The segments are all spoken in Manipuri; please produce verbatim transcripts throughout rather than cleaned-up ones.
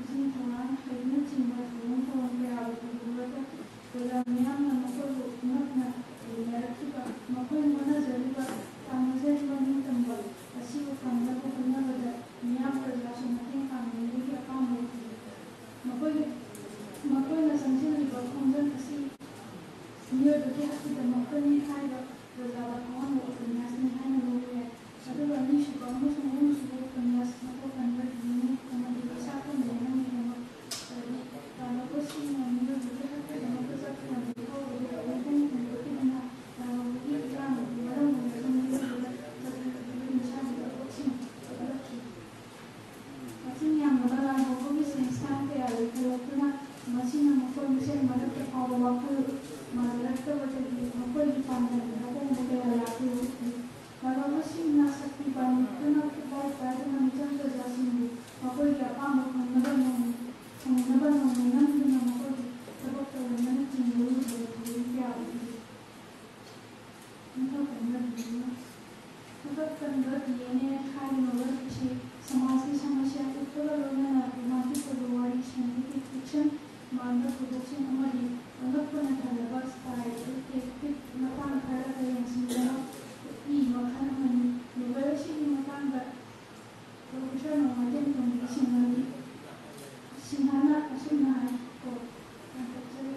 ꯏꯁꯤꯡ ꯊꯧꯔꯥꯡ ꯍꯥꯏꯕꯅꯆꯤꯡꯕ ꯊꯧꯔꯝ ꯊꯧꯔꯝ ꯀꯌꯥꯕꯨ ꯄꯨꯊꯣꯛꯂꯒ ꯄ꯭ꯔꯖꯥ ꯃꯤꯌꯥꯝꯅ ꯃꯈꯣꯏꯕꯨ ꯅꯛꯅ ꯂꯩꯅꯔꯛꯈꯤꯕ, ꯃꯈꯣꯏꯅ ꯍꯣꯠꯅꯖꯔꯤꯕ, ꯇꯥꯟꯅꯖꯔꯤꯕ ꯅꯤꯡꯇꯝꯕ ꯑꯁꯤꯕꯨ ꯐꯪꯅꯕ ꯍꯣꯠꯅꯕꯗ ꯃꯤꯌꯥꯝ ꯄ꯭ꯔꯖꯥꯁꯨ ꯃꯇꯦꯡ ꯄꯥꯡꯅꯤꯡꯕꯒꯤ ꯑꯄꯥꯝꯕ ꯎꯠꯂꯤ꯫ ꯃꯈꯣꯏꯒꯤ, ꯃꯈꯣꯏꯅ ꯆꯪꯁꯤꯜꯂꯤꯕ ꯈꯣꯡꯖꯪ ꯑꯁꯤ ꯃꯤꯑꯣꯏꯕꯒꯤ ꯍꯛꯀꯤꯗꯃꯛꯇꯅꯤ ꯍꯥꯏꯕ ꯄ꯭ꯔꯖꯥꯗ ꯐꯥꯎꯍꯟꯕ ꯎꯄꯟꯌꯥꯁꯅꯤ ꯍꯥꯏꯅ ꯂꯧꯕ ꯌꯥꯏ꯫ ꯑꯗꯨꯒ ꯑꯅꯤꯁꯨꯕ ꯑꯃꯁꯨꯡ ꯑꯍꯨꯝꯁꯨꯕ ꯎꯄꯟꯌꯥꯁ ꯃꯊꯧ ꯀꯟꯕ ꯌꯦꯡꯉꯤ ꯑꯃꯗꯤ ꯄꯩꯁꯥ ꯈꯪꯗꯦ ꯑꯃꯒꯤꯗꯃꯛ ꯇꯥꯟꯅꯕꯁꯤꯡꯅ ꯃꯤꯑꯣꯏꯕꯒꯤ ꯍꯛꯀꯤꯗꯃꯛꯇ ꯆꯠꯀꯗꯕ ꯊꯕꯛ ꯑꯗꯨ ꯄꯨꯡ ꯍꯨꯝꯐꯨ ꯍꯦꯟꯒꯠꯈꯤꯗꯨꯅ ꯂꯥꯜꯍꯧꯕꯒꯤ ꯏꯔꯥꯡ ꯑꯗꯨ ꯃꯔꯝ ꯑꯣꯏꯔꯒ ꯃꯤꯑꯣꯏꯕꯗ ꯆꯠꯅꯔꯤꯕ ꯍꯤꯡꯁꯥꯒꯤ ꯊꯕꯛꯁꯤꯡ ꯍꯦꯟꯒꯠꯂꯛꯈꯤ꯫ ꯃꯁꯤꯡ ꯌꯥꯝꯂꯕ ꯂꯥꯜꯍꯧꯕꯒꯤ ꯁꯦꯟꯁꯥꯡ ꯀꯌꯥ ꯂꯩꯈꯠꯂꯛꯇꯨꯅ ꯃꯁꯤꯅ ꯃꯈꯣꯏ ꯃꯁꯦꯜ ꯃꯔꯛꯇ ꯐꯥꯎꯕ ꯋꯥꯈꯜ ꯃꯥꯟꯅꯔꯛꯇꯕꯗꯒꯤ ꯃꯈꯣꯏꯒꯤ ꯄꯥꯟꯗꯝꯗ ꯑꯍꯣꯡꯕ ꯀꯌꯥ ꯂꯥꯛꯈꯤ꯫ ꯂꯥꯜꯍꯧꯕꯁꯤꯡꯅ ꯁꯛꯇꯤ ꯄꯥꯟꯗꯝꯗꯨꯅ ꯈꯨꯠꯂꯥꯏ ꯄꯥꯏꯗꯨꯅ ꯃꯤꯆꯝ ꯄ꯭ꯔꯖꯥꯁꯤꯡꯕꯨ ꯃꯈꯣꯏꯒꯤ ꯑꯄꯥꯝꯕ ꯐꯪꯅꯕ ꯅꯣꯡ-, ꯐꯪꯅꯕ ꯅꯣꯡꯃꯩ ꯅꯝꯗꯨꯅ ꯃꯈꯣꯏꯒꯤ ꯊꯕꯛ ꯇꯧꯔꯝꯕꯅꯆꯤꯡꯕ ꯂꯨꯕ ꯊꯧꯑꯣꯡ ꯀꯌꯥ ꯎꯠꯂꯤ꯫ ꯃꯊꯧ ꯀꯟꯕ ꯗꯤꯌꯦꯅꯦ꯫ ꯃꯊꯧ ꯀꯟꯕ ꯗꯤꯌꯦꯅꯦ ꯍꯥꯏꯔꯤꯕ ꯋꯥꯔꯤꯁꯤ ꯁꯃꯥꯖꯀꯤ ꯁꯃꯁ꯭ꯌꯥ ꯎꯠꯄꯒ ꯂꯣꯏꯅꯅ ꯔꯣꯃꯥꯟꯇꯤꯛ ꯑꯣꯏꯕ ꯋꯥꯔꯤ, ꯁꯥꯏꯟꯇꯤꯐꯤꯛ ꯐꯤꯛꯁꯟ, ꯃꯥꯟꯕ ꯊꯧꯗꯣꯛꯁꯤꯡ ꯑꯃꯗꯤ ꯑꯉꯛꯄꯅ ꯊꯜꯂꯕ ꯁ꯭ꯇꯥꯏꯜ ꯗꯤꯇꯦꯛꯇꯤꯚ ꯃꯇꯥꯡ ꯈꯔ ꯍꯌꯦꯡ ꯁꯤꯟꯅꯕ ꯎꯠꯄꯤ ꯃꯈꯜ ꯑꯃꯅꯤ꯫ ꯅꯣꯚꯦꯜ ꯑꯁꯤꯒꯤ ꯃꯇꯥꯡꯗ ꯄ꯭ꯔꯣꯐꯦꯁꯔ ꯅꯣꯡꯃꯥꯏꯊꯦꯝ ꯇꯣꯝꯕꯤ ꯁꯤꯡꯍꯒꯤ ꯁꯤꯡꯍꯅ ꯑꯁꯨꯝꯅ ꯍꯥꯏ, ꯀꯣ, ꯍꯟꯗꯣꯛꯆꯔꯤ꯫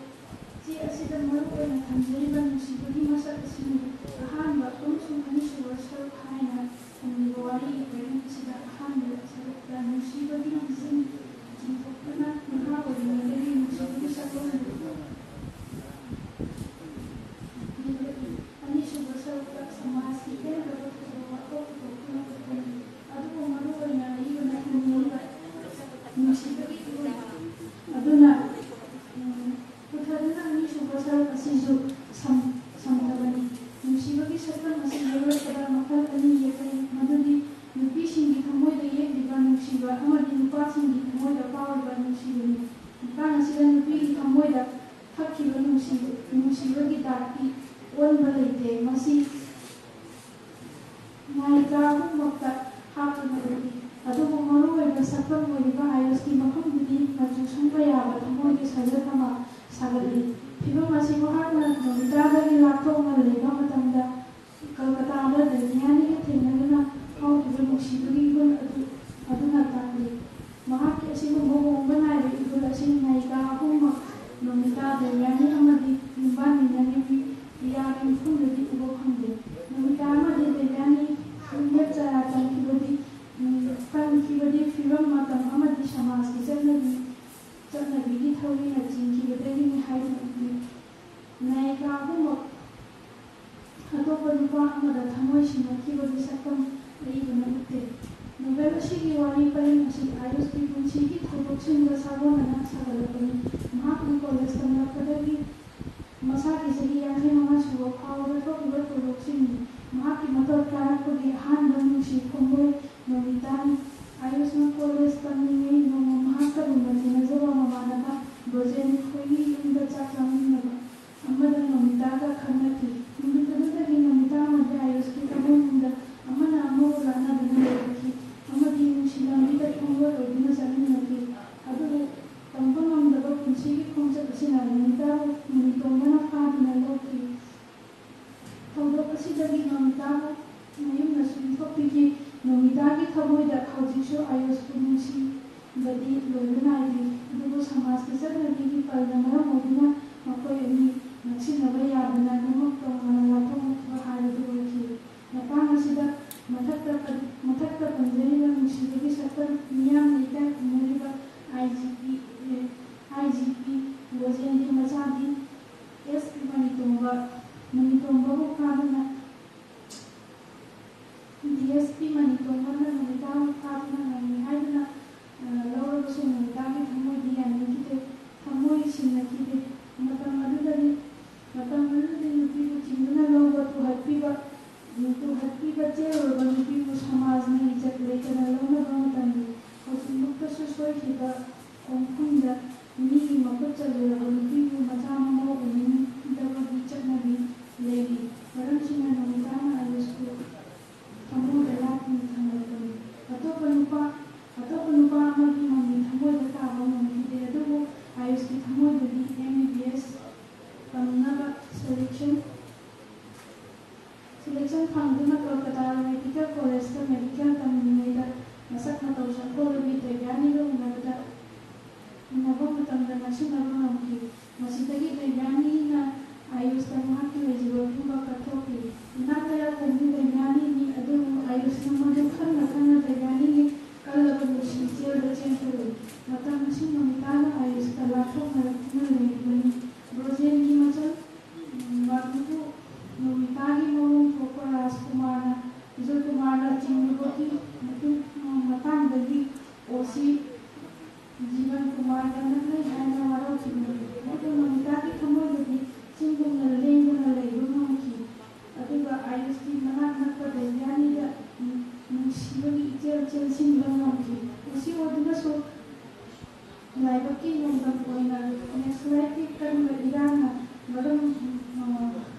ꯆꯦ ꯑꯁꯤꯗ ꯃꯔꯨ ꯑꯣꯏꯅ ꯊꯝꯖꯔꯤꯕ ꯅꯨꯡꯁꯤꯕꯒꯤ ꯃꯁꯛ ꯑꯁꯤꯅꯤ꯫ ꯑꯍꯥꯟꯕ ꯑꯃꯁꯨꯡ ꯑꯅꯤꯁꯨꯕ ꯁꯔꯨꯛ ꯍꯥꯏꯅ ꯊꯝꯂꯤꯕ ꯋꯥꯔꯤꯒꯤ ꯄꯔꯤꯡ ꯑꯁꯤꯗ ꯑꯍꯥꯟꯕ ꯁꯔꯨꯛꯇ ꯅꯨꯡꯁꯤꯕꯒꯤ ꯂꯤꯆꯤꯟ ꯆꯤꯡꯊꯣꯛꯇꯨꯅ ꯅꯍꯥ ꯑꯣꯏꯔꯤꯉꯩꯗꯒꯤ ꯅꯨꯡꯁꯤꯕꯒꯤ ꯁꯛꯂꯣꯟꯕꯨ ꯁꯛꯐꯝ ꯑꯣꯏꯔꯤꯕ ꯑꯥꯌꯨꯁꯀꯤ ꯃꯐꯝꯗꯨꯗꯤ ꯃꯆꯨ ꯁꯪꯕ ꯌꯥꯕ ꯊꯃꯣꯏꯒꯤ ꯁꯥꯖꯠ ꯑꯃ ꯁꯥꯒꯠꯂꯤ꯫ ꯐꯤꯚꯝ ꯑꯁꯤ ꯃꯍꯥꯛꯅ ꯅꯣꯕꯤꯇꯥꯗꯒꯤ ꯂꯥꯞꯊꯣꯛꯅ ꯂꯩꯕ ꯃꯇꯝꯗ ꯀꯜꯀꯇꯥꯗ ꯗꯦꯕꯌꯥꯅꯤꯒ ꯊꯦꯡꯅꯗꯨꯅ ꯐꯥꯎꯈꯤꯕ ꯅꯨꯡꯁꯤꯕꯒꯤ ꯏꯍꯨꯜ ꯑꯗꯨ, ꯑꯗꯨꯅ ꯇꯥꯛꯂꯤ꯫ ꯃꯍꯥꯛꯀꯤ ꯑꯁꯤꯒꯨꯝꯕ ꯍꯣꯡꯕ ꯅꯥꯏꯕ ꯏꯍꯨꯜ ꯑꯁꯤ ꯅꯥꯌꯤꯀꯥ ꯑꯍꯨꯝꯃꯛ ꯅꯣꯕꯤꯇꯥ, ꯗꯦꯕꯌꯥꯅꯤ ꯑꯃꯗꯤ ꯌꯨꯝꯕꯥꯟꯃꯤꯟꯅꯔꯤꯕꯤ ꯄꯤꯌꯥꯒꯤ ꯃꯐꯝꯗꯗꯤ ꯎꯕ ꯐꯪꯗꯦ꯫ ꯅꯣꯕꯤꯇꯥ ꯑꯃꯗꯤ ꯗꯦꯕꯌꯥꯅꯤ ꯃꯤꯌꯦꯠ ꯆꯔꯥ ꯇꯝꯈꯤꯕꯗꯤ, ꯎꯝ, ꯇꯝꯈꯤꯕꯗꯤ ꯐꯤꯕꯝ, ꯃꯇꯝ ꯑꯃꯗꯤ ꯁꯃꯥꯖꯀꯤ ꯆꯠꯅꯕꯤ, ꯆꯠꯅꯕꯤꯒꯤ ꯊꯧꯔꯤꯅ ꯆꯤꯡꯈꯤꯕꯗꯒꯤꯅꯤ ꯍꯥꯏꯗꯨꯅ ꯎꯠꯂꯤ꯫ ꯅꯥꯌꯤꯀꯥ ꯑꯍꯨꯝꯃꯛ ꯑꯇꯣꯞꯄ ꯅꯨꯄꯥ ꯑꯃꯗ ꯊꯃꯣꯏ ꯁꯤꯟꯅꯈꯤꯕꯒꯤ ꯁꯛꯇꯝ ꯑꯏꯕꯅ ꯎꯠꯇꯦ꯫ ꯅꯣꯚꯦꯜ ꯑꯁꯤꯒꯤ ꯋꯥꯔꯤ ꯄꯔꯤꯡ ꯑꯁꯤ ꯑꯥꯌꯨꯁꯀꯤ ꯄꯨꯟꯁꯤꯒꯤ ꯊꯧꯗꯣꯛꯁꯤꯡꯒ ꯁꯥꯒꯣꯟꯅꯅ ꯁꯥꯒꯠꯂꯛꯄꯅꯤ꯫ ꯃꯍꯥꯛꯅ ꯀꯣꯂꯦꯖ ꯇꯝꯂꯛꯄꯗꯒꯤ ꯃꯁꯥꯒꯤ ꯆꯍꯤ ꯌꯥꯡꯈꯩ ꯃꯉꯥ ꯁꯨꯕ ꯐꯥꯎꯕꯗ ꯊꯣꯛꯈꯤꯕ ꯊꯧꯗꯣꯛꯁꯤꯡꯅꯤ꯫ ꯃꯍꯥꯛꯀꯤ ꯃꯇꯣꯠ ꯀꯥꯔꯛꯄꯒꯤ ꯑꯍꯥꯟꯕ ꯅꯨꯡꯁꯤ ꯈꯣꯡꯂꯣꯏ ꯅꯣꯕꯤꯇꯥꯅꯤ꯫ ꯑꯥꯌꯨꯁꯅ ꯀꯣꯂꯦꯖ ꯇꯝꯂꯤꯉꯩ ꯅꯣꯡꯃ ꯃꯍꯥꯛꯀ ꯂꯨꯅ ꯇꯤꯟꯅꯖꯕ ꯃꯃꯥꯟꯅꯕ ꯕ꯭ꯔꯣꯖꯦꯟ ꯈꯣꯏꯔꯤ ꯌꯨꯝꯗ ꯆꯥꯛ ꯆꯥꯃꯤꯟꯅꯕ ꯑꯃꯗ ꯅꯣꯕꯤꯇꯥꯒ ꯈꯪꯅꯈꯤ꯫ ꯅꯨꯃꯤꯠ ꯑꯗꯨꯗꯒꯤ ꯅꯣꯕꯤꯇꯥ ꯑꯃꯗꯤ ꯑꯥꯌꯨꯁꯀꯤ ꯊꯃꯣꯏꯅꯨꯡꯗ ꯑꯃꯅ ꯑꯃꯕꯨ ꯂꯥꯛꯅꯗꯨꯅ ꯂꯩꯔꯛꯈꯤ ꯑꯃꯗꯤ ꯅꯨꯡꯁꯤ ꯂꯝꯕꯤꯗ ꯈꯣꯡꯂꯣꯏ ꯑꯣꯏꯗꯨꯅ ꯆꯠꯃꯤꯟꯅꯈꯤ꯫ ꯑꯗꯨꯕꯨ ꯇꯝꯕ ꯉꯝꯗꯕ ꯄꯨꯟꯁꯤꯒꯤ ꯈꯣꯡꯆꯠ ꯑꯁꯤꯅ ꯅꯣꯕꯤꯇꯥꯕꯨ ꯃꯅꯤꯇꯣꯝꯕꯅ ꯐꯥꯗꯨꯅ ꯂꯧꯈꯤ꯫ ꯊꯧꯗꯣꯛ ꯑꯁꯤꯗꯒꯤ ꯅꯣꯕꯤꯇꯥꯕꯨ ꯃꯌꯨꯝꯅꯁꯨ ꯏꯟꯊꯣꯛꯄꯤꯈꯤ꯫ ꯅꯣꯕꯤꯇꯥꯒꯤ ꯊꯃꯣꯏꯗ ꯍꯧꯖꯤꯛꯁꯨ ꯑꯥꯌꯨꯁꯄꯨ ꯅꯨꯡꯁꯤꯕꯗꯤ ꯂꯣꯏꯕ ꯅꯥꯏꯗ꯭ꯔꯤ꯫ ꯑꯗꯨꯕꯨ ꯁꯃꯥꯖꯀꯤ ꯆꯠꯅꯕꯤꯒꯤ ꯄꯜꯅ ꯃꯔꯝ ꯑꯣꯏꯗꯨꯅ ꯃꯈꯣꯏ ꯑꯅꯤ ꯅꯛꯁꯤꯟꯅꯕ ꯌꯥꯗꯅ ꯑꯅꯤꯃꯛ ꯇꯣꯉꯥꯟꯅ ꯂꯥꯞꯊꯣꯛꯅꯈꯤꯕ ꯍꯥꯏꯕꯗꯨ ꯑꯣꯏꯈꯤ꯫ ꯃꯇꯥꯡ ꯑꯁꯤꯗ ꯃꯊꯛꯇ ꯄꯟ-, ꯃꯊꯛꯇ ꯄꯟꯖꯔꯤꯕ ꯅꯨꯡꯁꯤꯕꯒꯤ ꯁꯛꯇꯝ ꯃꯤꯌꯥꯝꯅ ꯏꯀꯥꯏ ꯈꯨꯝꯅꯔꯤꯕ ꯑꯥꯏ ꯖꯤ ꯄꯤ, ꯑꯦ, ꯑꯥꯏ ꯖꯤ ꯄꯤ ꯒꯣꯖꯦꯟꯒꯤ ꯃꯆꯥꯗꯤ S P ꯃꯅꯤꯇꯣꯝꯕ, ꯃꯅꯤꯇꯣꯝꯕꯕꯨ ꯐꯥꯗꯨꯅ, D S P ꯃꯅꯤꯇꯣꯝꯕꯅ ꯅꯣꯕꯤꯇꯥꯕꯨ ꯐꯥꯗꯨꯅ ꯉꯝꯃꯤ ꯍꯥꯏꯗꯨꯅ, ꯑ, ꯂꯧꯔꯕꯁꯨ ꯅꯣꯕꯤꯇꯥꯒꯤ ꯊꯃꯣꯏꯗꯤ ꯌꯥꯅꯤꯡꯈꯤꯗꯦ, ꯊꯃꯣꯏ ꯁꯤꯟꯅꯈꯤꯗꯦ꯫ ꯃꯇꯝ ꯑꯗꯨꯗꯗꯤ, ꯃꯇꯝ ꯑꯗꯨꯗꯗꯤ ꯅꯨꯄꯤꯕꯨ ꯆꯤꯡꯗꯨꯅ ꯂꯧꯕ, ꯇꯨꯍꯠꯄꯤꯕ, ꯇꯨꯍꯠꯄꯤꯕ ꯆꯦꯜꯂꯨꯔꯕ ꯅꯨꯄꯤꯕꯨ ꯁꯃꯥꯖꯅ ꯏꯖꯠ ꯂꯩꯇꯅ ꯂꯧꯅꯕ ꯃꯇꯝꯅꯤ꯫ ꯍꯧꯖꯤꯛꯃꯛꯇꯁꯨ ꯁꯣꯏꯈꯤꯕ ꯈꯣꯡꯐꯝꯗ ꯃꯤꯒꯤ ꯃꯈꯨꯠ ꯆꯜꯂꯨꯔꯕ ꯅꯨꯄꯤꯕꯨ ꯃꯆꯥ ꯃꯃꯧ ꯑꯣꯏꯅꯤꯡꯗꯕꯒꯤ ꯆꯠꯅꯕꯤ ꯂꯩꯔꯤ꯫ ꯃꯔꯝꯁꯤꯅ ꯅꯣꯕꯤꯇꯥꯅ ꯑꯥꯌꯨꯁꯄꯨ ꯊꯃꯣꯏꯗ ꯂꯥꯞꯅ ꯊꯝꯂꯛꯄꯅꯤ꯫ ꯑꯇꯣꯞꯄ ꯅꯨꯄꯥ, ꯑꯇꯣꯞꯄ ꯄꯣꯂꯕꯤ ꯗꯦꯕ꯭ꯌꯥꯅꯤꯒ ꯎꯅꯕꯗ, ꯎꯅꯕ ꯃꯇꯝꯗ ꯅꯛꯁꯤꯟꯅꯕ ꯉꯝꯈꯤ꯫ ꯃꯁꯤꯗꯒꯤ ꯗꯦꯕ꯭ꯌꯥꯅꯤꯅ ꯑꯥꯌꯨꯁꯇ ꯃꯍꯥꯛꯀꯤ ꯂꯩꯖꯕ ꯄꯨꯝꯕ ꯀꯠꯊꯣꯛꯈꯤ꯫ ꯏꯅꯥꯛ ꯀꯌꯥ ꯈꯨꯝꯈꯤ ꯗꯦꯕ꯭ꯌꯥꯅꯤꯅꯤ, ꯑꯗꯨꯕꯨ ꯑꯥꯌꯨꯁꯅ ꯃꯗꯨ ꯈꯟꯅ ꯈꯟꯅ ꯗꯦꯕ꯭ꯌꯥꯅꯤꯒꯤ ꯀꯜꯂꯕ ꯅꯨꯡꯁꯤ ꯏꯆꯦꯜꯗ ꯆꯦꯟꯊꯔꯨꯏ꯫ ꯃꯇꯝ ꯑꯁꯤ ꯅꯣꯃꯤꯇꯥꯒ ꯑꯥꯌꯨꯁꯀ ꯂꯥꯞꯊꯣꯛꯅꯗꯨꯅ ꯂꯩꯔꯤꯕꯅꯤ꯫ ꯕ꯭ꯔꯣꯖꯦꯟꯒꯤ ꯃꯆꯜ ꯃꯗꯨꯕꯨ ꯅꯣꯃꯤꯇꯥꯒꯤ ꯃꯑꯣꯡ ꯊꯣꯛꯄ ꯔꯥꯖꯀꯨꯃꯥꯔꯅ, ꯕꯤꯖꯣꯏ ꯀꯨꯃꯥꯔꯅ ꯆꯤꯡꯂꯨꯕꯒꯤ ꯃꯇꯨꯡ, ꯃꯇꯥꯡꯗꯒꯤ ꯑꯣꯁꯤ ꯖꯤꯕꯟ ꯀꯨꯃꯥꯔꯒ ꯅꯛꯅꯩ ꯍꯥꯏꯅ ꯋꯥꯔꯧꯈꯤꯕꯅꯤ꯫ ꯑꯗꯨꯕꯨ ꯅꯣꯃꯤꯇꯥꯒꯤ ꯊꯃꯣꯏꯗꯗꯤ ꯆꯤꯡꯒꯨꯝꯅ ꯂꯦꯡꯗꯅ ꯂꯩꯕ ꯉꯝꯈꯤ꯫ ꯑꯗꯨꯒ ꯑꯥꯌꯨꯁꯀꯤ ꯃꯅꯥꯛ ꯅꯛꯄ ꯗꯦꯕ꯭ꯌꯥꯅꯤꯗ ꯅꯨꯡꯁꯤꯕꯒꯤ ꯏꯆꯦꯜ ꯆꯦꯟꯁꯤꯟꯕ ꯉꯝꯈꯤ꯫ ꯃꯁꯤ ꯑꯣꯏꯗꯨꯅꯁꯨ ꯂꯥꯏꯕꯛꯀꯤ ꯅꯣꯡꯗꯝ ꯑꯣꯏꯅ ꯅꯦꯛꯁꯂꯥꯏꯠꯀꯤ ꯀꯟꯕ ꯏꯔꯥꯡꯅ ꯃꯔꯝ,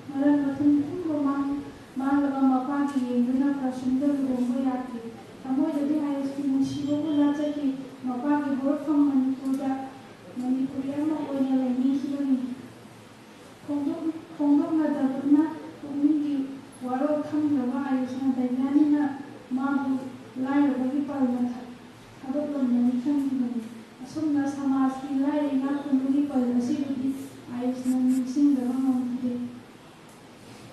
ꯃꯔꯝ ꯃꯊꯨꯝ ꯄꯨꯝꯕ ꯃꯥꯡ-, ꯃꯥꯡꯂꯕ ꯃꯄꯥꯒꯤ ꯌꯦꯡꯗꯨꯅ ꯀꯥꯁꯨꯝꯗ ꯂꯨꯍꯣꯡꯕ ꯌꯥꯈꯤ꯫ ꯊꯃꯣꯏꯗꯗꯤ ꯑꯥꯌꯨꯁꯀꯤ ꯅꯨꯡꯁꯤꯕꯕꯨ ꯂꯥꯠꯆꯈꯤ꯫ ꯃꯄꯥꯒꯤ ꯍꯧꯔꯛꯐꯝ ꯃꯅꯤꯄꯨꯔꯗ ꯃꯅꯤꯄꯨꯔꯤ ꯑꯃ ꯑꯣꯏꯅ ꯂꯩꯅꯤꯡꯈꯤꯕꯅꯤ꯫ ꯐꯣꯡꯗꯣꯛ-, ꯐꯣꯡꯗꯣꯛꯅꯗꯕꯅ ꯄꯨꯛꯅꯤꯡꯒꯤ ꯋꯥꯔꯣꯜ ꯈꯪꯗ꯭ꯔꯕ ꯑꯥꯌꯨꯁꯅ ꯗꯦꯕ꯭ꯌꯥꯅꯤꯅ ꯃꯥꯕꯨ ꯂꯥꯏꯔꯕꯒꯤ ꯄꯜꯅ ꯊꯥꯗꯣꯛꯂꯝꯂꯅꯤ ꯈꯟꯈꯤꯕꯅꯤ꯫ ꯑꯁꯨꯝꯅ ꯁꯃꯥꯖꯀꯤ ꯂꯥꯏꯔ ꯏꯅꯥꯛ ꯈꯨꯟꯕꯒꯤ ꯄꯜ ꯑꯁꯤꯕꯨꯗꯤ ꯑꯥꯌꯨꯁꯅ ꯅꯤꯡꯁꯤꯡꯗꯕ ꯉꯝꯈꯤꯗꯦ꯫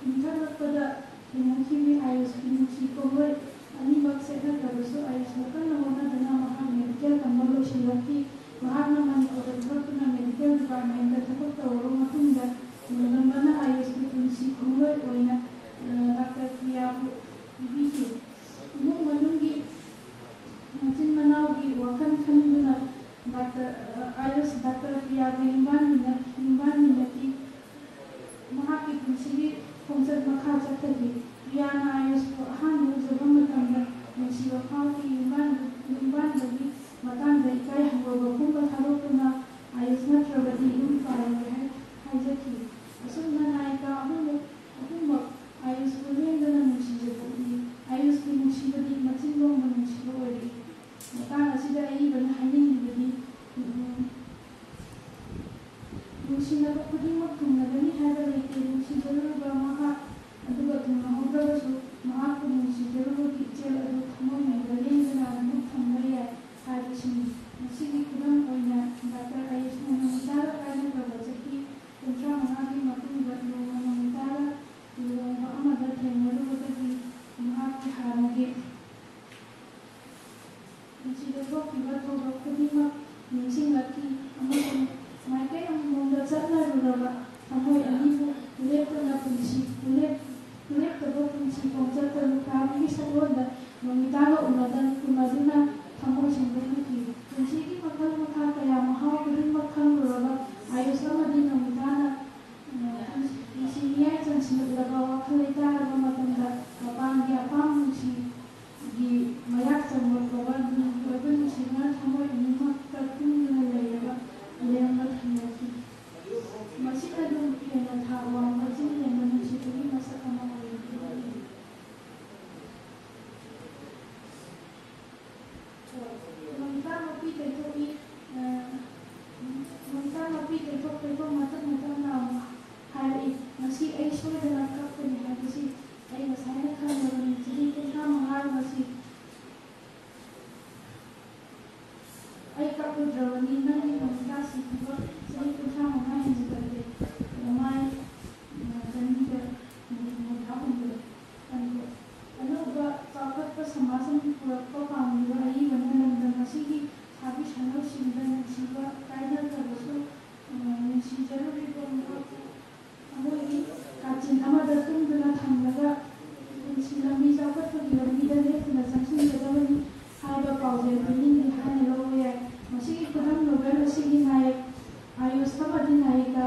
ꯏꯟꯈꯠꯂꯛꯄꯗ ꯊꯦꯡꯅꯈꯤꯕꯤ ꯑꯥꯌꯨꯁꯀꯤ ꯅꯨꯡꯁꯤ ꯈꯣꯡꯂꯣꯏ ꯑꯅꯤꯃꯛ ꯁꯦꯠꯅꯗ꯭ꯔꯕꯁꯨ ꯑꯥꯌꯨꯁꯅ ꯀꯟꯅ ꯍꯣꯠꯅꯗꯨꯅ ꯃꯍꯥꯛ ꯃꯦꯗꯤꯀꯦꯜ ꯇꯝꯕ ꯂꯣꯏꯁꯤꯜꯂꯛꯈꯤ꯫ ꯃꯍꯥꯛꯅ ꯃꯅꯤꯄꯨꯔꯗ ꯊꯣꯛꯂꯛꯇꯨꯅ ꯃꯦꯗꯤꯀꯦꯜ ꯗꯤꯄꯥꯔꯠꯃꯦꯟꯇ ꯊꯕꯛ ꯇꯧꯔꯕ ꯃꯇꯨꯡꯗ ꯅꯣꯡꯗꯝꯕꯅ ꯑꯥꯌꯨꯁꯀꯤ ꯄꯨꯟꯁꯤ ꯈꯣꯡꯂꯣꯏ ꯑꯣꯏꯅ, ꯑ, ꯗꯥꯛꯇꯔ ꯄ꯭ꯔꯤꯌꯥꯕꯨ ꯄꯤꯕꯤꯈꯤ꯫ ꯏꯃꯨꯡ ꯃꯅꯨꯡꯒꯤ ꯃꯆꯤꯟ ꯃꯅꯥꯎꯒꯤ ꯋꯥꯈꯜ ꯈꯟꯗꯨꯅ ꯗꯥꯛꯇꯔ, ꯑ, ꯑꯥꯌꯨꯁ ꯗꯥꯛꯇꯔ ꯄ꯭ꯔꯤꯌꯥꯕꯨ ꯌꯨꯝꯕꯥꯟꯃꯤꯟꯅ-, ꯌꯨꯝꯕꯥꯟꯃꯤꯟꯅꯈꯤ꯫ ꯃꯍꯥꯛꯀꯤ ꯄꯨꯟꯁꯤꯒꯤ ꯈꯣꯡꯆꯠ ꯃꯈꯥ ꯆꯠꯊꯈꯤ꯫ ꯄ꯭ꯔꯤꯌꯥꯅ ꯑꯥꯌꯨꯁꯄꯨ ꯑꯍꯥꯟꯕ ꯎꯖꯕ ꯃꯇꯝꯗ ꯅꯨꯡꯁꯤꯕ ꯐꯥꯎꯈꯤ꯫ ꯌꯨꯝꯕꯥꯟ-, ꯌꯨꯝꯕꯥꯟꯕꯒꯤ ꯃꯇꯥꯡꯗ ꯏꯀꯥꯏ ꯍꯪꯒꯣꯏꯕ ꯄꯨꯝꯕ ꯊꯥꯗꯣꯛꯇꯨꯅ ꯑꯥꯌꯨꯁ ꯅꯠꯇ꯭ꯔꯕꯗꯤ ꯌꯨꯝ ꯄꯥꯜꯂꯣꯏ ꯍꯥꯏ-, ꯍꯥꯏꯖꯈꯤ꯫ ꯑꯁꯨꯝꯅ ꯅꯥꯌꯤꯀꯥ ꯑꯍꯨꯝꯃꯛ, ꯑꯍꯨꯝꯃꯛ ꯑꯥꯌꯨꯁꯄꯨ ꯂꯦꯡꯗꯅ ꯅꯨꯡꯁꯤꯖꯕ ꯎꯠꯂꯤ꯫ ꯑꯥꯌꯨꯁꯀꯤ ꯅꯨꯡꯁꯤꯕꯗꯤ ꯃꯆꯤꯟ ꯂꯣꯝꯕ ꯅꯨꯡꯁꯤꯕ ꯑꯣꯏꯔꯛꯏ꯫ ꯃꯇꯥꯡ ꯑꯁꯤꯗ ꯑꯏꯕꯅ ꯍꯥꯏꯅꯤꯡꯂꯤꯕꯗꯤ, ꯎꯝ, ꯅꯨꯡꯁꯤꯅꯕ ꯈꯨꯗꯤꯡꯃꯛ ꯊꯨꯡꯅꯒꯅꯤ ꯍꯥꯏꯕ ꯂꯩꯇꯦ꯫ ꯅꯨꯡꯁꯤꯖꯔꯨꯔꯕ ꯃꯍꯥꯛ ꯑꯗꯨꯒ ꯊꯨꯡꯅꯍꯧꯗ꯭ꯔꯕꯁꯨ, ꯃꯍꯥꯛꯄꯨ ꯅꯨꯡꯁꯤꯖꯔꯨꯕꯒꯤ ꯏꯆꯦꯜ ꯑꯗꯨ ꯊꯃꯣꯏꯅꯨꯡꯗ ꯂꯦꯡꯗꯅ ꯑꯗꯨꯃꯛ ꯊꯝꯕ ꯌꯥꯏ꯫ ꯃꯁꯤꯒꯤ ꯈꯨꯗꯝ ꯑꯣꯏꯅ, ꯗꯥꯛꯇꯔ ꯑꯌꯨꯁꯅ ꯅꯣꯃꯤꯇꯥꯒ ꯀꯥꯏꯅꯈ꯭ꯔꯕ ꯆꯍꯤ ꯀꯨꯟꯊ꯭ꯔꯥ ꯃꯉꯥꯒꯤ ꯃꯇꯨꯡꯗ ꯅꯣꯡꯃ ꯅꯣꯃꯤꯇꯥꯒ ꯂꯨꯍꯣꯡꯕ ꯑꯃꯗ ꯊꯦꯡꯅꯔꯨꯕꯗꯒꯤ ꯃꯍꯥꯛꯀꯤ ꯍꯥꯟꯅꯒꯤ ꯄꯨꯟꯁꯤꯗ ꯊꯣꯛꯈꯤꯕ ꯊꯧꯗꯣꯛ ꯈꯨꯗꯤꯡꯃꯛ ꯅꯤꯡꯁꯤꯡꯂꯛꯈꯤ ꯑꯃꯁꯨꯡ ꯃꯥꯏꯀꯩ ꯑꯃꯃꯝꯗ ꯆꯠꯅꯔꯨꯔꯕ ꯊꯃꯣꯏ ꯑꯅꯤꯕꯨ ꯂꯦꯞꯇꯅ ꯄꯨꯟꯁꯤ, ꯂꯦꯞ-, ꯂꯦꯞꯇꯕ ꯄꯨꯟꯁꯤ ꯈꯣꯡꯆꯠꯇ ꯂꯨꯈ꯭ꯔꯥꯕꯤꯒꯤ ꯁꯛꯂꯣꯟꯗ ꯅꯣꯃꯤꯇꯥꯒ ꯎꯅꯗ-, ꯎꯅꯗꯨꯅ ꯊꯃꯣꯏ ꯁꯦꯡꯗꯣꯛꯅꯈꯤ꯫ ꯄꯨꯟꯁꯤꯒꯤ ꯃꯈꯜ ꯃꯈꯥ ꯀꯌꯥ ꯃꯍꯥꯎ ꯈꯨꯗꯤꯡꯃꯛ ꯈꯪꯂꯨꯔꯕ ꯑꯌꯨꯁ ꯑꯃꯗꯤ ꯅꯣꯃꯤꯇꯥꯅ, ꯑ, ꯄꯨꯟꯁꯤ ꯃꯤꯌꯥꯏ ꯆꯪꯁꯤꯜꯂꯛꯂꯕ ꯋꯥꯈꯜ ꯂꯩꯇꯥꯔꯕ ꯃꯇꯝꯗ ꯃꯄꯥꯟꯒꯤ ꯑꯄꯥꯝꯕ ꯅꯨꯡꯁꯤꯒꯤ ꯃꯌꯥꯛ ꯆꯪꯂꯛꯄꯒ ꯂꯨꯝꯈ꯭ꯔꯕ ꯅꯨꯡꯁꯤꯕꯅ ꯊꯃꯣꯏ ꯑꯅꯤꯃꯛꯇ ꯇꯨꯡꯗꯨꯅ ꯂꯩꯔꯕ ꯑꯂꯦꯝꯕ ꯊꯦꯡꯅꯈꯤ꯫ ꯃꯁꯤꯅ ꯑꯗꯨꯝ ꯍꯦꯟꯅ ꯊꯥꯛ ꯋꯥꯡꯕ ꯆꯤꯡ ꯂꯦꯝꯕ ꯅꯨꯡꯁꯤꯕꯒꯤ ꯃꯁꯛ ꯑꯃ ꯑꯣꯏꯔꯛꯈꯤ꯫ ꯅꯣꯃꯤꯇꯥ ꯃꯄꯤ ꯇꯩꯊꯣꯛꯏ, ꯑ, ꯅꯣꯃꯤꯇꯥ ꯃꯄꯤ ꯇꯩꯊꯣꯛ ꯇꯩꯊꯣꯛ ꯃꯇꯝ ꯃꯇꯝꯅ ꯑꯃꯨꯛ ꯍꯥꯏꯔꯛꯏ, "ꯉꯁꯤ ꯑꯩ ꯁꯣꯏꯗꯅ ꯀꯞꯀꯅꯤ ꯍꯥꯏꯕꯁꯤ ꯑꯩ ꯉꯁꯥꯏꯅ ꯈꯪꯂꯕꯅꯤ꯫ ꯆꯍꯤ ꯀꯨꯟꯊ꯭ꯔꯥ ꯃꯉꯥ ꯉꯁꯤ ꯑꯩ ꯀꯞꯂꯨꯗ꯭ꯔꯕꯅꯤ꯫ ꯅꯪꯒꯤ ꯅꯣꯃꯤꯇꯥ ꯁꯤꯈꯤꯕ ꯆꯍꯤ ꯀꯨꯟꯊ꯭ꯔꯥ ꯃꯉꯥ ꯍꯦꯟꯖꯤꯜꯂꯛꯂꯦ꯫" ꯃꯃꯥꯏ, ꯑ, ꯆꯅꯤꯒ ꯍꯨꯝꯐꯨꯇꯔꯥ ꯍꯨꯝꯗꯣꯏ꯫ ꯑꯅꯧꯕ ꯆꯥꯎꯈꯠꯄ ꯁꯃꯥꯖ ꯑꯃ ꯄꯨꯔꯛꯄ ꯄꯥꯝꯂꯤꯕ ꯑꯏꯕꯅ ꯂꯝꯗꯝ ꯑꯁꯤꯒꯤ ꯁꯥꯕꯤ ꯁꯥꯅꯧꯁꯤꯡꯗ ꯅꯨꯡꯁꯤꯕ ꯀꯥꯏꯅꯈ꯭ꯔꯕꯁꯨ, ꯑ, ꯅꯨꯡꯁꯤꯖꯔꯨꯔꯤꯕ ꯃꯍꯥꯛꯄꯨ ꯊꯃꯣꯏꯒꯤ ꯀꯥꯆꯤꯟ ꯑꯃꯗ ꯇꯨꯡꯗꯨꯅ ꯊꯝꯂꯒ ꯄꯨꯟꯁꯤ ꯂꯝꯕꯤ ꯆꯥꯎꯈꯠꯄꯒꯤ ꯂꯝꯕꯤꯗ ꯂꯦꯞꯇꯅ ꯆꯪꯁꯤꯟꯒꯗꯕꯅꯤ ꯍꯥꯏꯕ ꯄꯥꯎꯖꯦꯜ ꯄꯤꯅꯤꯡꯏ ꯍꯥꯏꯅ ꯂꯧꯕ ꯌꯥꯏ꯫ ꯃꯁꯤꯒꯤ ꯈꯨꯗꯝ ꯅꯣꯚꯦꯜ ꯑꯁꯤꯒꯤ ꯅꯥꯌꯛ ꯑꯌꯨꯁ ꯑꯃꯗꯤ ꯅꯥꯌꯤꯀꯥ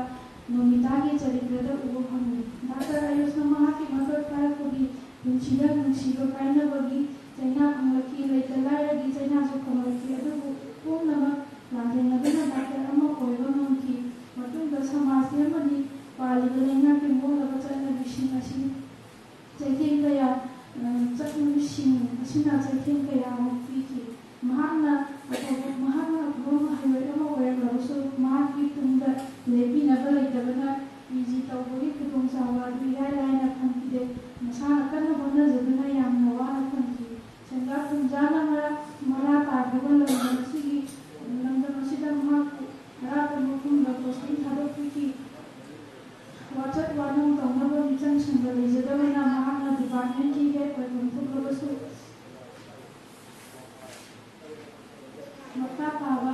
ꯃꯈꯥ ꯇꯥꯕ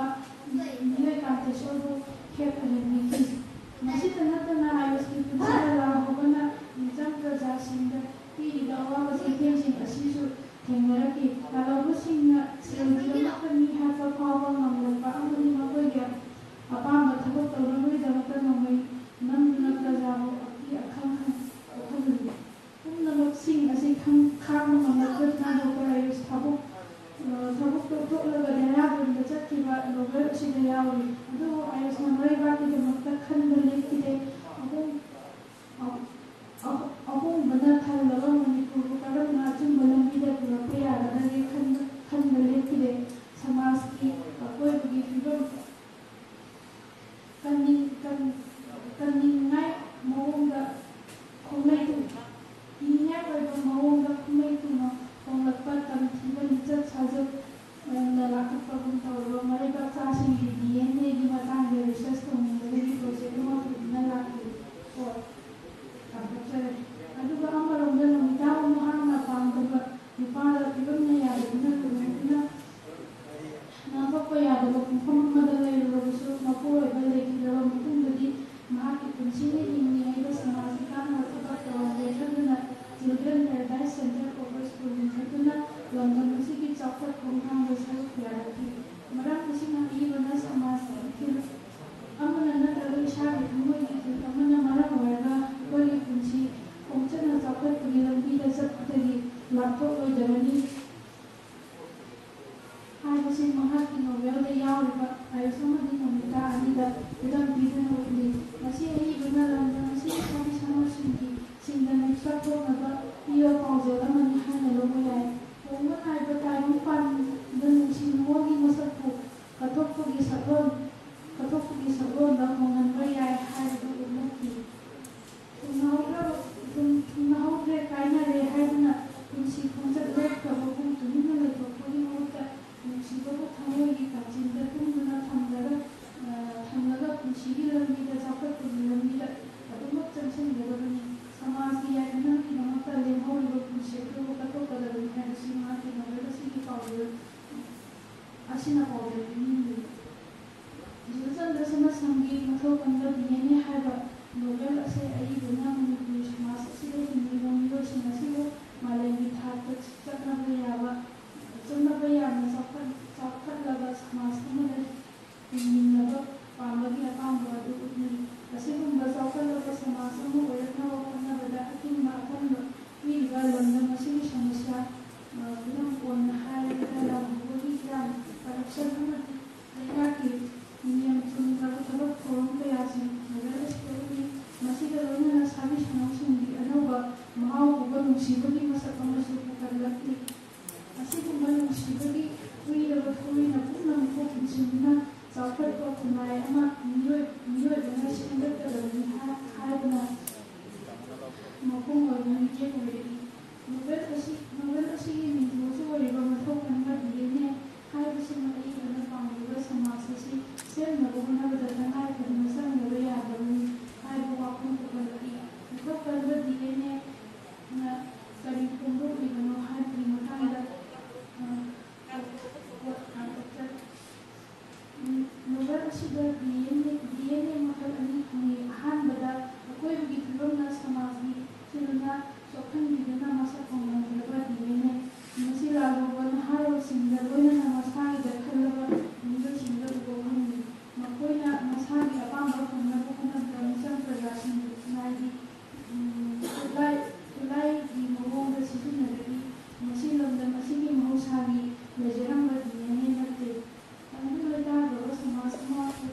ꯃꯤꯑꯣꯏ ꯀꯥꯟꯇꯦꯁꯣꯔꯕꯨ ꯍꯦꯛ ꯑꯣꯏꯍꯟꯕꯤꯈꯤ꯫ ꯃꯁꯤꯇ ꯅꯠꯇꯅ ꯑꯥꯌꯨꯁꯀꯤ ꯄꯨꯟꯁꯤꯗ ꯂꯥꯜꯍꯧꯕꯅ ꯃꯤꯆꯝ ꯄ꯭ꯔꯖꯥꯁꯤꯡꯗ ꯄꯤꯔꯤꯕ ꯑꯋꯥꯕ ꯆꯩꯊꯦꯡꯁꯤꯡ ꯑꯁꯤꯁꯨ ꯊꯦꯡꯅꯔꯛꯈꯤ꯫ ꯂꯥꯜꯍꯧꯕꯁꯤꯡꯅ ꯁꯦꯜꯒꯤꯗꯃꯛꯇ ꯃꯤ ꯍꯥꯠꯄ ꯐꯥꯎꯕ ꯉꯝꯂꯛꯄ ꯑꯃꯗꯤ ꯃꯈꯣꯏꯒꯤ ꯑꯄꯥꯝꯕ ꯊꯕꯛ ꯇꯧꯅꯕꯒꯤꯗꯃꯛꯇ ꯅꯣꯡꯃꯩ ꯅꯝꯗꯨꯅ ꯄ꯭ꯔꯖꯥꯕꯨ ꯑꯀꯤ ꯑꯈꯪ ꯄꯣꯛꯍꯜꯂꯤ꯫ ꯄꯨꯝꯅꯃꯛꯁꯤꯡ ꯑꯁꯤ ꯈꯪ-, ꯈꯥꯡꯕ ꯉꯝꯂꯛꯇꯗꯨꯅ ꯗꯣꯛꯇꯔ ꯑꯥꯌꯨꯁ ꯊꯕꯛ, ꯑ, ꯊꯕꯛ ꯇꯣꯛꯊꯣꯛꯂꯒ ꯗꯦꯍꯔꯥꯗꯨꯟꯗ ꯆꯠꯈꯤꯕ ꯅꯣꯚꯦꯜ ꯑꯁꯤꯗ ꯌꯥꯎꯔꯤ꯫ ꯑꯗꯨꯕꯨ ꯑꯥꯌꯨꯁꯅ ꯃꯔꯩꯕꯥꯛꯀꯤꯗꯃꯛꯇ ꯈꯟꯕ ꯂꯦꯞꯈꯤꯗꯦ꯫ ꯑꯍꯣꯡ-, ꯑ-, ꯑ-, ꯑꯍꯣꯡꯕꯅ ꯊꯜꯂꯕ ꯃꯅꯤꯄꯨꯔꯕꯨ ꯀꯔꯝꯅ ꯑꯆꯨꯝꯕ ꯂꯝꯕꯤꯗ ꯄꯨꯔꯛꯄ ꯌꯥꯒꯗꯒꯦ ꯈꯟꯕ, ꯈꯟꯕ ꯂꯦꯞꯈꯤꯗꯦ꯫ ꯁꯃꯥꯖꯀꯤ ꯑꯀꯣꯏꯕꯒꯤ ꯐꯤꯕꯝ ꯀꯟꯅꯤꯡ-, ꯀꯟ-, ꯀꯟꯅꯤꯡꯉꯥꯏ ꯃꯑꯣꯡꯗ ꯈꯣꯡꯂꯩ ꯊꯨ-, ꯀꯤꯅꯤꯡꯉꯥꯏ ꯑꯣꯏꯕ ꯃꯑꯣꯡꯗ ꯈꯣꯡꯂꯩ ꯊꯨꯅ ꯍꯣꯡꯂꯛꯄ ꯇꯝꯊꯤꯕ ꯂꯤꯆꯠ ꯁꯥꯖꯠ ꯃꯌꯥꯝꯅ ꯂꯥꯛꯈꯠꯄꯒꯨꯝ ꯇꯧꯔꯕ ꯃꯔꯩꯕꯥꯛ ꯆꯥꯁꯤꯡꯒꯤ ꯗꯤ ꯑꯦꯟ ꯑꯦꯒꯤ ꯃꯇꯥꯡꯗ ꯔꯤꯁꯔꯁ ꯇꯧꯅꯤꯡꯕꯗꯒꯤ ꯄ꯭ꯔꯣꯖꯦꯛ ꯑꯃ ꯄꯨꯗꯨꯅ ꯂꯥꯛꯂꯤ꯫ ꯀꯣ, ꯌꯥꯝ ꯐꯖꯔꯦ꯫ ꯑꯗꯨꯒ ꯑꯃꯔꯣꯝꯗ ꯅꯣꯃꯤꯇꯥꯕꯨ ꯃꯍꯥꯛꯅ ꯄꯥꯝꯗꯕ ꯅꯨꯄꯥꯗ ꯐꯤꯕꯝꯅ ꯌꯥꯗꯗꯨꯅ ꯂꯨꯍꯣꯡꯗꯨꯅ ꯅꯥꯟꯊꯣꯛꯄ ꯌꯥꯗꯕ ꯄꯨꯡꯐꯝ ꯑꯃꯗ ꯂꯩꯔꯨꯔꯕꯁꯨ, ꯃꯄꯨꯔꯣꯏꯕ ꯂꯩꯈꯤꯗ꯭ꯔꯕ ꯃꯇꯨꯡꯗꯗꯤ ꯃꯍꯥꯛꯀꯤ ꯄꯨꯟꯁꯤꯅ ꯍꯤꯡꯂꯤꯉꯩꯗ ꯁꯃꯥꯖꯒꯤ ꯀꯥꯟꯅꯕ ꯊꯕꯛ ꯇꯧꯔꯝꯒꯦ ꯈꯟꯗꯨꯅ Children Paradise Center Cooper School ꯂꯤꯡꯈꯠꯇꯨꯅ ꯂꯝꯗꯝ ꯑꯁꯤꯒꯤ ꯆꯥꯎꯈꯠ ꯈꯣꯡꯊꯥꯡꯗ ꯁꯔꯨꯛ ꯌꯥꯔꯛꯈꯤ꯫ ꯃꯔꯝ ꯑꯁꯤꯅ ꯑꯏꯕꯅ ꯁꯃꯥꯖꯀꯤ ꯏꯊꯤꯜ ꯑꯃꯅ ꯅꯠꯇ꯭ꯔꯒ ꯏꯁꯥꯒꯤ ꯊꯃꯣꯏꯒꯤ ꯏꯊꯤꯜ ꯑꯃꯅ ꯃꯔꯝ ꯑꯣꯏꯔꯒ ꯑꯩꯈꯣꯏꯒꯤ ꯄꯨꯟꯁꯤ ꯈꯣꯡꯆꯠꯅ ꯆꯥꯎꯈꯠꯄꯒꯤ ꯂꯝꯕꯤꯗ ꯆꯠꯄꯗꯒꯤ ꯂꯥꯞꯊꯣꯛꯂꯣꯏꯗꯕꯅꯤ ꯍꯥꯏꯕꯁꯤ ꯃꯍꯥꯛꯀꯤ ꯅꯣꯚꯦꯜꯗ ꯌꯥꯎꯔꯤꯕ ꯑꯥꯌꯨꯁ ꯑꯃꯗꯤ ꯅꯣꯃꯤꯇꯥ ꯑꯅꯤꯗ ꯈꯨꯗꯝ ꯄꯤꯗꯨꯅ ꯎꯠꯂꯤ꯫ ꯃꯁꯤ ꯑꯏꯕꯅ ꯂꯝꯗꯝ ꯑꯁꯤꯒꯤ ꯁꯥꯐꯤ ꯁꯥꯅꯥꯁꯤꯡꯒꯤ ꯁꯤꯡꯗ ꯃꯤꯛꯆꯠ ꯊꯣꯛꯅꯕ ꯄꯤꯕ ꯄꯥꯎꯖꯦꯜ ꯑꯃꯅꯤ ꯍꯥꯏꯅ ꯂꯧꯕ ꯌꯥꯏ꯫ ꯍꯣꯡꯕ ꯅꯥꯏꯕ ꯇꯥꯏꯕꯪ ꯄꯥꯟꯕ ꯅꯨꯡꯁꯤ ꯅꯨꯡꯉꯣꯜꯒꯤ ꯃꯁꯛꯄꯨ ꯀꯠꯊꯣꯛꯄꯒꯤ ꯁꯛꯂꯣꯟ, ꯀꯠꯊꯣꯛꯄꯒꯤ ꯁꯛꯂꯣꯟꯗ ꯍꯣꯡꯍꯟꯕ ꯌꯥꯏ ꯍꯥꯏꯕꯗꯨ ꯎꯠꯂꯛꯈꯤ꯫ ꯊꯨꯡꯅꯍꯧꯗ꯭ꯔꯕ-, ꯊꯨꯡ-, ꯊꯨꯡꯅꯍꯧꯗ꯭ꯔꯦ, ꯀꯥꯏꯅꯔꯦ ꯍꯥꯏꯗꯨꯅ ꯄꯨꯟꯁꯤ ꯈꯣꯡꯆꯠ ꯂꯦꯞꯈ꯭ꯔꯕꯒꯨꯝ ꯇꯨꯃꯤꯟꯅ ꯂꯩꯊꯣꯛꯄꯒꯤ ꯃꯍꯨꯠꯇ ꯅꯨꯡꯁꯤꯕꯕꯨ ꯊꯃꯣꯏꯒꯤ ꯀꯥꯆꯤꯟꯗ ꯇꯨꯡꯗꯨꯅ ꯊꯝꯂꯒ, ꯑ, ꯊꯝꯂꯒ ꯄꯨꯟꯁꯤꯒꯤ ꯂꯝꯕꯤꯗ, ꯆꯥꯎꯈꯠꯄꯒꯤ ꯂꯝꯕꯤꯗ ꯑꯗꯨꯃꯛ ꯆꯪꯁꯤꯟꯒꯗꯕꯅꯤ꯫ ꯁꯃꯥꯖꯒꯤ ꯌꯥꯏꯐꯅꯕꯒꯤꯗꯃꯛꯇ ꯂꯦꯝꯍꯧꯔꯤꯕ ꯄꯨꯟꯁꯤ ꯑꯗꯨꯕꯨ ꯀꯠꯊꯣꯛꯀꯗꯕꯅꯤ ꯍꯥꯏꯕꯁꯤ ꯃꯍꯥꯛꯀꯤ ꯅꯣꯚꯦꯜ ꯑꯁꯤꯒꯤ ꯄꯥꯎꯖꯦꯜ ꯁꯃꯥꯖ ꯁꯝꯒꯤ ꯃꯊꯧ ꯀꯟꯕ ꯗꯤ ꯑꯦꯟ ꯑꯦ ꯍꯥꯏꯕ ꯅꯣꯕꯦꯜ ꯑꯁꯦ ꯑꯏꯕꯅ ꯃꯅꯤꯄꯨꯔꯤ ꯁꯃꯥꯖ ꯑꯁꯤꯗ ꯍꯤꯡꯂꯤꯕ ꯃꯤꯑꯣꯏꯁꯤꯡ ꯑꯁꯤꯕꯨ ꯃꯥꯂꯦꯝꯒꯤ ꯊꯥꯛꯇ ꯆꯠꯅꯕ ꯌꯥꯕ, ꯆꯠꯅꯕ ꯌꯥꯝꯅ ꯆꯥꯎꯈꯠ-, ꯆꯥꯎꯈꯠꯂꯕ ꯁꯃꯥꯖ ꯑꯃꯗ ꯍꯤꯡꯃꯤꯟꯅꯕ ꯄꯥꯝꯕꯒꯤ ꯑꯄꯥꯝꯕ ꯑꯗꯨ ꯎꯠꯂꯤ꯫ ꯑꯁꯤꯒꯨꯝꯕ ꯆꯥꯎꯈꯠꯂꯕ ꯁꯃꯥꯖ ꯑꯃ ꯑꯣꯏꯔꯛꯅꯕ ꯍꯣꯠꯅꯕꯗ ꯑꯊꯤꯡꯕ ꯑꯄꯟꯕ ꯄꯤꯔꯤꯕ ꯂꯝꯗꯝ ꯑꯁꯤꯒꯤ ꯁꯃꯁ꯭ꯌꯥ, ꯑ, ꯈꯨꯗꯝ ꯑꯣꯏꯅ ꯍꯥꯏꯔꯕꯗ ꯂꯥꯜꯍꯧꯕꯒꯤ ꯏꯔꯥꯡ, corruption ꯑꯃꯗꯤ ꯂꯩꯉꯥꯛꯀꯤ ꯅꯤꯌꯝ ꯆꯨꯝꯗ꯭ꯔꯕ ꯊꯕꯛ ꯊꯧꯔꯝ ꯀꯌꯥꯁꯤꯡ ꯅꯣꯕꯦꯜ ꯑꯁꯤꯗ ꯎꯠꯂꯤ꯫ ꯃꯁꯤꯒ ꯂꯣꯏꯅꯅ ꯁꯥꯕꯤ ꯁꯥꯅꯧꯁꯤꯡꯒꯤ ꯑꯅꯧꯕ ꯃꯍꯥꯎ ꯄꯨꯕ ꯅꯨꯡꯁꯤꯕꯒꯤ ꯃꯁꯛ ꯑꯃꯁꯨ ꯄꯨꯈꯠꯂꯛꯂꯤ꯫ ꯑꯁꯤꯒꯨꯝꯕ ꯅꯨꯡꯁꯤꯕꯒꯤ ꯀꯨꯏꯔꯕ ꯊꯧꯔꯤꯅ ꯄꯨꯝꯅꯃꯛꯄꯨ ꯄꯨꯟꯁꯤꯟꯗꯨꯅ ꯆꯥꯎꯈꯠꯄ ꯈꯨꯟꯅꯥꯏ ꯑꯃ ꯃꯤꯑꯣꯏ-, ꯃꯤꯑꯣꯏꯕꯅ ꯁꯦꯝꯒꯠꯀꯗꯕꯅꯤ ꯍꯥꯏ-, ꯍꯥꯏꯗꯨꯅ ꯃꯄꯨꯡ ꯑꯣꯏꯕ ꯃꯤꯔꯦꯞ ꯑꯣꯏꯔꯛꯏ꯫ ꯅꯣꯕꯦꯜ ꯑꯁꯤ, ꯅꯣꯕꯦꯜ ꯑꯁꯤꯒꯤ ꯃꯤꯡꯊꯣꯜꯁꯨ ꯑꯣꯏꯔꯤꯕ ꯃꯊꯧ ꯀꯟꯕ ꯗꯤ ꯑꯦꯟ ꯑꯦ ꯍꯥꯏꯕꯁꯤꯃ ꯑꯏꯕꯅ ꯄꯥꯝꯂꯤꯕ ꯁꯃꯥꯖ ꯑꯁꯤ ꯁꯦꯝꯅꯕ ꯍꯣꯠꯅꯕꯗ ꯇꯉꯥꯏ ꯐꯗꯅ ꯆꯪꯗꯕ ꯌꯥꯗ꯭ꯔꯕꯅꯤ ꯍꯥꯏꯕ ꯋꯥꯐꯝ ꯄꯨꯈꯠꯂꯛꯏ꯫ ꯃꯊꯧ ꯀꯟꯕ ꯗꯤ ꯑꯦꯟ ꯑꯦꯅ ꯀꯔꯤ ꯐꯣꯡꯗꯣꯛꯂꯤꯕꯅꯣ ꯍꯥꯏꯕꯒꯤ ꯃꯇꯥꯡꯗ, ꯑ, ꯅꯣꯕꯦꯜ ꯑꯁꯤꯗ D N A, D N A ꯃꯈꯜ ꯑꯅꯤ ꯐꯪꯏ꯫ ꯑꯍꯥꯟꯕꯗ, ꯑꯀꯣꯏꯕꯒꯤ ꯐꯤꯕꯝꯅ ꯁꯃꯥꯖꯒꯤ ꯊꯤꯜꯅ ꯁꯣꯛꯍꯟꯕꯤꯗꯨꯅ ꯃꯁꯛ ꯈꯪꯍꯟꯗ꯭ꯔꯕ ꯗꯤ ꯑꯦꯟ ꯑꯦ꯫ ꯃꯁꯤ ꯂꯥꯜꯍꯧꯕ ꯅꯍꯥꯔꯣꯜꯁꯤꯡꯗ ꯂꯣꯏꯅꯅ ꯃꯁꯥꯒꯤꯗ ꯈꯜꯂꯕ ꯃꯤꯑꯣꯏꯁꯤꯡꯗ ꯎꯕ ꯐꯪꯏ꯫ ꯃꯈꯣꯏꯅ ꯃꯁꯥꯒꯤ ꯑꯄꯥꯝꯕ ꯐꯪꯅꯕ ꯍꯣꯠꯅꯕꯗ ꯃꯤꯆꯝ ꯄ꯭ꯔꯖꯥꯁꯤꯡꯕꯨ ꯈꯨꯟꯅꯥꯏꯒꯤ, ꯎꯝ, ꯈꯨꯠꯂꯥꯏ, ꯈꯨꯠꯂꯥꯏꯒꯤ ꯃꯑꯣꯡꯗ ꯁꯤꯖꯤꯟꯅꯔꯛꯏ꯫ ꯃꯁꯤ ꯂꯝꯗꯝ ꯑꯁꯤꯒꯤ ꯃꯍꯧꯁꯥꯒꯤ ꯂꯩꯖꯔꯝꯕ ꯗꯤ ꯑꯦꯟ ꯑꯦ ꯅꯠꯇꯦ꯫ ꯇꯪꯗꯨ ꯂꯩꯇꯥꯗ꯭ꯔꯕ ꯁꯃꯥꯖ ꯑꯃ,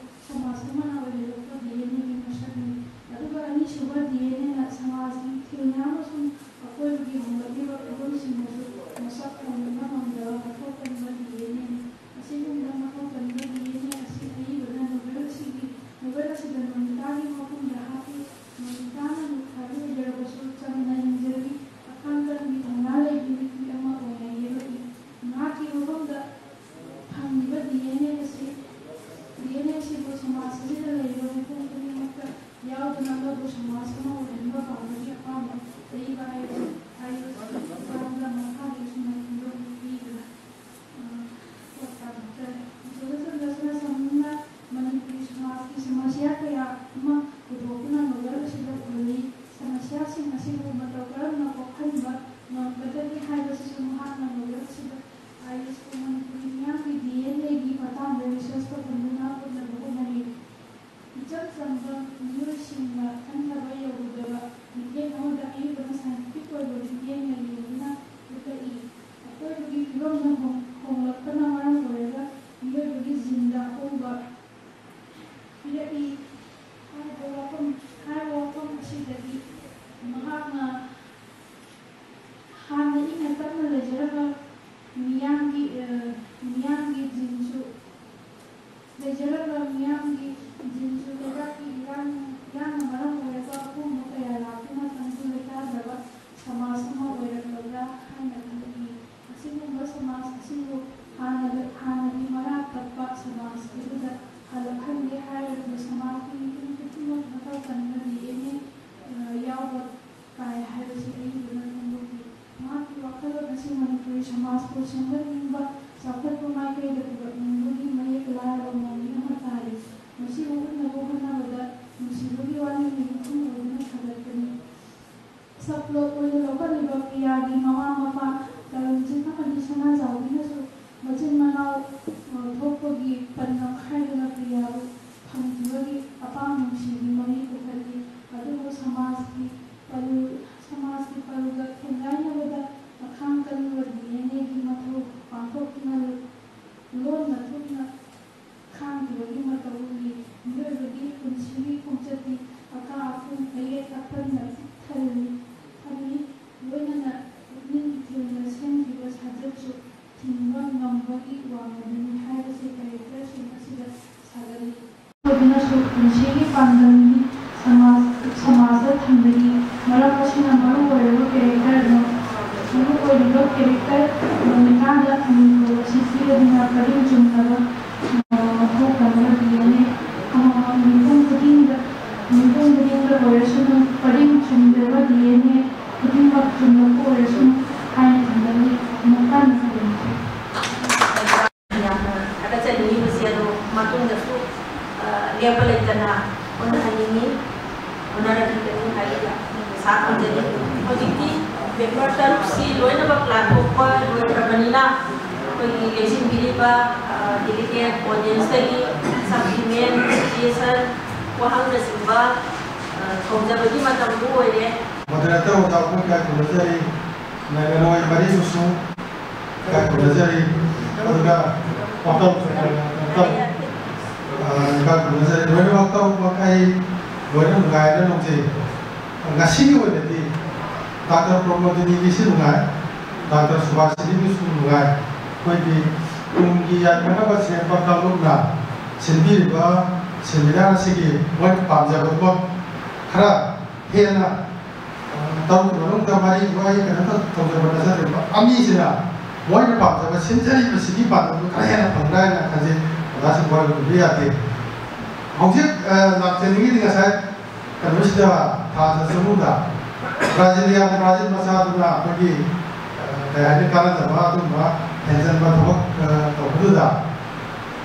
ꯁꯃꯥꯖ ꯑꯃꯅ ꯑꯣꯏꯍꯜꯂꯛꯄ ꯗꯤ ꯑꯦꯟ ꯑꯦꯒꯤ ꯃꯁꯛꯅꯤ꯫ ꯑꯗꯨꯒ ꯑꯅꯤꯁꯨꯕ ꯗꯤ ꯑꯦꯟ ꯑꯦꯅ ꯁꯃꯥꯖꯀꯤ ꯊꯤꯜꯅ ꯑꯃꯁꯨꯡ ꯑꯀꯣꯏꯕꯒꯤ ꯍꯣꯡꯂꯛꯂꯤꯕ ꯐꯤꯕꯝꯁꯤꯡꯅꯁꯨ ꯃꯁꯛ ꯈꯪꯍꯟꯕ ꯉꯝꯗꯕ ꯃꯊꯧ ꯀꯟꯕ ꯗꯤ ꯑꯦꯟ ꯑꯦꯅꯤ꯫ ꯑꯁꯤꯒꯨꯝꯕ ꯃꯊꯧ ꯀꯟꯕ ꯗꯤ ꯑꯦꯟ ꯑꯦ ꯑꯁꯤ ꯑꯏꯕꯅ ꯅꯣꯕꯦꯜ ꯑꯁꯤꯒꯤ, ꯅꯣꯕꯦꯜ ꯑꯁꯤꯗ ꯅꯣꯅꯤꯇꯥꯒꯤ ꯃꯐꯝꯗ ꯍꯥꯞꯄꯤ꯫ ꯅꯣꯅꯤꯇꯥꯅ ꯅꯣꯡꯊꯥꯏ ꯑꯣꯏꯖꯔꯕꯁꯨ ꯆꯝꯅ ꯍꯤꯡꯖꯔꯤ, ꯑꯈꯥꯡ ꯀꯟꯕꯤ ꯊꯧꯅꯥ ꯂꯩꯕꯤ ꯅꯨꯄꯤ ꯑꯃ ꯑꯣꯏꯅ ꯌꯦꯛꯂꯛꯏ꯫ ꯃꯍꯥꯛꯀꯤ ꯃꯐꯝꯗ ꯐꯪꯂꯤꯕ ꯗꯤ ꯑꯦꯟ ꯑꯦ ꯑꯁꯤ, ꯗꯤ ꯑꯦꯟ ꯑꯦ ꯑꯁꯤꯕꯨ ꯁꯃꯥꯖ ꯑꯁꯤꯗ ꯂꯩꯔꯤꯕ ꯃꯤꯄꯨꯝ ꯈꯨꯗꯤꯡꯃꯛꯇ ꯌꯥꯎꯗꯨꯅ ꯃꯗꯨ ꯁꯃꯥꯖ ꯑꯃ ꯑꯣꯏꯍꯟꯕ ꯄꯥꯝꯕꯒꯤ ꯑꯄꯥꯝꯕ ꯑꯏꯕ ꯍꯥꯏꯕꯁꯤ, ꯍꯥꯏꯕꯁꯤ ꯃꯇꯥꯡꯗ ꯃꯈꯥꯒꯤ ꯑꯁꯨꯝꯅ ꯐꯣꯡꯗꯣꯛꯄꯤꯗꯨꯅ, ꯑ, ꯄꯣꯠ ꯇꯥꯕꯤꯈ꯭ꯔꯦ꯫ ꯏꯁꯣꯔꯆꯟꯗ꯭ꯔ ꯁꯅꯥꯁꯝꯅ ꯃꯅꯤꯄꯨꯔꯤ ꯑꯍꯣꯡꯕ ꯄꯤꯔꯛꯏ꯫ ꯍꯥꯏꯔꯤꯕ ꯋꯥꯐꯝ ꯍꯥꯏꯔꯤꯕ ꯋꯥꯐꯝ ꯑꯁꯤꯗꯒꯤ ꯃꯍꯥꯛꯅ ꯍꯥꯟꯅ ꯏꯪꯅ ꯇꯞꯅ ꯂꯩꯖꯔꯝꯕ ꯃꯤꯌꯥꯝꯒꯤ ꯃꯤꯌꯥꯝꯒꯤ ꯖꯤꯟꯁꯨ ꯂꯩꯖꯔꯝꯕ ꯃꯤꯌꯥꯝꯒꯤ ꯖꯤꯟꯁꯨ ꯂꯩꯕꯥꯛꯀꯤ ꯏꯔꯥꯡ ꯏꯔꯥꯡꯅ ꯃꯔꯝ ꯑꯣꯏꯔꯒ ꯑꯍꯣꯡꯕ ꯀꯌꯥ ꯂꯥꯛꯇꯨꯅ ꯇꯪꯗꯨ ꯂꯩꯇꯥꯗ꯭ꯔꯕ ꯁꯃꯥꯖ ꯑꯃ ꯑꯣꯏꯔꯛꯂꯕ꯭ꯔꯥ ꯍꯥꯏꯅ ꯈꯜꯂꯛꯏ꯫ ꯑꯁꯤꯒꯨꯝꯕ ꯁꯃꯥꯖ ꯑꯁꯤꯕꯨ ꯍꯥꯟꯅ ꯍꯥꯟꯅꯗꯤ ꯃꯔꯥ ꯇꯞꯄ ꯁꯃꯥꯖ ꯑꯗꯨꯗ ꯍꯜꯂꯛꯍꯟꯒꯦ ꯍꯥꯏꯔꯕꯗꯤ ꯁꯃꯥꯖꯀꯤ ꯃꯤꯄꯨꯝ ꯈꯨꯗꯤꯡꯃꯛ ꯃꯊꯧ ꯇꯟꯕ ꯗꯤ ꯑꯦꯟ ꯑꯦ ꯌꯥꯎꯕ ꯇꯥꯏ ꯍꯥꯏꯕꯁꯤ ꯑꯏꯕꯅ ꯐꯣꯡꯗꯣꯛꯈꯤ꯫ ꯃꯍꯥꯛꯀꯤ ꯋꯥꯈꯜꯂꯣꯟ ꯑꯁꯤ ꯃꯅꯤꯄꯨꯔꯤ ꯁꯃꯥꯖꯄꯨ ꯁꯦꯝꯒꯠꯅꯤꯡꯕ, ꯆꯥꯎꯈꯠꯄ ꯃꯥꯏꯀꯩꯗ ꯄꯨꯔꯛꯅꯤꯡꯕꯒꯤ ꯃꯌꯦꯛ ꯂꯥꯔꯕ ꯃꯃꯤ ꯑꯃ ꯇꯥꯔꯤ꯫ ꯃꯁꯤꯕꯨ ꯎꯠꯅꯕ ꯍꯣꯠꯅꯕꯗ ꯅꯨꯡꯁꯤꯕꯒꯤ ꯋꯥꯔꯤ ꯃꯌꯦꯛ ꯑꯃ ꯑꯣꯏꯗꯨꯅ ꯁꯥꯒꯠꯄꯅꯤ꯫ ꯁꯕ ꯄ꯭ꯂꯣꯠ ꯑꯣꯏꯅ ꯂꯧꯈꯠꯂꯤꯕ ꯄ꯭ꯔꯤꯌꯥꯒꯤ ꯃꯃꯥ ꯃꯄꯥ ꯇꯔꯨꯟꯖꯤꯠ ꯑꯃꯗꯤ ꯁꯅꯥꯖꯥꯎꯕꯤꯅꯁꯨ ꯃꯆꯤꯟ ꯃꯅꯥꯎ ꯊꯣꯛꯄꯒꯤ ꯄꯟ ꯅꯝꯈꯥꯏꯗꯨꯅ ꯄ꯭ꯔꯤꯌꯥꯕꯨ ꯐꯪꯈꯤꯕꯒꯤ ꯑꯄꯥꯝ ꯅꯨꯡꯁꯤꯒꯤ ꯃꯃꯤ ꯄꯨꯈꯠꯂꯤ꯫ ꯑꯗꯨꯕꯨ ꯁꯃꯥꯖꯀꯤ ꯄꯜ ꯁꯃꯥꯖꯀꯤ ꯄꯜꯒ ꯊꯦꯡꯒꯥꯏꯅꯕꯗ ꯑꯈꯥꯡ ꯀꯟꯕ ꯗꯤ ꯑꯦꯟ ꯑꯦꯒꯤ ꯃꯊꯧ ꯄꯥꯡꯊꯣꯛꯇꯨꯅ ꯂꯣꯟꯅ ꯊꯨꯞꯅ ꯈꯥꯡꯈꯤꯕꯒꯤ ꯃꯇꯧ ꯎꯠꯂꯤ꯫ ꯃꯤꯑꯣꯏꯕꯒꯤ ꯄꯨꯟꯁꯤꯒꯤ ꯈꯣꯡꯆꯠꯇꯤ ꯑꯀꯥ ꯑꯀꯨꯝ, ꯑꯌꯦꯠ ꯑꯄꯟꯅ ꯄꯤꯛ ꯊꯜꯂꯤ, ꯊꯜꯂꯤ, ꯂꯣꯏꯅꯅ ꯄꯨꯛꯅꯤꯡ ꯏꯊꯤꯜꯅ ꯁꯦꯝꯈꯤꯕ ꯁꯥꯖꯠꯁꯨ ꯊꯤꯡꯕ ꯉꯝꯕꯒꯤ ꯋꯥꯡꯃꯗꯅꯤ ꯍꯥꯏꯕꯁꯤ ꯀꯦꯔꯦꯛꯇꯔꯁꯤꯡ ꯑꯁꯤꯗ ꯁꯥꯒꯠꯂꯤ꯫ ꯑꯗꯨꯅꯁꯨ ꯄꯨꯟꯁꯤꯒꯤ ꯄꯥꯟꯗꯝꯗꯤ ꯁꯃꯥꯖ ꯁꯃꯥꯖꯗ ꯊꯝꯕꯅꯤ꯫ ꯃꯔꯝ ꯑꯁꯤꯅ ꯃꯔꯨ ꯑꯣꯏꯔꯕ ꯀꯦꯔꯦꯛꯇꯔ ꯃꯔꯨ ꯑꯣꯏꯔꯤꯕ ꯀꯦꯔꯦꯛꯇꯔ ꯃꯣꯅꯤꯀꯥꯗ ꯃꯤꯡꯊꯣꯜ ꯑꯁꯤ ꯄꯤꯔꯗꯨꯅ ꯄꯔꯤꯡ ꯆꯨꯝꯅꯕ ꯃꯊꯧ ꯇꯧꯔꯒ ꯄꯤꯒꯅꯤ꯫ ꯑꯃꯃꯝ ꯃꯤꯄꯨꯝ ꯈꯨꯗꯤꯡꯗ ꯃꯤꯄꯨꯝ ꯈꯨꯗꯤꯡꯗ ꯑꯣꯏꯔꯁꯅꯨ ꯄꯔꯤꯡ ꯆꯨꯝꯗ꯭ꯔꯕ ꯗꯤ ꯑꯦꯟ ꯑꯦ ꯈꯨꯗꯤꯡꯃꯛ ꯆꯨꯝꯂꯛꯄ ꯑꯣꯏꯔꯁꯅꯨ ꯍꯥꯏꯅ ꯊꯝꯖꯔꯤ꯫ ꯑꯃꯨꯛ ꯍꯟꯅ ꯈꯨꯔꯨꯝꯖꯔꯤ꯫ ꯌꯥꯝꯅ ꯊꯥꯒꯠꯆꯅꯤꯡꯉꯤꯕꯁꯤ ꯑꯗꯣ ꯃꯇꯨꯡꯗꯁꯨ ꯂꯦꯞꯄ ꯂꯩꯇꯅ ꯍꯣꯠꯅꯍꯟꯅꯤꯡꯉꯤ꯫ ꯍꯣꯠꯅꯔꯛꯈꯤꯒꯅꯤ ꯍꯥꯏꯗꯨꯅ ꯑꯩ ꯑꯥꯁꯥ ꯊꯝꯖꯔꯤ꯫ ꯍꯧꯖꯤꯛꯇꯤ ꯄꯦꯄꯔ ꯇꯔꯨꯛꯁꯤ ꯂꯣꯏꯅꯃꯛ ꯂꯥꯟꯊꯣꯛꯄ ꯂꯣꯏꯈ꯭ꯔꯕꯅꯤꯅ ꯑꯩꯈꯣꯏꯒꯤ ꯂꯦꯡꯁꯤꯟꯕꯤꯔꯤꯕ ꯗꯦꯂꯤꯒꯦꯠ ꯑꯣꯗꯤꯌꯦꯟꯁꯇꯒꯤ ꯁꯕ ꯗꯤꯃꯦꯟ, ꯁꯖꯦꯁꯟ, ꯋꯥꯍꯪꯅꯆꯤꯡꯕ ꯈꯣꯡꯖꯕꯒꯤ ꯃꯇꯝꯗꯨ ꯑꯣꯏꯔꯦ꯫ ꯃꯣꯗꯦꯔꯦꯇꯔ ꯑꯣꯖꯥ ꯑꯩꯈꯣꯏ ꯀꯌꯥ ꯈꯨꯔꯨꯝꯖꯔꯤ꯫ ꯅꯥꯏꯅꯔꯣꯏ ꯃꯔꯤꯕꯨꯁꯨ ꯀꯌꯥ ꯈꯨꯔꯨꯝꯖꯔꯤ꯫ ꯑꯗꯨꯒ ꯋꯥꯐꯝ ꯀꯌꯥ ꯈꯨꯔꯨꯝꯖꯔꯤ꯫ ꯂꯣꯏꯅꯃꯛ ꯇꯔꯨꯛꯃꯛ ꯑꯩ ꯂꯣꯏꯅ ꯅꯨꯡꯉꯥꯏꯅ ꯂꯧꯖꯩ꯫ ꯉꯁꯤꯒꯤ ꯑꯣꯏꯅꯗꯤ ꯗꯥꯛꯇꯔ ꯄ꯭ꯔꯃꯣꯗꯤꯅꯤꯒꯤꯁꯨ ꯅꯨꯡꯉꯥꯏ, ꯗꯥꯛꯇꯔ ꯁꯨꯕꯥꯁꯤꯅꯤꯒꯤꯁꯨ ꯅꯨꯡꯉꯥꯏ꯫ ꯑꯩꯈꯣꯏꯒꯤ ꯇꯨꯡꯒꯤ ꯌꯥꯏꯐꯅꯕ ꯁꯦꯝꯕ ꯀꯥꯡꯂꯨꯞꯅ ꯁꯤꯟꯕꯤꯔꯤꯕ ꯁꯦꯃꯤꯅꯥꯔ ꯑꯁꯤꯒꯤ ꯃꯣꯏꯅ ꯄꯥꯝꯖꯕꯗꯨꯃꯛ ꯈꯔ ꯍꯦꯟꯅ ꯇꯔꯨꯛꯀꯤ ꯃꯅꯨꯡꯗ ꯃꯔꯤꯗꯨ ꯑꯩ ꯀꯩꯅꯣ ꯇꯧ-, ꯇꯧꯖꯕ ꯅꯠꯆꯗꯦꯕ꯫ ꯑꯅꯤꯁꯤꯅ ꯃꯣꯏꯅ ꯄꯥꯝꯖꯕ ꯁꯤꯟꯖꯔꯤꯕꯁꯤꯒꯤ ꯄꯥꯟꯗꯝꯗꯨ ꯈꯔ ꯍꯦꯟꯅ ꯐꯪꯕ꯭ꯔꯥ ꯍꯥꯏꯅ ꯈꯟꯖꯩ꯫ ꯑꯣꯖꯥꯁꯤꯡ ꯋꯥꯔꯧꯕꯤꯕ ꯌꯥꯗꯦ꯫ ꯍꯧꯖꯤꯛ, ꯑ, ꯂꯥꯛꯆꯅꯤꯡꯉꯤꯗꯤ ꯉꯁꯥꯏ ꯀꯩꯅꯣꯁꯤꯗ ꯊꯥꯗ ꯆꯍꯨꯝꯗ ꯕ꯭ꯔꯥꯖꯤꯂꯤꯌꯥꯟ ꯕ꯭ꯔꯥꯖꯤꯜ ꯃꯆꯥꯗꯨꯅ ꯑꯩꯈꯣꯏꯒꯤ, ꯑ, ꯀꯩ ꯍꯥꯏꯅꯤ, ꯀꯥꯟꯅꯗꯕ ꯑꯗꯨꯒꯨꯝꯕ ꯍꯦꯟꯖꯟꯕ ꯊꯕꯛ, ꯑ, ꯇꯧꯕꯗꯨꯗ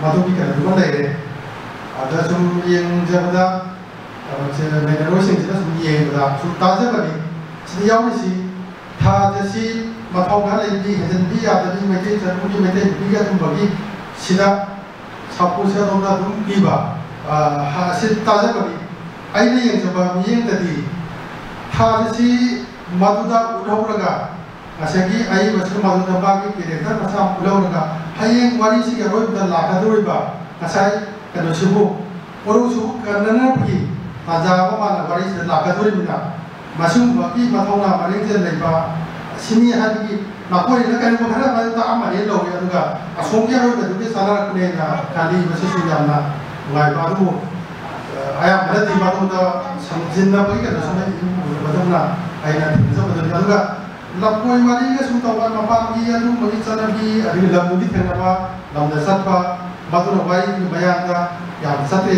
ꯃꯗꯨꯒꯤ ꯀꯩꯅꯣꯗꯨꯃ ꯂꯩꯔꯦ꯫ ꯑꯗ ꯁꯨꯝ ꯌꯦꯡꯖꯕꯗ ꯅꯩꯅꯔꯣꯏꯁꯤꯡꯁꯤꯅ ꯁꯨꯝ ꯌꯦꯡꯕꯗ, ꯁꯨꯝ ꯇꯥꯖꯕꯅꯤ꯫ ꯁꯤꯗ ꯌꯥꯎꯔꯤꯁꯤ ꯊꯥꯖꯁꯤ ꯃꯊꯧ ꯈꯔ ꯂꯩꯕꯤ, ꯍꯦꯟꯖꯟꯕꯤ ꯌꯥꯗꯕꯤ, ꯃꯩꯇꯩ ꯆꯠꯄꯒꯤ ꯃꯩꯇꯩ ꯅꯨꯄꯤꯒꯤ ꯑꯗꯨꯝꯕꯒꯤ ꯁꯤꯗ ꯁꯥꯐꯨꯁꯦ ꯑꯗꯣꯝꯗ ꯑꯗꯨꯝ ꯄꯤꯕ, ꯑ, ꯍꯥ-, ꯁꯤ ꯇꯥꯖꯕꯅꯤ꯫ ꯑꯩꯅ ꯌꯦꯡꯖꯕ ꯃꯤꯠꯌꯦꯡꯗꯗꯤ ꯊꯥꯖꯁꯤ ꯃꯗꯨꯗ ꯎꯠꯍꯧꯔꯒ ꯉꯁꯥꯏꯒꯤ ꯑꯏꯕꯁꯤꯅ ꯃꯗꯨꯗ ꯃꯥꯒꯤ ꯀꯦꯔꯦꯛꯇꯔ ꯃꯆꯥ ꯑꯃ ꯎꯠꯍꯧꯔꯒ ꯍꯌꯦꯡ ꯋꯥꯔꯤꯁꯤꯒꯤ ꯑꯔꯣꯏꯕꯗ ꯂꯥꯛꯀꯗꯧꯔꯤꯕ ꯉꯁꯥꯏ ꯀꯩꯅꯣꯁꯤꯕꯨ ꯀꯣꯔꯧꯁꯤꯕꯨ ꯀꯟꯅꯅꯕꯒꯤ ꯇꯥꯟꯖꯥ ꯑꯃ ꯃꯥꯅ ꯋꯥꯔꯤꯁꯤꯗ ꯂꯥꯛꯀꯗꯧꯔꯤꯕꯅꯤꯅ ꯃꯁꯤꯒꯨꯝꯕꯒꯤ ꯃꯊꯧꯅꯥ ꯃꯔꯤꯡꯖꯦꯜ ꯂꯩꯕ ꯁꯤꯅꯤ ꯍꯥꯏꯕꯒꯤ ꯃꯈꯣꯏꯅ ꯀꯔꯤꯒꯨꯝꯕ ꯈꯔ ꯑꯃ ꯇꯥꯛꯑꯝꯃꯅꯤ ꯂꯧꯏ꯫ ꯑꯗꯨꯒ ꯑꯁꯣꯝꯒꯤ ꯑꯔꯣꯏꯕꯗꯨꯒꯤ ꯆꯥꯅꯔꯛꯄꯅꯦꯅ ꯈꯜꯂꯤ꯫ ꯃꯁꯤꯁꯨ ꯌꯥꯝꯅ ꯅꯨꯡꯉꯥꯏꯕ꯫ ꯑꯗꯨꯕꯨ, ꯑ, ꯑꯌꯥꯝꯕꯅꯗꯤ ꯃꯗꯨꯗ ꯁꯝꯖꯤꯟꯅꯕꯒꯤ ꯀꯩꯅꯣꯁꯨ ꯂꯩ꯫ ꯃꯗꯨꯅ ꯑꯩꯅ ꯊꯦꯡꯅꯖꯕꯗꯨꯅꯤ꯫ ꯑꯗꯨꯒ ꯂꯐꯣꯏ ꯃꯔꯤꯒ ꯁꯨꯝ ꯇꯧꯕ ꯃꯄꯥꯟꯒꯤ ꯑꯗꯨꯒꯨꯝꯕꯒꯤ ꯆꯠꯅꯕꯤ, ꯑꯗꯒꯤ ꯂꯝꯗꯨꯒꯤ ꯊꯦꯡꯅꯕ, ꯂꯝꯗ ꯆꯠꯄ, ꯃꯗꯨꯅ ꯋꯥꯔꯤꯒꯤ ꯃꯌꯥꯡꯗ ꯌꯥꯝ ꯆꯠꯇꯦ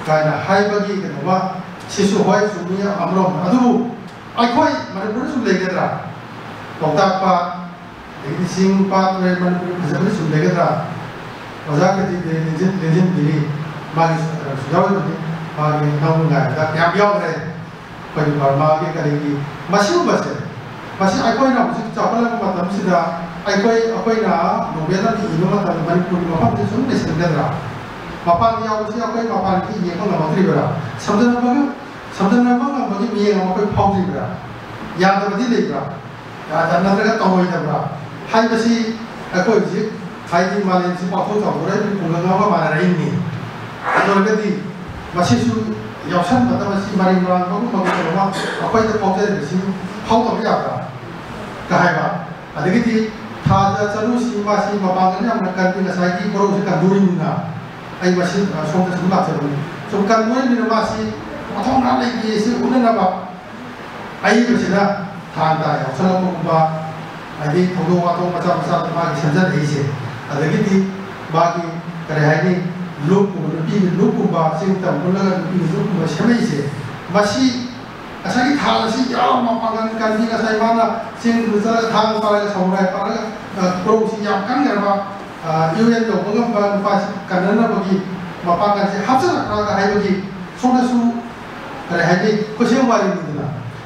ꯀꯥꯏꯅ ꯍꯥꯏꯕꯒꯤ ꯀꯩꯅꯣꯃ, ꯁꯤꯁꯨ ꯍꯣꯏ ꯆꯨꯝꯃꯤ ꯑꯃꯔꯣꯝꯗ꯫ ꯑꯗꯨꯕꯨ ꯑꯩꯈꯣꯏ ꯃꯅꯤꯄꯨꯔꯗ ꯁꯨꯝ ꯂꯩꯒꯗ꯭ꯔꯥ? ꯂꯣꯛꯇꯥꯛ ꯄꯥꯠ, ꯑꯗꯒꯤꯗꯤ ꯆꯤꯡ ꯄꯥꯠ ꯇꯨꯔꯦꯜ ꯃꯅꯤꯄꯨꯔꯒꯤ ꯐꯖꯕꯗ ꯁꯨꯝ ꯂꯩꯒꯗ꯭ꯔꯥ? ꯑꯣꯖꯥ ꯀꯦꯇꯤꯗꯦꯕ ꯂꯦꯡꯖꯤꯟ-, ꯂꯦꯡꯖꯤꯟꯕꯤꯔꯤ, ꯃꯥꯒꯤ ꯁꯨ ꯌꯥꯎꯔꯤꯕꯅꯤ, ꯃꯥꯒꯤ ꯅꯧꯅ ꯉꯥꯏꯕꯗ ꯌꯥꯝ ꯌꯥꯎꯈ꯭ꯔꯦ꯫ ꯑꯩꯈꯣꯏꯒꯤ ꯕꯔꯃꯥꯒꯤ ꯀꯔꯤꯒꯤ ꯃꯁꯤꯒꯨꯝꯕꯁꯦ, ꯃꯁꯤ ꯑꯩꯈꯣꯏꯅ ꯍꯧꯖꯤꯛ ꯆꯥꯎꯈꯠꯂꯕ ꯃꯇꯝꯁꯤꯗ ꯑꯩꯈꯣꯏ, ꯑꯩꯈꯣꯏꯅ ꯅꯣꯕꯦꯜ ꯑꯃ ꯏꯕ ꯃꯇꯝꯗ ꯃꯅꯤꯄꯨꯔꯒꯤ ꯃꯐꯝꯁꯤ ꯁꯨꯝ ꯂꯩꯁꯤꯟꯒꯗ꯭ꯔꯥ? ꯃꯄꯥꯟꯗ ꯌꯥꯎꯕꯁꯤ ꯑꯩꯈꯣꯏ ꯃꯄꯥꯟꯒꯤ ꯌꯦꯡꯕ ꯉꯝꯃꯛꯇ꯭ꯔꯤꯕ꯭ꯔꯥ? ꯁꯝꯖꯟꯅꯕꯒ, ꯁꯝꯖꯟꯅꯕ ꯉꯝꯕꯒꯤ ꯃꯤꯠꯌꯦꯡ ꯑꯃ ꯑꯩꯈꯣꯏ ꯐꯥꯎꯗ꯭ꯔꯤꯕ꯭ꯔꯥ? ꯌꯥꯗꯕꯗꯤ ꯂꯩꯕ꯭ꯔꯥ? ꯌꯥꯗ-, ꯅꯠꯇ꯭ꯔꯒ ꯇꯧꯔꯣꯏꯗꯕ꯭ꯔꯥ ꯍꯥꯏꯕꯁꯤ ꯑꯩꯈꯣꯏ ꯍꯧꯖꯤꯛ, ꯍꯥꯏꯗꯤ, ꯃꯥꯂꯦꯝꯁꯤ ꯄꯥꯛꯊꯣꯛ ꯆꯥꯎꯊꯣꯔꯛꯏꯕꯒꯤ ꯈꯨꯡꯒꯪ ꯑꯃꯒ ꯃꯥꯟꯅꯔꯛꯏꯅꯤ꯫ ꯇꯧꯔꯒꯗꯤ ꯃꯁꯤꯁꯨ ꯌꯥꯎꯁꯟꯕꯗ ꯃꯁꯤ ꯃꯔꯩ ꯃꯔꯥꯡꯕꯒꯨꯝꯕ ꯀꯩꯅꯣꯃ ꯑꯩꯈꯣꯏꯗ ꯐꯥꯎꯖꯔꯤꯕꯁꯤ ꯐꯥꯎꯗꯕ ꯌꯥꯕ꯭ꯔꯥ ꯀ ꯍꯥꯏꯕ꯫ ꯑꯗꯒꯤꯗꯤ ꯊꯥꯖ ꯆꯔꯨꯁꯤ ꯃꯥꯁꯤ ꯃꯄꯥꯡꯒꯜ ꯌꯥꯝꯅ ꯀꯜꯂꯤ, ꯉꯁꯥꯏꯒꯤ ꯀꯣꯔꯧꯁꯤ ꯀꯟꯗꯣꯔꯤꯕꯅꯤꯅ ꯑꯩ ꯃꯁꯤ ꯁꯣꯝꯗ ꯁꯨꯝ ꯂꯥꯛꯆꯕꯅꯤ꯫ ꯁꯨꯝ ꯀꯟꯗꯣꯔꯤꯕꯅꯤꯅ ꯃꯥꯁꯤ ꯃꯊꯧꯅꯥ ꯂꯩꯇꯦ, ꯁꯤ ꯎꯠꯅꯅꯕ ꯑꯏꯕꯁꯤꯅ ꯊꯥꯡ ꯇꯥ ꯌꯥꯎꯁꯜꯂꯛꯄꯒꯨꯝꯕ, ꯍꯥꯏꯗꯤ ꯊꯧꯗꯣꯛ ꯋꯥꯊꯣꯛ ꯃꯆꯥ ꯃꯆꯥꯗ ꯃꯥꯒꯤ ꯁꯦꯝꯖꯤꯜꯂꯛꯏꯁꯦ꯫ ꯑꯗꯒꯤꯗꯤ ꯃꯥꯒꯤ ꯀꯔꯤ ꯍꯥꯏꯅꯤ, ꯂꯨꯞꯀꯨꯝꯕ, ꯅꯨꯄꯤꯒꯤ ꯂꯨꯞꯀꯨꯝꯕ, ꯆꯤꯡ ꯇꯝ ꯄꯨꯜꯂꯒ ꯅꯨꯄꯤꯒꯤ ꯂꯨꯞꯀꯨꯝꯕ ꯁꯦꯝꯃꯛꯏꯁꯦ, ꯃꯁꯤ ꯉꯁꯥꯏꯒꯤ ꯊꯥꯡ ꯑꯁꯤ ꯌꯥꯝ ꯃꯄꯥꯡꯒꯜ ꯀꯟꯕꯤ, ꯉꯁꯥꯏ ꯃꯥꯅ ꯆꯤꯡꯗꯨꯗ ꯆꯠꯂꯒ ꯊꯥꯡ ꯄꯥꯏꯔꯒ ꯁꯃꯨꯔꯥꯏ ꯄꯥꯏꯔꯒ, ꯑ, ꯀꯣꯔꯧꯁꯤ ꯌꯥꯝ ꯀꯟꯈ꯭ꯔꯕ, ꯑ, ꯌꯨ ꯑꯦꯟ ꯌꯧꯕ ꯉꯝꯕ ꯅꯨꯄꯥꯁꯤ ꯀꯟꯅꯅꯕꯒꯤ ꯃꯄꯥꯡꯒꯜꯁꯤ ꯍꯥꯞꯆꯤꯜꯂꯛꯄ꯭ꯔꯥꯒ ꯍꯥꯏꯕꯒꯤ ꯁꯣꯝꯗꯁꯨ ꯀꯔꯤ ꯍꯥꯏꯅꯤ, ꯈꯨꯠꯁꯦꯝ ꯋꯥꯔꯤꯅꯤꯗꯅ꯫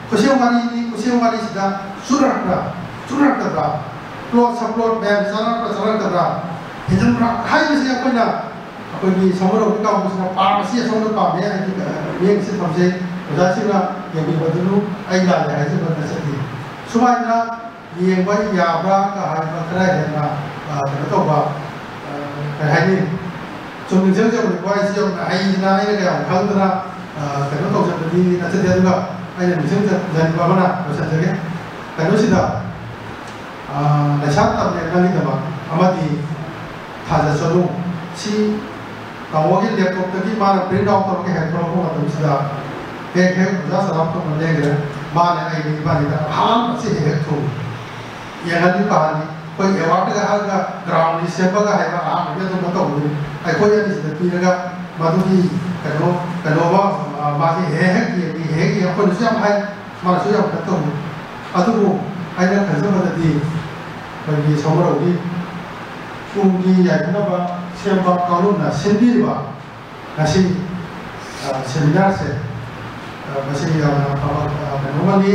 ꯈꯨꯠꯁꯦꯝ ꯋꯥꯔꯤꯅꯤ, ꯈꯨꯠꯁꯦꯝ ꯋꯥꯔꯤꯁꯤꯗ ꯆꯨꯅꯔꯛꯄ꯭ꯔꯥ, ꯆꯨꯅꯔꯛꯇꯕ꯭ꯔꯥ, ꯄ꯭ꯂꯣꯠ ꯁꯕ ꯄ꯭ꯂꯣꯠ ꯃꯌꯥꯝ ꯆꯥꯅꯔꯛꯄ꯭ꯔꯥ, ꯆꯥꯅꯔꯛꯇꯕ꯭ꯔꯥ, ꯍꯦꯟꯖꯟꯕ꯭ꯔꯥ ꯍꯥꯏꯕꯁꯤ ꯑꯩꯈꯣꯏꯅ ꯑꯩꯈꯣꯏꯒꯤ ꯁꯃꯨꯔꯧꯒꯤ ꯀꯥꯡꯕꯨꯁꯤꯅ ꯄꯥꯝꯕꯁꯤ ꯑꯁꯣꯝꯗ ꯄꯥꯝꯃꯦ, ꯍꯥꯏꯗꯤ ꯃꯤꯠꯌꯦꯡꯁꯤ ꯊꯝꯖꯩ꯫ ꯑꯣꯖꯥꯁꯤꯡꯅ ꯌꯦꯡꯕꯤꯕꯗꯨ ꯑꯩ ꯂꯥꯜꯂꯦ ꯍꯥꯏꯖꯕ ꯅꯠꯆꯗꯦ꯫ ꯁꯨꯃꯥꯏꯅ ꯌꯦꯡꯕ ꯌꯥꯕ꯭ꯔꯥꯒ ꯍꯥꯏꯕ ꯈꯔ ꯍꯦꯟꯅ, ꯑ, ꯀꯩꯅꯣ ꯇꯧꯕ, ꯑ, ꯀꯩ ꯍꯥꯏꯅꯤ, ꯁꯨꯝ ꯅꯤꯡꯁꯤꯡꯖꯕꯅꯤꯀꯣ꯫ ꯑꯩꯁꯤ ꯌꯥꯝꯅ ꯍꯩꯗꯅ, ꯑꯩꯅ ꯀꯌꯥꯝ ꯈꯪꯗꯅ, ꯑ, ꯀꯩꯅꯣ ꯇꯧꯖꯕꯗꯤ ꯅꯠꯆꯗꯦ꯫ ꯑꯗꯨꯒ ꯑꯩꯅ ꯅꯤꯡꯁꯤꯡꯖꯅꯤꯡꯕ ꯑꯃꯅ ꯂꯣꯏꯁꯤꯟꯖꯒꯦ꯫ ꯀꯩꯅꯣꯁꯤꯗ, ꯑ, ꯂꯩꯁꯥ ꯇꯝꯂꯦꯟꯕꯒꯤꯗꯃꯛ ꯑꯃꯗꯤ ꯊꯥꯖ ꯆꯅꯨ ꯁꯤ ꯇꯥꯃꯣꯒꯤ ꯂꯦꯞꯇꯣꯞꯇꯒꯤ ꯃꯥꯅ ꯄ꯭ꯔꯤꯟꯠ ꯑꯥꯎꯠ ꯇꯧꯔꯒ ꯍꯦꯛ ꯊꯣꯛꯂꯛꯄ ꯃꯇꯝꯁꯤꯗ ꯍꯦꯛ ꯍꯦꯛ ꯑꯣꯖꯥ ꯁꯅꯥꯇꯣꯝꯕ ꯂꯦꯡꯗ꯭ꯔꯦ꯫ ꯃꯥꯅ ꯑꯩꯒꯤ ꯏꯕꯥꯅꯤꯗ ꯑꯍꯥꯟꯕꯁꯤ ꯍꯦꯛ ꯍꯦꯛ ꯊꯣꯡꯉꯤ꯫ ꯌꯦꯡꯍꯜꯂꯤ ꯄꯥꯍꯜꯂꯤ꯫ ꯑꯩꯈꯣꯏ ꯑꯦꯋꯥꯔꯗꯒ ꯍꯥꯏꯔꯒ ꯒ꯭ꯔꯥꯎꯟꯒꯤ ꯁꯦꯝꯕꯒ ꯍꯥꯏꯕ ꯑꯍꯥꯟꯕꯒꯤ ꯑꯗꯨꯝꯕ ꯇꯧꯕꯅꯤ꯫ ꯑꯩꯈꯣꯏ ꯑꯅꯤꯁꯤꯗ ꯄꯤꯔꯒ ꯃꯗꯨꯒꯤ ꯀꯩꯅꯣ, ꯀꯩꯅꯣꯃ, ꯑ, ꯃꯥꯁꯦ ꯍꯦꯛ ꯍꯦꯛ ꯌꯦꯡꯉꯤ, ꯍꯦꯛ ꯌꯦꯡꯉꯤ꯫ ꯑꯩꯈꯣꯏꯅꯁꯨ ꯌꯥꯝ ꯍꯥꯏ, ꯃꯥꯅꯁꯨ ꯌꯥꯝ ꯀꯩꯅꯣ ꯇꯧꯏ꯫ ꯑꯗꯨꯕꯨ ꯑꯩꯅ ꯈꯟꯖꯕꯗꯗꯤ ꯑꯩꯈꯣꯏꯒꯤ ꯁꯃꯨꯔꯧꯒꯤ ꯇꯨꯡꯒꯤ ꯌꯥꯏꯐꯅꯕ ꯁꯦꯝꯕ ꯀꯥꯡꯂꯨꯞꯅ ꯁꯤꯟꯕꯤꯔꯤꯕ ꯉꯁꯤ, ꯑ, ꯁꯦꯃꯤꯅꯥꯔꯁꯦ, ꯑ, ꯃꯁꯤ ꯌꯥꯝꯅ ꯑꯐꯕ, ꯑ, ꯀꯩꯅꯣ ꯑꯃꯅꯤ꯫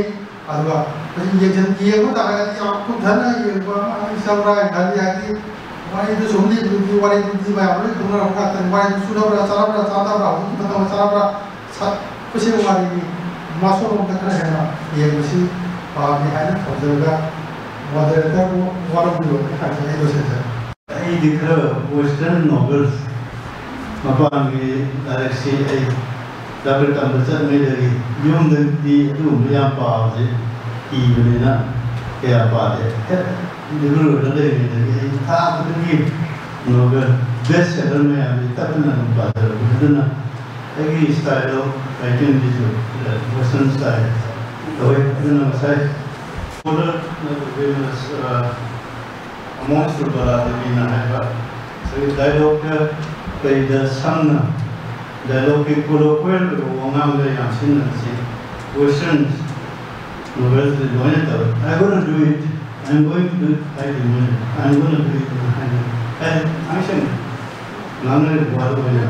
ꯑꯗꯨꯒ ꯃꯁꯤ ꯌꯦꯡꯁꯤꯟ-, ꯌꯦꯡꯕ ꯇꯥꯔꯒꯗꯤ ꯌꯥꯝ ꯀꯨꯞꯊꯅ ꯌꯦꯡꯕ ꯑꯃ, ꯆꯥꯝꯃꯉꯥ ꯈꯜꯂꯤ ꯍꯥꯏꯗꯤ ꯋꯥꯔꯤꯗꯨ ꯁꯨꯝ ꯂꯤꯕꯗꯨꯗꯤ ꯋꯥꯔꯤꯗꯨꯗꯤ ꯃꯌꯥꯝ ꯂꯣꯏ ꯈꯪꯅꯔꯕ ꯉꯥꯛꯇꯅꯤ꯫ ꯋꯥꯔꯤꯗꯨ ꯁꯨꯅꯕ꯭ꯔꯥ, ꯆꯥꯔꯕ꯭ꯔꯥ, ꯆꯥꯗꯕ꯭ꯔꯥ, ꯍꯧꯖꯤꯛꯀꯤ ꯃꯇꯝꯗ ꯆꯥꯔꯕ꯭ꯔꯥ, ꯁ-, ꯈꯨꯠꯁꯦꯝ ꯋꯥꯔꯤꯅꯤ꯫ ꯃꯁꯣꯝꯂꯣꯝꯗ ꯈꯔ ꯍꯦꯟꯅ ꯌꯦꯡꯕꯁꯤ ꯄꯥꯝꯃꯤ ꯍꯥꯏꯅ ꯊꯝꯖꯔꯒ ꯃꯣꯗꯔꯦꯇꯔꯕꯨ ꯋꯥꯔꯧꯕꯤꯔꯣꯏ ꯍꯥꯏꯅ ꯑꯩ ꯂꯣꯏꯁꯤꯟꯖꯔꯦ꯫ ꯑꯩꯗꯤ ꯈꯔ ꯋꯦꯁꯇꯔꯟ ꯅꯣꯕꯦꯜꯁ, ꯃꯄꯥꯟꯒꯤ ꯂꯥꯏꯔꯤꯛꯁꯤ ꯑꯩ ꯗꯥꯛꯇꯔ ꯇꯝꯕ ꯆꯠꯂꯤꯉꯩꯗꯒꯤ ꯌꯨꯝꯗꯗꯤ ꯑꯗꯨꯒꯨꯝꯕ ꯌꯥꯝ ꯄꯥꯕꯁꯦ ꯀꯤꯕꯅꯤꯅ ꯀꯌꯥ ꯄꯥꯗꯦ꯫ ꯍꯦꯛ ꯗꯤꯕ꯭ꯔꯨꯒꯔꯗ ꯂꯩꯔꯤꯉꯩꯗꯒꯤ ꯑꯩ ꯊꯥ ꯈꯨꯗꯤꯡꯒꯤ ꯅꯣꯕꯦꯜ ꯕꯦꯁ ꯁꯦꯂꯔ ꯃꯌꯥꯝꯁꯤ ꯇꯞꯇꯅ ꯑꯗꯨꯝ ꯄꯥꯖꯔꯛꯄꯅꯤ꯫ ꯑꯗꯨꯅ ꯑꯩꯒꯤ style of writingꯁꯤꯁꯨ western style ꯇꯧꯋꯦ꯫ ꯑꯗꯨꯅ ꯉꯁꯥꯏ ꯁ꯭ꯀꯣꯂꯔ ꯑꯃꯣꯟ ꯁꯨꯔꯕꯂꯥ ꯗꯦꯕꯤꯅ ꯍꯥꯏꯕ ꯉꯁꯥꯏꯒꯤ ꯗꯥꯏꯂꯣꯛꯇ ꯀꯩꯗ ꯁꯝꯅ ꯗꯥꯏꯂꯣꯛꯀꯤ ꯀꯣꯂꯣꯀ꯭ꯋꯦꯜ ꯑꯣꯏꯕ ꯋꯥꯉꯥꯡꯗ ꯌꯥꯝ ꯁꯤꯖꯤꯟꯅꯕꯁꯤ western ꯅꯣꯕꯦꯜꯁꯤꯗ ꯂꯣꯏꯅ ꯇꯧꯋꯤ꯫ "I gonna do it, I am going to do it" ꯍꯥꯏꯗꯤ ꯃꯣꯏꯅ "I am gonna do it" ꯍꯥꯏꯅ ꯍꯥꯏꯗꯤ ꯊꯥꯡꯁꯤꯡ ꯉꯥꯡꯅꯔꯤꯕ ꯋꯥꯗꯨ ꯑꯣꯏꯅ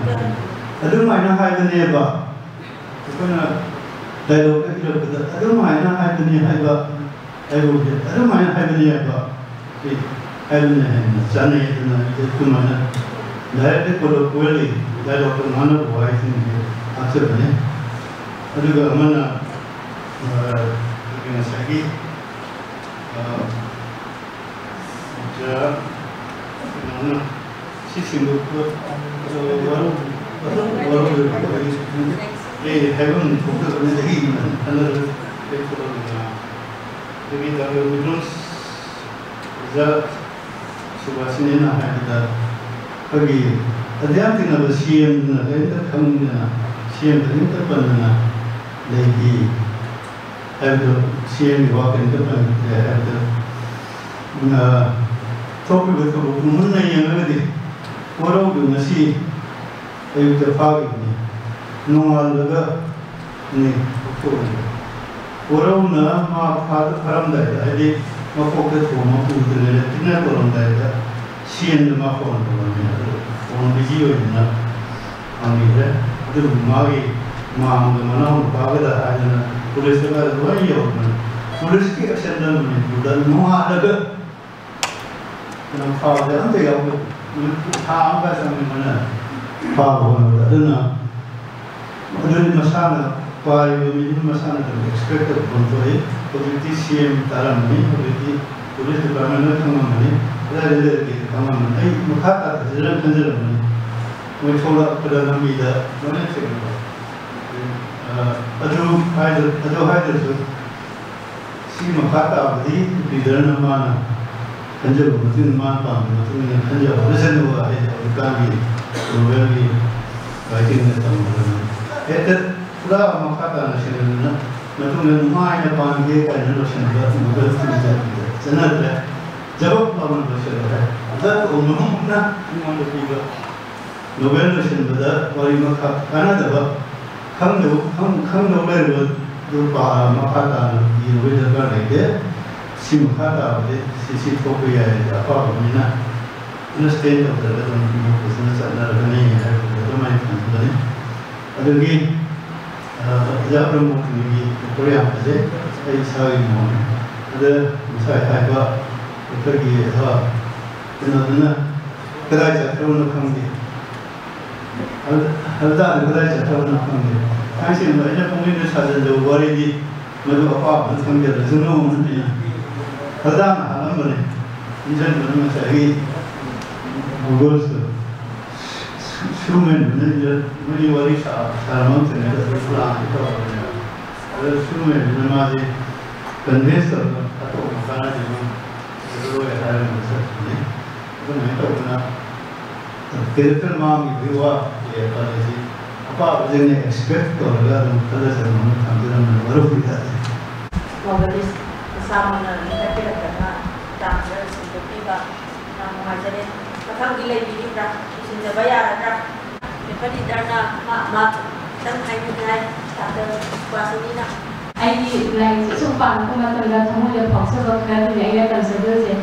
ꯑꯗꯨꯃꯥꯏꯅ ꯍꯥꯏꯕꯅꯦꯕ꯫ ꯑꯩꯈꯣꯏꯅ ꯗꯥꯏꯂꯣꯛꯇ ꯏꯔꯛꯄꯗ "ꯑꯗꯨꯃꯥꯏꯅ ꯍꯥꯏꯕꯅꯤ" ꯍꯥꯏꯕ, ꯗꯥꯏꯂꯣꯛꯁꯦ "ꯑꯗꯨꯃꯥꯏꯅ ꯍꯥꯏꯕꯅꯤ" ꯍꯥꯏꯕ ꯁꯤ ꯍꯥꯏꯕꯅ ꯍꯦꯟꯅ ꯆꯥꯅꯩ꯫ ꯑꯗꯨꯅ ꯑꯩꯁꯦ ꯑꯗꯨꯃꯥꯏꯅ ꯗꯥꯏꯔꯦꯛꯇ ꯀꯣꯂꯣꯀ꯭ꯋꯦꯜꯂꯤ ꯗꯥꯏꯂꯣꯛꯇ ꯉꯥꯡꯅꯕ ꯋꯥꯍꯩꯁꯤꯡꯁꯦ ꯍꯥꯞꯆꯕꯅꯤ꯫ ꯑꯗꯨꯒ ꯑꯃꯅ, ꯑ, ꯑꯩꯈꯣꯏꯒꯤ ꯉꯁꯥꯏꯒꯤ, ꯑ, ꯑꯣꯖꯥ ꯀꯩꯅꯣꯅ ꯁꯤ ꯁꯦꯡꯗꯣꯛꯄ, ꯑ, ꯋꯥꯔꯧ-, ꯋꯥꯔꯧ-, ꯋꯥꯔꯧꯕꯤꯔꯣꯏ꯫ ꯑꯩ ꯍꯥꯏꯐꯝ ꯊꯣꯛꯇꯕꯅꯤ, ꯑꯩ ꯈꯟꯅꯔꯒ ꯑꯩ ꯊꯣꯛꯂꯛꯑꯒ ꯑꯗꯒꯤ ꯗꯥꯛꯇꯔ ꯃꯤꯂꯣꯟ ꯑꯣꯖꯥ ꯁꯨꯕꯥꯁꯤꯅꯤꯅ ꯍꯥꯏꯕꯗ ꯑꯩꯈꯣꯏꯒꯤ ꯑꯙ꯭ꯌꯥꯟ ꯇꯤꯟꯅꯕ ꯁꯦꯝꯗꯨꯅ ꯀꯔꯤꯝꯇ ꯈꯪꯗꯅ ꯁꯦꯝ ꯀꯔꯤꯝꯇ ꯄꯟꯗꯅ ꯂꯩꯈꯤ ꯍꯥꯏꯕꯗꯨ, ꯁꯦꯝꯒꯤ ꯋꯥ ꯀꯔꯤꯝꯇ ꯄꯟꯈꯤꯗ꯭ꯔꯦ ꯍꯥꯏꯕꯗꯨ, ꯑ, ꯊꯣꯛꯈꯤꯕ ꯊꯧꯗꯣꯛꯇꯨ ꯃꯨꯟꯅ ꯌꯦꯡꯂꯒꯗꯤ ꯋꯥꯔꯧꯗꯨ ꯉꯁꯤ ꯑꯌꯨꯛꯇ ꯐꯥꯈꯤꯕꯅꯤ꯫ ꯅꯣꯡꯉꯥꯜꯂꯒꯅꯤ ꯊꯣꯛꯈꯤꯕ꯫ ꯋꯥꯔꯧꯅ ꯃꯥ ꯐꯥ-, ꯐꯥꯔꯝꯗꯥꯏꯗ, ꯍꯥꯏꯗꯤ ꯃꯀꯣꯛꯇ ꯊꯣꯝꯃ ꯄꯨꯗ꯭ꯔꯤꯉꯩꯗ ꯀꯤꯠꯅꯦꯞ ꯇꯧꯔꯝꯗꯥꯏꯗ ꯁꯤ ꯑꯦꯝꯗ ꯃꯥ ꯐꯣꯟ ꯇꯧꯔꯝꯃꯦ꯫ ꯑꯗꯨ ꯐꯣꯟ ꯕꯤꯖꯤ ꯑꯣꯏꯗꯅ ꯐꯪꯈꯤꯗ꯭ꯔꯦ꯫ ꯑꯗꯨꯕꯨ ꯃꯥꯒꯤ ꯃꯥꯝꯒ ꯃꯅꯥꯎ ꯅꯨꯄꯥꯒꯗ ꯍꯥꯏꯗꯅ ꯄꯨꯂꯤꯁꯇꯒ ꯂꯣꯏ ꯌꯧꯗꯅ ꯄꯨꯂꯤꯁꯀꯤ ꯑꯦꯛꯁꯟꯗ ꯃꯅꯤꯄꯨꯔꯗ ꯅꯣꯡꯉꯥꯜꯂꯒ ꯀꯩꯅꯣ ꯐꯥꯕꯗ ꯑꯝꯇ ꯌꯥꯎꯗꯦ꯫ ꯅꯨꯃꯤꯠ ꯊꯥ ꯑꯃꯒ ꯆꯪꯉꯦ ꯃꯣꯏꯅ ꯐꯥꯕ ꯍꯣꯠꯅꯕꯗ꯫ ꯑꯗꯨꯅ ꯑꯗꯨꯗꯤ ꯃꯁꯥꯅ ꯄꯥꯏꯔꯤꯕ ꯃꯤꯗꯨꯅ ꯃꯁꯥꯅ ꯑꯗꯨꯝ ꯑꯦꯛꯁꯄꯦꯛ ꯇꯧꯐꯝ ꯊꯣꯛꯏ꯫ ꯍꯧꯖꯤꯛꯇꯤ ꯁꯤ ꯑꯦꯝ ꯇꯥꯔꯝꯃꯅꯤ, ꯍꯧꯖꯤꯛꯇꯤ ꯄꯨꯂꯤꯁ ꯗꯤꯄꯥꯔꯠꯃꯦꯟꯅ ꯈꯪꯉꯝꯃꯅꯤ, ꯀꯗꯥꯏꯗ ꯂꯩꯔꯒꯦ ꯈꯪꯉꯝꯃꯅꯤ꯫ ꯑꯩ ꯃꯈꯥ ꯇꯥꯊꯖꯔ ꯈꯟꯖꯔꯝꯃꯅꯤ꯫ ꯃꯣꯏ ꯊꯣꯛꯂꯛꯄꯗ ꯂꯝꯕꯤꯗ ꯂꯣꯏꯅ ꯊꯦꯡꯅꯕ꯫ ꯑ, ꯑꯗꯨ ꯍꯥꯏꯗ-, ꯑꯗꯨ ꯍꯥꯏꯗ꯭ꯔꯁꯨ ꯁꯤ ꯃꯈꯥ ꯇꯥꯕꯗꯤ ꯂꯤꯗꯔꯅ ꯃꯥꯅ ꯈꯟꯖꯕ ꯃꯇꯨꯡ ꯏꯟꯅ, ꯃꯥꯅ ꯄꯥꯝꯕ ꯃꯇꯨꯡ ꯏꯟꯅ ꯈꯟꯖꯕ ꯍꯣꯠꯅꯖꯅꯨ ꯍꯥꯏꯁꯦ ꯍꯧꯖꯤꯛꯀꯥꯟꯒꯤ ꯅꯣꯕꯦꯜꯒꯤ ꯋꯥꯍꯩꯁꯤꯡꯅ ꯇꯝꯕꯗꯅꯤ꯫ ꯍꯦꯛꯇ ꯄꯨꯔꯥ ꯃꯈꯥ ꯇꯥꯅ ꯁꯦꯡꯅꯗꯅ ꯃꯇꯨꯡꯗ ꯅꯨꯡꯉꯥꯏꯅ ꯄꯥꯟꯒꯦ ꯀꯥꯏꯅ ꯂꯣꯏꯁꯤꯟꯕ ꯅꯣꯕꯦꯜꯁꯤꯡꯁꯦ ꯆꯠꯅꯗ꯭ꯔꯦ꯫ ꯖꯕꯛ ꯂꯥꯎꯅ ꯂꯣꯏꯁꯤꯜꯂꯦ꯫ ꯍꯟꯗꯛ ꯀꯣꯡꯅ ꯑꯃꯨꯛꯅ ꯑꯩꯉꯣꯟꯗ ꯄꯤꯕ ꯅꯣꯕꯦꯜ ꯂꯣꯏꯁꯤꯟꯕꯗ ꯋꯥꯔꯤ ꯃꯈꯥ ꯀꯥꯟꯅꯗꯕ ꯈꯪꯗꯕ, ꯈꯪ-, ꯈꯪꯗꯕ ꯂꯩꯔꯕꯗꯨ ꯄꯥ-, ꯃꯈꯥ ꯇꯥꯅ ꯏꯔꯨꯕꯒꯤ ꯗꯔꯀꯥꯔ ꯂꯩꯇꯦ꯫ ꯁꯤ ꯃꯈꯥ ꯇꯥꯕꯗꯤ ꯁꯤ, ꯁꯤ ꯊꯣꯛꯄ ꯌꯥꯏ, ꯑꯄꯥꯝꯕꯅꯤꯅ understand ꯇꯧꯗ꯭ꯔꯒ ꯑꯗꯨꯝ ꯐꯖꯅ ꯆꯠꯅꯔꯒꯅꯤ ꯍꯥꯏꯕꯗꯨ ꯑꯗꯨꯃꯥꯏꯅ ꯈꯟꯖꯕꯅꯤ꯫ ꯑꯗꯨꯒꯤ, ꯑ, ꯑꯣꯖꯥ ꯕ꯭ꯔꯍ꯭ꯃꯒꯤ ꯄꯦꯄꯔ ꯌꯥꯝ ꯐꯖꯩ, ꯑꯩ ꯏꯁꯥꯒꯤ ꯃꯣꯠꯅꯤ꯫ ꯑꯗ ꯉꯁꯥꯏ ꯍꯥꯏꯕ ꯑꯩꯈꯣꯏꯒꯤ, ꯑ, ꯀꯩꯅꯣꯗꯨꯅ ꯀꯗꯥꯏ ꯆꯠꯈ꯭ꯔꯕꯅꯣ ꯈꯪꯗꯦ꯫ ꯍꯜ-, ꯍꯜꯗꯥꯗꯨ ꯀꯗꯥꯏ ꯆꯠꯈ꯭ꯔꯕꯅꯣ ꯈꯪꯗꯦ꯫ ꯊꯥꯡꯁꯤꯡꯗꯣ ꯑꯩꯅ ꯄꯨꯡꯂꯤꯗ ꯁꯥꯖꯤꯟꯖꯕ ꯋꯥꯔꯤꯗꯤ ꯃꯗꯨ ꯑꯄꯥꯕꯗ ꯊꯝꯖꯔꯁꯅꯨ ꯍꯥꯏꯅ ꯍꯜꯗꯥꯅ ꯍꯥꯜꯂꯝꯕꯅꯤ꯫ ꯏꯟꯖꯟꯗꯨꯅ ꯉꯁꯥꯏꯒꯤ ꯒꯨꯒꯜꯁꯇꯣ ꯁꯨꯃꯦꯟꯗꯨꯅ ꯏꯟꯖꯟ-, ꯃꯣꯏꯒꯤ ꯋꯥꯔꯤ ꯁꯥ-, ꯁꯥꯔꯝꯕ ꯃꯇꯝꯗ ꯑꯩꯈꯣꯏ ꯄ꯭ꯂꯥꯟꯗꯤ ꯇꯧꯔꯕꯅꯦꯕ꯫ ꯑꯗꯨ ꯁꯨꯃꯦꯟꯗꯨꯅ ꯃꯥꯁꯦ convince ꯇꯧꯔꯒ ꯑꯇꯣꯞꯄ ꯀꯥꯟꯅꯗꯦ, ꯃꯣꯏ ꯂꯣꯏ ꯍꯥꯏꯔꯒ ꯆꯠꯈꯤꯕꯅꯤ꯫ ꯑꯗꯨꯃꯥꯏꯅ ꯇꯧꯗꯅ ꯀꯦꯔꯦꯛꯇꯔ ꯃꯥꯡꯈꯤꯕꯒꯤ ꯋꯥ ꯀꯌꯥ ꯐꯔꯦꯁꯤ ꯑꯄꯥꯕꯁꯤꯡꯅ expect ꯇꯧꯔꯒ ꯑꯗꯨꯝ ꯈꯜꯂ ꯆꯠꯅꯕ ꯊꯝꯖꯔꯝꯕꯅꯤ ꯃꯔꯨꯞꯀꯤ ꯊꯥꯖꯩ꯫ ꯅꯣꯕꯦꯂꯤꯁ ꯃꯁꯥꯃꯛꯅ ꯂꯤꯡꯈꯠꯄꯤꯔꯛꯇꯅ ꯇꯥꯡ ꯈꯔ ꯁꯟꯗꯣꯛꯄꯤꯕ ꯌꯥꯝ ꯅꯨꯡꯉꯥꯏꯖꯔꯦ꯫ ꯃꯊꯪꯗꯤ ꯂꯩꯕꯤꯔꯤꯕ꯭ꯔꯥ? ꯂꯣꯏꯁꯤꯟꯖꯕ ꯌꯥꯔꯗ꯭ꯔꯥ? ꯄꯦꯄꯔ ꯂꯤꯗꯔꯅ ꯃꯥ, ꯃꯥ ꯈꯤꯇꯪ ꯍꯥꯏꯕꯤꯅꯤꯡꯉꯥꯏ ꯗꯥꯛꯇꯔ ꯁꯨꯕꯥꯁꯤꯅꯤꯅ꯫ ꯑꯩꯒꯤ ꯂꯥꯏꯔꯤꯛꯁꯦ ꯁꯨꯝ ꯄꯥꯔꯛꯄ ꯃꯇꯝꯗ ꯊꯃꯣꯏꯗ ꯐꯥꯎꯖꯕ ꯈꯔꯗꯨꯅꯤ ꯑꯩꯅ ꯇꯝꯖꯗꯣꯏꯁꯦ꯫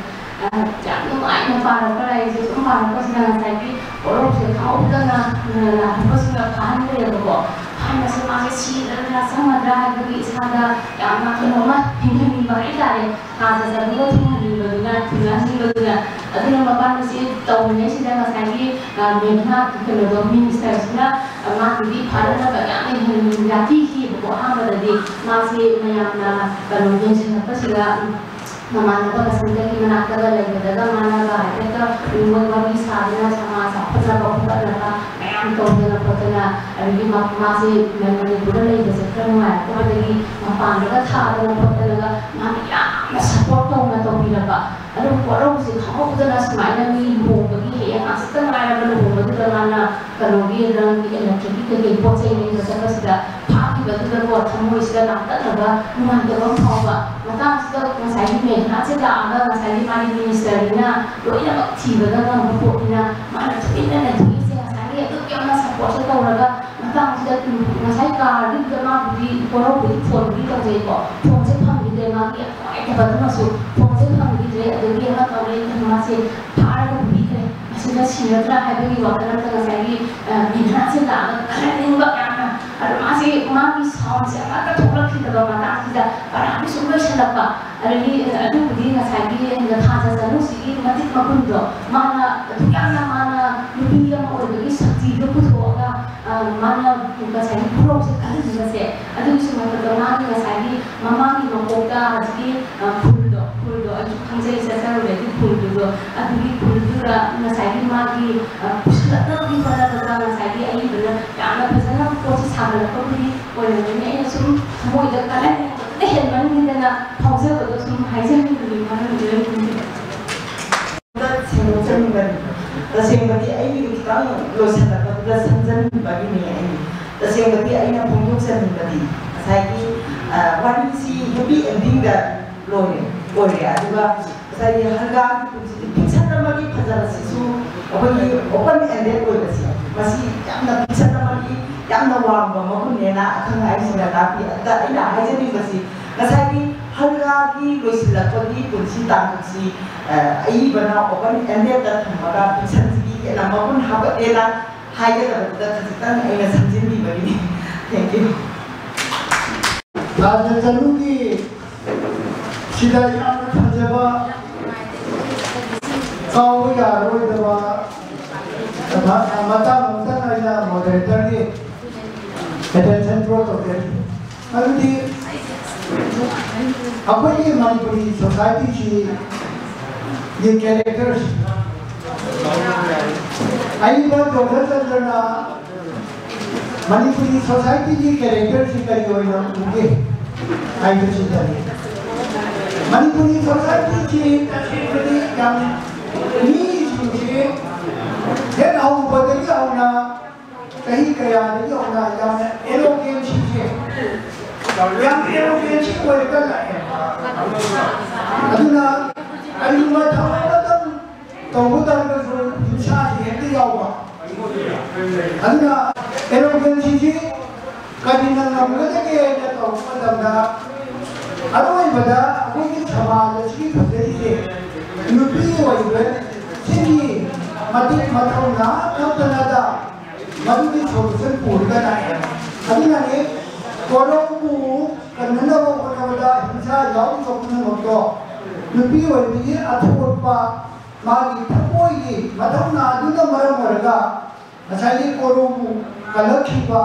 ꯑ, ꯌꯥꯝ ꯅꯨꯡꯉꯥꯏꯅ ꯄꯥꯔꯛꯄ ꯂꯥꯏꯔꯤꯛꯁꯦ ꯁꯨꯝ ꯄꯥꯔꯛꯄꯁꯤꯗ ꯉꯁꯥꯏꯒꯤ ꯄꯣꯠꯂꯧꯁꯦ ꯈꯪꯍꯧꯗꯅ, ꯑ, ꯂꯥꯛꯊꯣꯛꯄꯁꯤꯡꯒ ꯐꯥꯍꯟꯈ꯭ꯔꯦꯕꯀꯣ꯫ ꯐꯥꯍꯟꯕꯁꯦ ꯃꯥꯁꯦ ꯁꯤꯔꯗ꯭ꯔꯥ ꯆꯪꯒꯗ꯭ꯔꯥ ꯍꯥꯏꯕꯒꯤ ꯏꯁꯥꯗ ꯌꯥꯝꯅ ꯀꯩꯅꯣꯝꯃ ꯍꯤꯡꯍꯟꯅꯤꯡꯕ ꯍꯥꯏꯇꯥꯔꯦ꯫ ꯀꯥꯗ ꯆꯠꯂꯒ ꯊꯨꯡꯍꯟꯅꯤꯡꯕꯗꯨꯅ, ꯊꯨꯡꯍꯟꯅꯤꯡꯕꯗꯨꯅ꯫ ꯑꯗꯨꯅ ꯃꯄꯥꯟꯗꯁꯦ ꯇꯧꯔꯤꯉꯩꯁꯤꯗ ꯉꯁꯥꯏꯒꯤ, ꯑ, ꯃꯦꯝꯅ ꯀꯩꯅꯣꯗꯣ, ꯃꯤꯅꯤꯁꯇꯔꯁꯤꯅ, ꯑ, ꯃꯥꯒꯤꯗꯤ ꯐꯅꯅꯕ ꯌꯥꯝꯅ ꯍꯦꯟꯅ ꯌꯥꯝ ꯄꯤꯈꯤꯕꯀꯣ꯫ ꯑꯍꯥꯟꯕꯗꯗꯤ ꯃꯥꯁꯦ ꯃꯌꯥꯝꯅ ꯀꯩꯅꯣ ꯌꯦꯡꯁꯤꯜꯂꯛꯄꯁꯤꯗ, ꯎꯝ, ꯃꯃꯥꯟꯅꯕ ꯕꯁꯟꯇꯒꯤ ꯃꯅꯥꯛꯇꯒ ꯂꯩꯕꯗꯒ ꯃꯥꯅꯒ ꯍꯥꯏꯐꯦꯠꯀ ꯃꯣꯏ ꯋꯥꯔꯤ ꯁꯥꯗꯅ ꯁꯃꯥꯖ ꯆꯥꯎꯈꯠ ꯈꯣꯀꯠꯅꯕ ꯃꯌꯥꯝ ꯇꯧꯗꯅ ꯈꯣꯠꯇꯅ, ꯑꯗꯒꯤ ꯃꯥ-, ꯃꯥꯁꯦ ꯃꯅꯤꯄꯨꯔꯗ ꯂꯩꯕꯁꯦ ꯈꯔ ꯅꯨꯡꯉꯥꯏꯔꯛꯇꯕꯗꯒꯤ ꯃꯄꯥꯟꯗꯒ ꯊꯥꯗꯅ ꯈꯣꯠꯇꯅꯒ ꯃꯥꯅ ꯌꯥꯝꯅ ꯁꯞꯄꯣꯔꯠ ꯇꯧꯅ ꯇꯧꯕꯤꯔꯕ꯫ ꯑꯗꯨ ꯋꯥꯔꯧꯕꯁꯦ ꯈꯪꯍꯧꯗꯅ ꯁꯨꯃꯥꯏꯅ ꯃꯤ ꯂꯨꯍꯣꯡꯕꯒꯤ ꯍꯌꯦꯡ ꯍꯪꯆꯤꯠꯇ ꯉꯥꯏꯔꯕ ꯂꯨꯍꯣꯡꯕꯗꯨꯗ ꯃꯥꯅ ꯀꯩꯅꯣꯒꯤ ꯔꯪꯒꯤ ꯏꯂꯦꯛꯇ꯭ꯔꯤꯛꯀꯤ ꯀꯩꯀꯩ ꯄꯣꯠ ꯆꯩ ꯂꯩꯕ ꯆꯠꯄꯁꯤꯗ ꯐꯥꯈꯤꯕꯗꯨꯗꯀꯣ ꯊꯃꯣꯏꯁꯤꯗ ꯂꯥꯡꯇꯛꯅꯕ ꯅꯨꯡꯉꯥꯏꯇꯕ ꯑꯃ ꯐꯥꯎꯕ꯫ ꯃꯇꯥꯡꯁꯤꯗ ꯉꯁꯥꯏꯒꯤ ꯃꯦꯘꯅꯥꯁꯦ ꯂꯥꯛꯑꯒ ꯉꯁꯥꯏꯒꯤ ꯃꯥꯒꯤ ꯃꯤꯅꯤꯁꯇꯔꯅꯤꯅ ꯂꯣꯏꯅꯃꯛ ꯊꯤꯕꯗ ꯉꯝꯕ ꯄꯣꯠꯅꯤꯅ ꯃꯥꯅ ꯇꯨꯃꯤꯟꯅ ꯂꯩꯊꯣꯛꯏꯁꯦ ꯉꯁꯥꯏꯒꯤ ꯑꯗꯨꯛ ꯌꯥꯝꯅ ꯁꯞꯄꯣꯔꯠꯁꯦ ꯇꯧꯔꯒ ꯃꯇꯥꯡꯁꯤꯗ ꯉꯁꯥꯏ ꯀꯥꯔꯗꯨꯗ ꯃꯥꯕꯨꯗꯤ ꯋꯥꯔꯧꯕꯒꯤ ꯐꯣꯟꯕꯨꯗꯤ ꯇꯧꯖꯩꯀꯣ, ꯐꯣꯟꯁꯦ ꯐꯪꯈꯤꯗ꯭ꯔꯦ꯫ ꯃꯥꯒꯤ ꯌꯥꯝ ꯅꯨꯡꯉꯥꯏꯇꯕꯗꯨꯃꯁꯨ ꯐꯣꯟꯁꯦ ꯐꯪꯈꯤꯗ꯭ꯔꯦ꯫ ꯑꯗꯒꯤ ꯑꯃ ꯇꯧꯔꯦ, ꯃꯥꯁꯦ ꯐꯥꯔꯒ ꯄꯨꯕꯤꯈ꯭ꯔꯦ꯫ ꯃꯁꯤꯗ ꯁꯤꯔꯗ꯭ꯔꯥ ꯍꯥꯏꯕꯒꯤ ꯋꯥꯈꯜ ꯑꯃꯗ ꯉꯁꯥꯏꯒꯤ, ꯑ, ꯃꯦꯘꯅꯥꯁꯦ ꯂꯥꯛꯑꯒ ꯀꯜꯍꯟꯅꯤꯡꯕ ꯌꯥꯝꯅ꯫ ꯑꯗꯣ ꯃꯥꯁꯦ ꯃꯥꯒꯤ ꯁꯥꯎꯟꯁꯦ ꯑꯃꯠꯇ ꯊꯣꯛꯂꯛꯈꯤꯗꯕ ꯃꯇꯥꯡꯁꯤꯗ ꯄꯔꯥꯗꯤ ꯁꯨꯝ ꯂꯣꯏꯁꯤꯜꯂꯛꯄ꯫ ꯑꯗꯒꯤ ꯑꯗꯨꯕꯨꯗꯤ ꯉꯁꯥꯏꯒꯤ ꯅꯊꯥꯖ ꯆꯅꯨꯁꯤꯒꯤ ꯃꯇꯤꯛ ꯃꯒꯨꯟꯗꯣ, ꯃꯥꯅ ꯑꯗꯨꯛ ꯌꯥꯝꯅ ꯃꯥꯅ ꯅꯨꯄꯤ ꯑꯃ ꯑꯣꯏꯕꯒꯤ ꯁꯛꯇꯤꯗꯣ ꯄꯨꯊꯣꯛꯑꯒ, ꯑ, ꯃꯥꯅ ꯉꯁꯥꯏꯒꯤ ꯈꯨꯔꯧꯁꯦ ꯀꯜꯍꯟꯕꯁꯦ, ꯑꯗꯨꯒꯤꯁꯨ ꯃꯊꯛꯇ ꯃꯥꯒꯤ ꯉꯁꯥꯏꯒꯤ ꯃꯃꯥꯡꯒꯤ ꯃꯀꯣꯛꯇ ꯍꯧꯖꯤꯛꯀꯤ, ꯑ, ꯈꯨꯜꯗꯣ, ꯈꯨꯜꯗꯣ ꯑꯩꯁꯨ ꯈꯪꯖꯩ, ꯆꯠꯆꯔꯨꯔꯦ ꯑꯗꯨ ꯈꯨꯜꯗꯨꯗꯣ꯫ ꯑꯗꯨꯒꯤ ꯈꯨꯜꯗꯨꯗ ꯉꯁꯥꯏꯒꯤ ꯃꯥꯒꯤ, ꯑ, ꯄꯨꯁꯤꯜꯂꯛꯅꯕꯒꯤ ꯍꯣꯠꯅꯕꯗ ꯉꯁꯥꯏꯒꯤ ꯑꯏꯕꯅ ꯌꯥꯝꯅ ꯐꯖꯅ ꯄꯣꯠꯁꯤ ꯁꯥꯒꯠꯂꯛꯄꯕꯨꯗꯤ ꯑꯣꯏꯔꯝꯒꯅꯤ꯫ ꯑꯩꯅ ꯁꯨꯝ ꯊꯃꯣꯏꯗ ꯀꯜꯍꯟꯅꯤꯡꯕꯗꯨꯗ ꯍꯦꯟꯃꯟꯈꯤꯗꯅ ꯐꯥꯎꯖꯕꯗꯣ ꯁꯨꯝ ꯍꯥꯏꯖꯅꯤꯡꯕꯅꯤ ꯃꯔꯝꯗꯤ ꯑꯩ ꯁꯦꯡꯗꯣꯛꯆꯅꯤꯡꯕꯅꯤ꯫ ꯇꯁꯦꯡꯕꯗꯤ ꯑꯩꯒꯤꯗꯨ ꯈꯤꯇꯪ ꯂꯣꯏꯁꯤꯜꯂꯛꯄꯗꯨꯗ ꯁꯝꯖꯟꯕꯒꯤꯅꯦ꯫ ꯑꯩ ꯇꯁꯦꯡꯕꯗꯤ ꯑꯩꯅ ꯐꯣꯡꯗꯣꯛꯆꯅꯤꯡꯕꯗꯤ ꯉꯁꯥꯏꯒꯤ, ꯑ, ꯋꯥꯔꯤꯁꯤ ꯍꯦꯄꯤ ꯑꯦꯟꯗꯤꯡꯗ ꯂꯣꯏꯔꯦ, ꯑꯣꯏꯔꯦ꯫ ꯑꯗꯨꯒ ꯉꯁꯥꯏꯒꯤ ꯍꯜꯒꯥꯒꯤ ꯄꯨꯟꯁꯤꯗꯤ ꯐꯤꯛꯁꯟ ꯑꯃꯒꯤ ꯐꯖꯕꯁꯤꯁꯨ ꯑꯩꯈꯣꯏꯒꯤ ꯑꯣꯄꯟ ꯑꯦꯟꯗꯦꯗ ꯑꯣꯏꯕꯁꯦ, ꯃꯁꯤ ꯌꯥꯝꯅ ꯐꯤꯛꯁꯟ ꯑꯃꯒꯤ ꯌꯥꯝꯅ ꯋꯥꯡꯕ ꯃꯒꯨꯟꯅꯦꯅ ꯑꯈꯪ ꯑꯍꯩꯁꯤꯡꯅ ꯇꯥꯛꯄꯤ꯫ ꯑꯗꯨꯗ ꯑꯩꯅ ꯍꯥꯏꯖꯅꯤꯡꯕꯁꯤ ꯉꯁꯥꯏꯒꯤ ꯍꯜꯒꯥꯒꯤ ꯂꯣꯏꯁꯤꯜꯂꯛꯄꯒꯤ ꯄꯨꯟꯁꯤ ꯇꯥꯡꯀꯛꯁꯤ, ꯑ, ꯑꯏꯕꯅ ꯑꯣꯄꯟ ꯑꯦꯟꯗꯦꯗꯇ ꯊꯝꯃꯒ ꯐꯤꯛꯁꯟꯁꯤꯒꯤ ꯍꯦꯟꯅ ꯃꯒꯨꯟ ꯍꯥꯞꯀꯠꯂꯦꯅ ꯍꯥꯏꯒꯗꯕꯗꯨꯗ ꯈꯖꯤꯛꯇꯪ ꯑꯩꯅ ꯁꯝꯖꯤꯟꯕꯤꯕꯒꯤꯅꯤ꯫ Thank you꯫ ꯂꯥꯟꯖ ꯆꯅꯨꯒꯤ ꯁꯤꯗ ꯌꯥꯝꯅ ꯐꯖꯕ, ꯀꯥꯎꯕ ꯌꯥꯔꯔꯣꯏꯗꯕ ꯃ-, ꯃꯇꯥꯡ ꯑꯃꯇꯪ ꯑꯩꯅ moderatorꯒꯤ attention draw ꯇꯧꯖꯔꯤ꯫ ꯃꯔꯝꯗꯤ ꯑꯩꯈꯣꯏꯒꯤ ꯃꯅꯤꯄꯨꯔꯤ societyꯁꯤꯒꯤ characterꯁꯤ ꯑꯏꯕ ꯖꯣꯙꯔ ꯆꯟꯗ꯭ꯔꯅ ꯃꯅꯤꯄꯨꯔꯤ ꯁꯣꯁꯥꯏꯇꯤꯒꯤ ꯀꯦꯔꯦꯛꯇꯔꯁꯤ ꯀꯔꯤ ꯑꯣꯏꯅ ꯎꯒꯦ ꯍꯥꯏꯕꯁꯤꯗꯅꯤ꯫ ꯃꯅꯤꯄꯨꯔꯤ ꯁꯣꯁꯥꯏꯇꯤꯁꯤ ꯇꯁꯦꯡꯕꯗꯤ ꯌꯥꯝ ꯃꯤꯁꯤꯡꯁꯤ ꯍꯦꯛ ꯍꯧꯕꯗꯒꯤ ꯍꯧꯅ ꯆꯍꯤ ꯀꯌꯥꯗꯒꯤ ꯍꯧꯅ ꯌꯥꯝꯅ ꯑꯦꯔꯣꯒꯦꯟꯁꯤꯁꯦ ꯌꯥꯝ ꯑꯦꯔꯣꯒꯦꯟꯁꯤ ꯑꯣꯏꯔꯒ ꯂꯥꯛꯑꯦ꯫ ꯑꯗꯨꯅ ꯀꯔꯤꯒꯨꯝꯕ ꯊꯕꯛ ꯑꯃꯇꯪ ꯇꯧꯕ ꯇꯥꯔꯒꯁꯨ ꯍꯤꯡꯁꯥꯁꯤ ꯍꯦꯛꯇ ꯌꯥꯎꯕ꯫ ꯑꯗꯨꯅ ꯑꯦꯔꯣꯒꯦꯟꯁꯤꯁꯤ ꯀꯔꯤꯅ ꯉꯝꯒꯗꯒꯦ ꯍꯥꯏꯅ ꯇꯧꯕ ꯃꯇꯝꯗ ꯑꯔꯣꯏꯕꯗ ꯑꯩꯈꯣꯏꯒꯤ ꯁꯃꯥꯖ ꯑꯁꯤꯒꯤ ꯐꯖꯔꯤꯁꯦ ꯅꯨꯄꯤ ꯑꯣꯏꯕꯁꯤꯡꯒꯤ ꯃꯇꯤꯛ ꯃꯊꯧꯅꯥ ꯈꯛꯇꯅꯗ ꯃꯗꯨꯒꯤ ꯁꯣꯂꯨꯁꯟ ꯄꯨꯔꯒ ꯂꯥꯛꯑꯦ꯫ ꯑꯗꯨꯅꯅꯦ ꯀꯣꯔꯧꯕꯨ ꯀꯟꯅꯅꯕ ꯍꯣꯠꯅꯕꯗ ꯍꯤꯡꯁꯥ ꯌꯥꯎꯔꯤꯕ ꯄꯨꯝꯅꯃꯛꯇꯣ ꯅꯨꯄꯤ ꯑꯣꯏꯕꯒꯤ ꯑꯊꯣꯠꯄ ꯃꯥꯒꯤ ꯊꯃꯣꯏꯒꯤ ꯃꯊꯧꯅꯥ ꯑꯗꯨꯅ ꯃꯔꯝ ꯑꯣꯏꯔꯒ ꯉꯁꯥꯏꯒꯤ ꯀꯣꯔꯧꯕꯨ ꯀꯜꯂꯛꯈꯤꯕ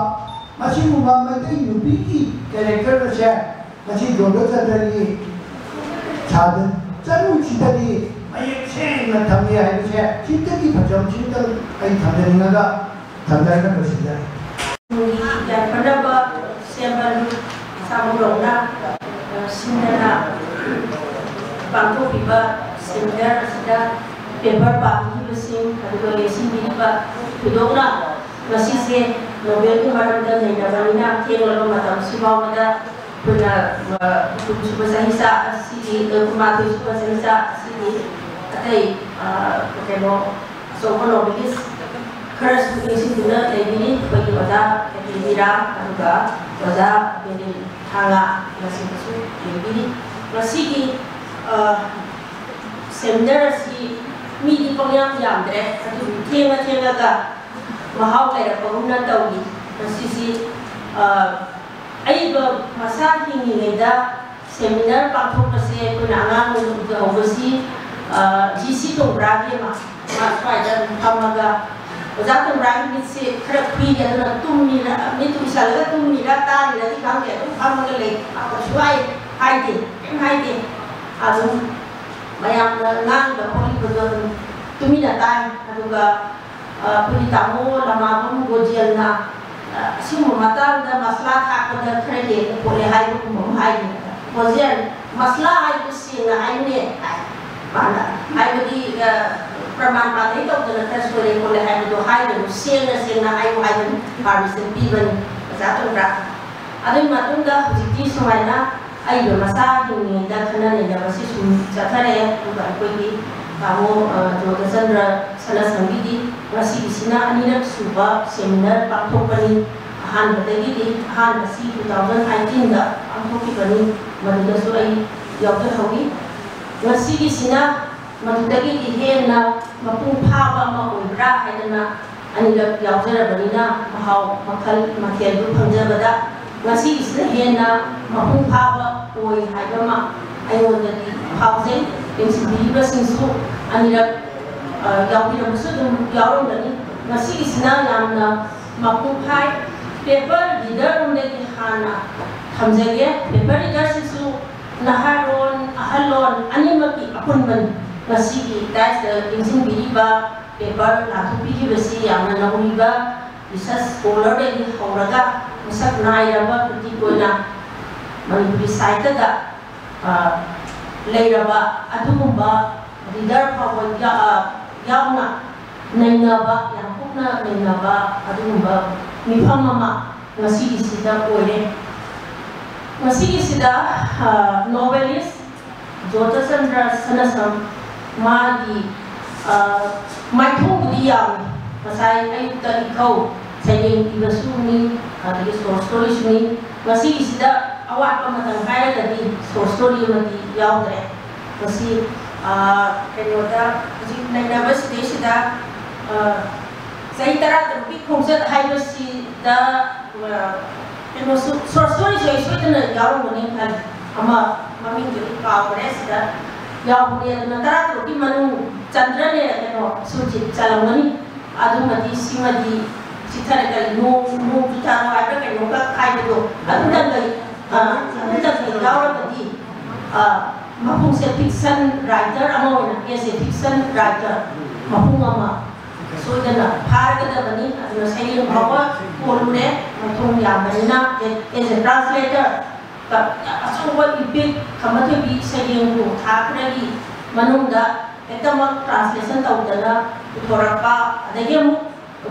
ꯃꯁꯤꯒꯨꯝꯕ ꯃꯩꯇꯩ ꯅꯨꯄꯤꯒꯤ ꯀꯦꯔꯦꯛꯇꯔ ꯑꯁꯦ ꯉꯁꯤ ꯖꯣꯟꯗꯣꯆꯟꯗ꯭ꯔꯒꯤ ꯁꯥꯗ ꯆꯅꯨꯁꯤꯗꯗꯤ ꯃꯌꯦꯛ ꯁꯦꯡꯅ ꯊꯝꯃꯤ ꯍꯥꯏꯕꯁꯦ ꯁꯤꯗꯒꯤ ꯐꯖꯕ ꯁꯤꯗ ꯑꯩ ꯊꯝꯖꯅꯤꯡꯉꯒ ꯊꯝꯖꯔꯒ ꯂꯣꯏꯁꯤꯟꯖꯔꯦ꯫ ꯌꯥꯏꯐꯅꯕ ꯁꯦꯝꯕ ꯂꯨꯞ ꯁꯥꯃꯨꯔꯣꯛꯅ ꯁꯤꯟꯗꯅ ꯄꯥꯡꯊꯣꯛꯂꯤꯕ ꯁꯦꯃꯤꯅꯥꯔ ꯑꯁꯤꯗ ꯄꯦꯄꯔ ꯄꯥꯡꯕꯤꯔꯤꯕꯁꯤꯡ ꯑꯗꯨꯒ ꯌꯦꯡꯁꯤꯟꯕꯤꯔꯤꯕ ꯊꯣꯏꯗꯣꯛꯅ ꯉꯁꯤꯁꯦ ꯅꯣꯕꯦꯜꯒꯤ ꯃꯔꯝꯗ ꯅꯩꯅꯕꯅꯤꯅ ꯊꯦꯡꯂꯕ ꯃꯇꯝꯁꯤ ꯐꯥꯎꯕꯗ ꯑꯩꯈꯣꯏꯅ ꯀꯨꯟꯁꯨꯕ ꯆꯍꯤꯆꯥ ꯑꯁꯤꯒꯤ ꯀꯨꯟꯃꯥꯊꯣꯏ ꯁꯨꯕ ꯆꯍꯤꯆꯥ ꯑꯁꯤꯒꯤ ꯑꯇꯩ ꯀꯩꯅꯣ ꯑꯆꯧꯕ ꯅꯣꯕꯦꯂꯤꯁ ꯈꯔꯁꯨ ꯅꯤꯡꯁꯤꯡꯗꯨꯅ ꯂꯩꯕꯤꯔꯤ꯫ ꯑꯩꯈꯣꯏꯒꯤ ꯑꯣꯖꯥ ꯀꯦ ꯄꯤ ꯕꯤꯔꯥ ꯑꯗꯨꯒ ꯑꯣꯖꯥ ꯕꯦꯅꯤꯟ ꯊꯥꯡꯒꯥ ꯅꯆꯤꯡꯕꯁꯨ ꯂꯩꯕꯤꯔꯤ꯫ ꯉꯁꯤꯒꯤ ꯁꯦꯃꯤꯅꯥꯔ ꯑꯁꯤ ꯃꯤꯗꯤ ꯄꯪꯌꯥꯝ ꯌꯥꯝꯗ꯭ꯔꯦ, ꯑꯗꯨꯕꯨ ꯊꯦꯡꯉ ꯊꯦꯡꯉꯒ ꯃꯍꯥꯎ ꯂꯩꯔꯛꯄꯒꯨꯝꯅ ꯇꯧꯔꯤ꯫ ꯃꯁꯤꯁꯤ ꯑꯏꯕ ꯃꯁꯥ ꯍꯤꯡꯉꯤꯉꯩꯗ ꯁꯦꯃꯤꯅꯥꯔ ꯄꯥꯡꯊꯣꯛꯄꯁꯦ ꯑꯩꯈꯣꯏꯅ ꯑꯉꯥꯡ ꯑꯣꯏꯅ ꯎꯖꯍꯧꯕꯁꯤ ꯖꯤ ꯁꯤ ꯇꯣꯡꯕ꯭ꯔꯥꯒꯤ ꯑꯃ ꯃꯥ ꯁ꯭ꯋꯥꯏꯗ ꯑꯗꯨꯝ ꯐꯝꯃꯒ ꯑꯣꯖꯥ ꯇꯣꯡꯕ꯭ꯔꯥꯒꯤ ꯃꯤꯠꯁꯦ ꯈꯔ ꯈꯨꯏ ꯑꯗꯨꯅ ꯇꯨꯝꯃꯤꯔ ꯃꯤꯠ ꯎꯏꯁꯜꯂꯒ ꯇꯨꯝꯃꯤꯔ ꯇꯥꯔꯤꯔꯗꯤ ꯈꯪꯗꯦ, ꯑꯗꯨꯝ ꯐꯝꯃꯒ ꯂꯩ꯫ ꯁꯨꯡꯍꯥꯏ ꯍꯥꯏꯗꯦ, ꯀꯩꯝ ꯍꯥꯏꯗꯦ꯫ ꯑꯗꯨꯝ ꯃꯌꯥꯝꯅ ꯉꯥꯡꯉꯤꯕ ꯈꯣꯠꯂꯤꯕꯗꯣ ꯑꯗꯨꯝ ꯇꯨꯃꯤꯟꯅ ꯇꯥꯏ꯫ ꯑꯗꯨꯒ ꯑ, ꯑꯩꯈꯣꯏꯒꯤ ꯇꯥꯃꯣ ꯂꯃꯥꯕꯝ ꯒꯣꯖꯦꯜꯅ, ꯑ, ꯑꯁꯤꯒꯨꯝꯕ ꯃꯇꯥꯡꯗ ꯃꯁꯂꯥ ꯊꯥꯛꯄꯗ ꯈꯔ ꯍꯦꯟꯅ ꯈꯣꯠꯂꯦ ꯍꯥꯏꯕꯒꯨꯝꯕ ꯑꯃ ꯍꯥꯏꯔꯤ꯫ ꯒꯣꯖꯦꯜ, ꯃꯁꯂꯥ ꯍꯥꯏꯕꯗꯨ ꯁꯦꯡꯅ ꯍꯥꯏꯌꯨꯅꯦ ꯍꯥꯏ꯫ ꯃꯥꯅ ꯍꯥꯏꯕꯗꯤ, ꯑ, ꯄ꯭ꯔꯃꯥꯟ ꯄꯥꯟꯊꯩ ꯇꯧꯗꯅ ꯈꯔ ꯁꯣꯏꯔꯦ ꯈꯣꯠꯂꯦ ꯍꯥꯏꯕꯗꯣ ꯍꯥꯏꯒꯅꯨ, ꯁꯦꯡꯅ ꯁꯦꯡꯅ ꯍꯥꯏꯌꯨ ꯍꯥꯏꯗꯅ ꯄꯥꯔꯃꯤꯁꯟ ꯄꯤꯕꯅꯤ ꯑꯣꯖꯥ ꯇꯣꯡꯕ꯭ꯔꯥ꯫ ꯑꯗꯨꯒꯤ ꯃꯇꯨꯡꯗ ꯍꯧꯖꯤꯛꯇꯤ ꯁꯨꯃꯥꯏꯅ ꯑꯩꯒ ꯃꯆꯥ ꯍꯤꯡꯉꯤꯉꯩꯗ ꯈꯟꯅ ꯅꯩꯅꯕꯁꯤ ꯁꯨꯝ ꯆꯠꯊꯔꯛꯑꯦ꯫ ꯑꯗꯨꯒ ꯑꯩꯈꯣꯏꯒꯤ ꯇꯥꯃꯣ, ꯑ, ꯖꯣꯒꯆꯟꯗ꯭ꯔ ꯁꯅꯥꯁꯝꯒꯤꯗꯤ ꯉꯁꯤꯒꯤꯁꯤꯅ ꯑꯅꯤꯔꯛ ꯁꯨꯕ ꯁꯦꯃꯤꯅꯥꯔ ꯄꯥꯡꯊꯣꯛꯄꯅꯤ꯫ ꯑꯍꯥꯟꯕꯗꯒꯤꯗꯤ, ꯑꯍꯥꯟꯕꯁꯤ two thousand eighteenꯗ ꯄꯥꯡꯊꯣꯛꯈꯤꯕꯅꯤ, ꯃꯗꯨꯗꯁꯨ ꯑꯩ ꯌꯥꯎꯖꯍꯧꯏ꯫ ꯉꯁꯤꯒꯤꯁꯤꯅ ꯃꯗꯨꯗꯒꯤꯗꯤ ꯍꯦꯟꯅ ꯃꯄꯨꯡ ꯐꯥꯕ ꯑꯃ ꯑꯣꯏꯕ꯭ꯔꯥ ꯍꯥꯏꯗꯅ ꯑꯅꯤꯔꯛ ꯌꯥꯎꯖꯔꯕꯅꯤꯅ ꯃꯍꯥꯎ ꯃꯈꯜ ꯃꯊꯦꯜꯗꯨ ꯐꯪꯖꯕꯗ ꯉꯁꯤꯒꯤꯁꯤꯅ ꯍꯦꯟꯅ ꯃꯄꯨꯡ ꯐꯥꯕ ꯑꯣꯏ ꯍꯥꯏꯕ ꯑꯃ ꯑꯩꯉꯣꯟꯗꯗꯤ ꯐꯥꯎꯖꯩ꯫ ꯌꯦꯡꯁꯤꯟꯕꯤꯔꯤꯕꯁꯤꯡꯁꯨ ꯑꯅꯤꯔꯛ, ꯑ, ꯌꯥꯎꯕꯤꯔꯕꯁꯨ ꯑꯗꯨꯝ ꯌꯥꯎꯔꯝꯒꯅꯤ꯫ ꯉꯁꯤꯒꯤꯁꯤꯅ ꯌꯥꯝꯅ ꯃꯄꯨꯡ ꯐꯥꯏ꯫ Paper readerꯔꯣꯝꯗꯒꯤ ꯍꯥꯟꯅ ꯊꯝꯖꯒꯦ꯫ Paper readerꯁꯤꯁꯨ ꯅꯍꯥꯔꯣꯟ ꯑꯍꯜꯂꯣꯟ ꯑꯅꯤꯃꯛꯀꯤ ꯑꯄꯨꯟꯕꯅꯤ꯫ ꯉꯁꯤꯒꯤ daiska ꯌꯦꯡꯁꯤꯟꯕꯤꯔꯤꯕ paper ꯂꯥꯎꯊꯣꯛꯄꯤꯈꯤꯕꯁꯤ ꯌꯥꯝꯅ ꯅꯧꯔꯤꯕ research scholarꯗꯒꯤ ꯍꯧꯔꯒ ꯃꯁꯛ ꯅꯥꯏꯔꯕ critic ꯑꯣꯏꯅ ꯃꯅꯤꯄꯨꯔꯤ ꯁꯥꯍꯤꯇ꯭ꯌꯗ, ꯑ, ꯂꯩꯔꯕ ꯑꯗꯨꯒꯨꯝꯕ reader ꯐꯥꯎꯕ ꯌꯥ-, ꯑ, ꯌꯥꯎꯅ ꯅꯩꯅꯕ, ꯌꯥꯝ ꯀꯨꯞꯅ ꯅꯩꯅꯕ ꯑꯗꯨꯒꯨꯝꯕ ꯃꯤꯐꯝ ꯑꯃ ꯉꯁꯤꯒꯤꯁꯤꯗ ꯑꯣꯏꯔꯦ꯫ ꯉꯁꯤꯒꯤꯁꯤꯗ, ꯑ, novelist ꯖꯣꯇꯆꯟꯗ꯭ꯔ ꯁꯅꯥꯁꯝ ꯃꯥꯒꯤ, ꯑ, ꯃꯥꯏꯊꯣꯡꯕꯨꯗꯤ ꯌꯥꯝꯃꯤ꯫ ꯉꯁꯥꯏ ꯑꯌꯨꯛꯇ ꯏꯊꯧ ꯁꯩꯔꯦꯡ ꯏꯕꯁꯨꯅꯤ, ꯑꯗꯒꯤ short storyꯁꯨꯅꯤ꯫ ꯉꯁꯤꯒꯤꯁꯤꯗ ꯑꯋꯥꯠꯄ ꯑꯃꯇꯪ ꯍꯥꯏꯔꯒꯗꯤ short story ꯑꯃꯗꯤ ꯌꯥꯎꯗ꯭ꯔꯦ꯫ ꯃꯁꯤ, ꯑ, ꯀꯩꯅꯣꯗ ꯍꯧꯖꯤꯛ ꯅꯩꯅꯕ ꯁꯤꯗꯩꯁꯤꯗ, ꯑ, ꯆꯍꯤ ꯇꯔꯥꯇꯔꯨꯛꯀꯤ ꯈꯣꯡꯆꯠ ꯍꯥꯏꯕꯁꯤꯗ, ꯑ, ꯀꯩꯅꯣꯁꯨ, short storyꯁꯨ ꯑꯩ ꯁꯣꯏꯗꯅ ꯌꯥꯎꯔꯝꯒꯅꯤ ꯈꯜꯂꯤ꯫ ꯑꯃ ꯃꯃꯤꯡꯗꯨ ꯑꯩ ꯀꯥꯎꯈ꯭ꯔꯦ, ꯁꯤꯗ ꯌꯥꯎꯕꯅꯦ꯫ ꯑꯗꯨꯅ ꯇꯔꯥꯇꯔꯨꯛꯀꯤ ꯃꯅꯨꯡ ꯆꯟꯗ꯭ꯔꯅꯦ, ꯀꯩꯅꯣ, ꯁꯨꯔꯖꯤꯠ ꯆꯜꯂꯝꯒꯅꯤ꯫ ꯑꯗꯨꯃꯗꯤ ꯁꯤꯃꯗꯤ ꯆꯤꯊꯔꯦ꯫ ꯀꯔꯤ, ꯅꯣꯡ, ꯅꯣꯡ ꯆꯨꯊꯔꯣ ꯍꯥꯏꯕ꯭ꯔꯥ ꯀꯩꯅꯣꯝꯈꯛ ꯍꯥꯏꯕꯗꯣ, ꯑꯗꯨꯗꯪꯒꯩ, ꯑ, ꯑꯗꯨꯗꯪꯒꯩ ꯌꯥꯎꯔꯒꯗꯤ, ꯑ, ꯃꯄꯨꯡꯁꯦ fiction writer ꯑꯃ ꯑꯣꯏꯅ, as a fiction writer, ꯃꯄꯨꯡ ꯑꯃ ꯁꯣꯏꯗꯅ ꯐꯥꯔꯒꯗꯕꯅꯤ꯫ ꯑꯗꯨꯅ ꯁꯩꯔꯦꯡ ꯐꯥꯎꯕ ꯀꯣꯜꯂꯨꯔꯦ, ꯃꯊꯣꯡ ꯌꯥꯝꯕꯅꯤꯅ꯫ As a translator, ꯑꯆꯧꯕ epic ꯈꯝꯕ ꯊꯣꯏꯕꯤ ꯁꯩꯔꯦꯡꯕꯨ ꯊꯥ ꯈꯔꯒꯤ ꯃꯅꯨꯡꯗ ꯍꯦꯛꯇꯃꯛ translation ꯇꯧꯗꯅ ꯄꯨꯊꯣꯔꯛꯄ, ꯑꯗꯒꯤ ꯑꯃꯨꯛ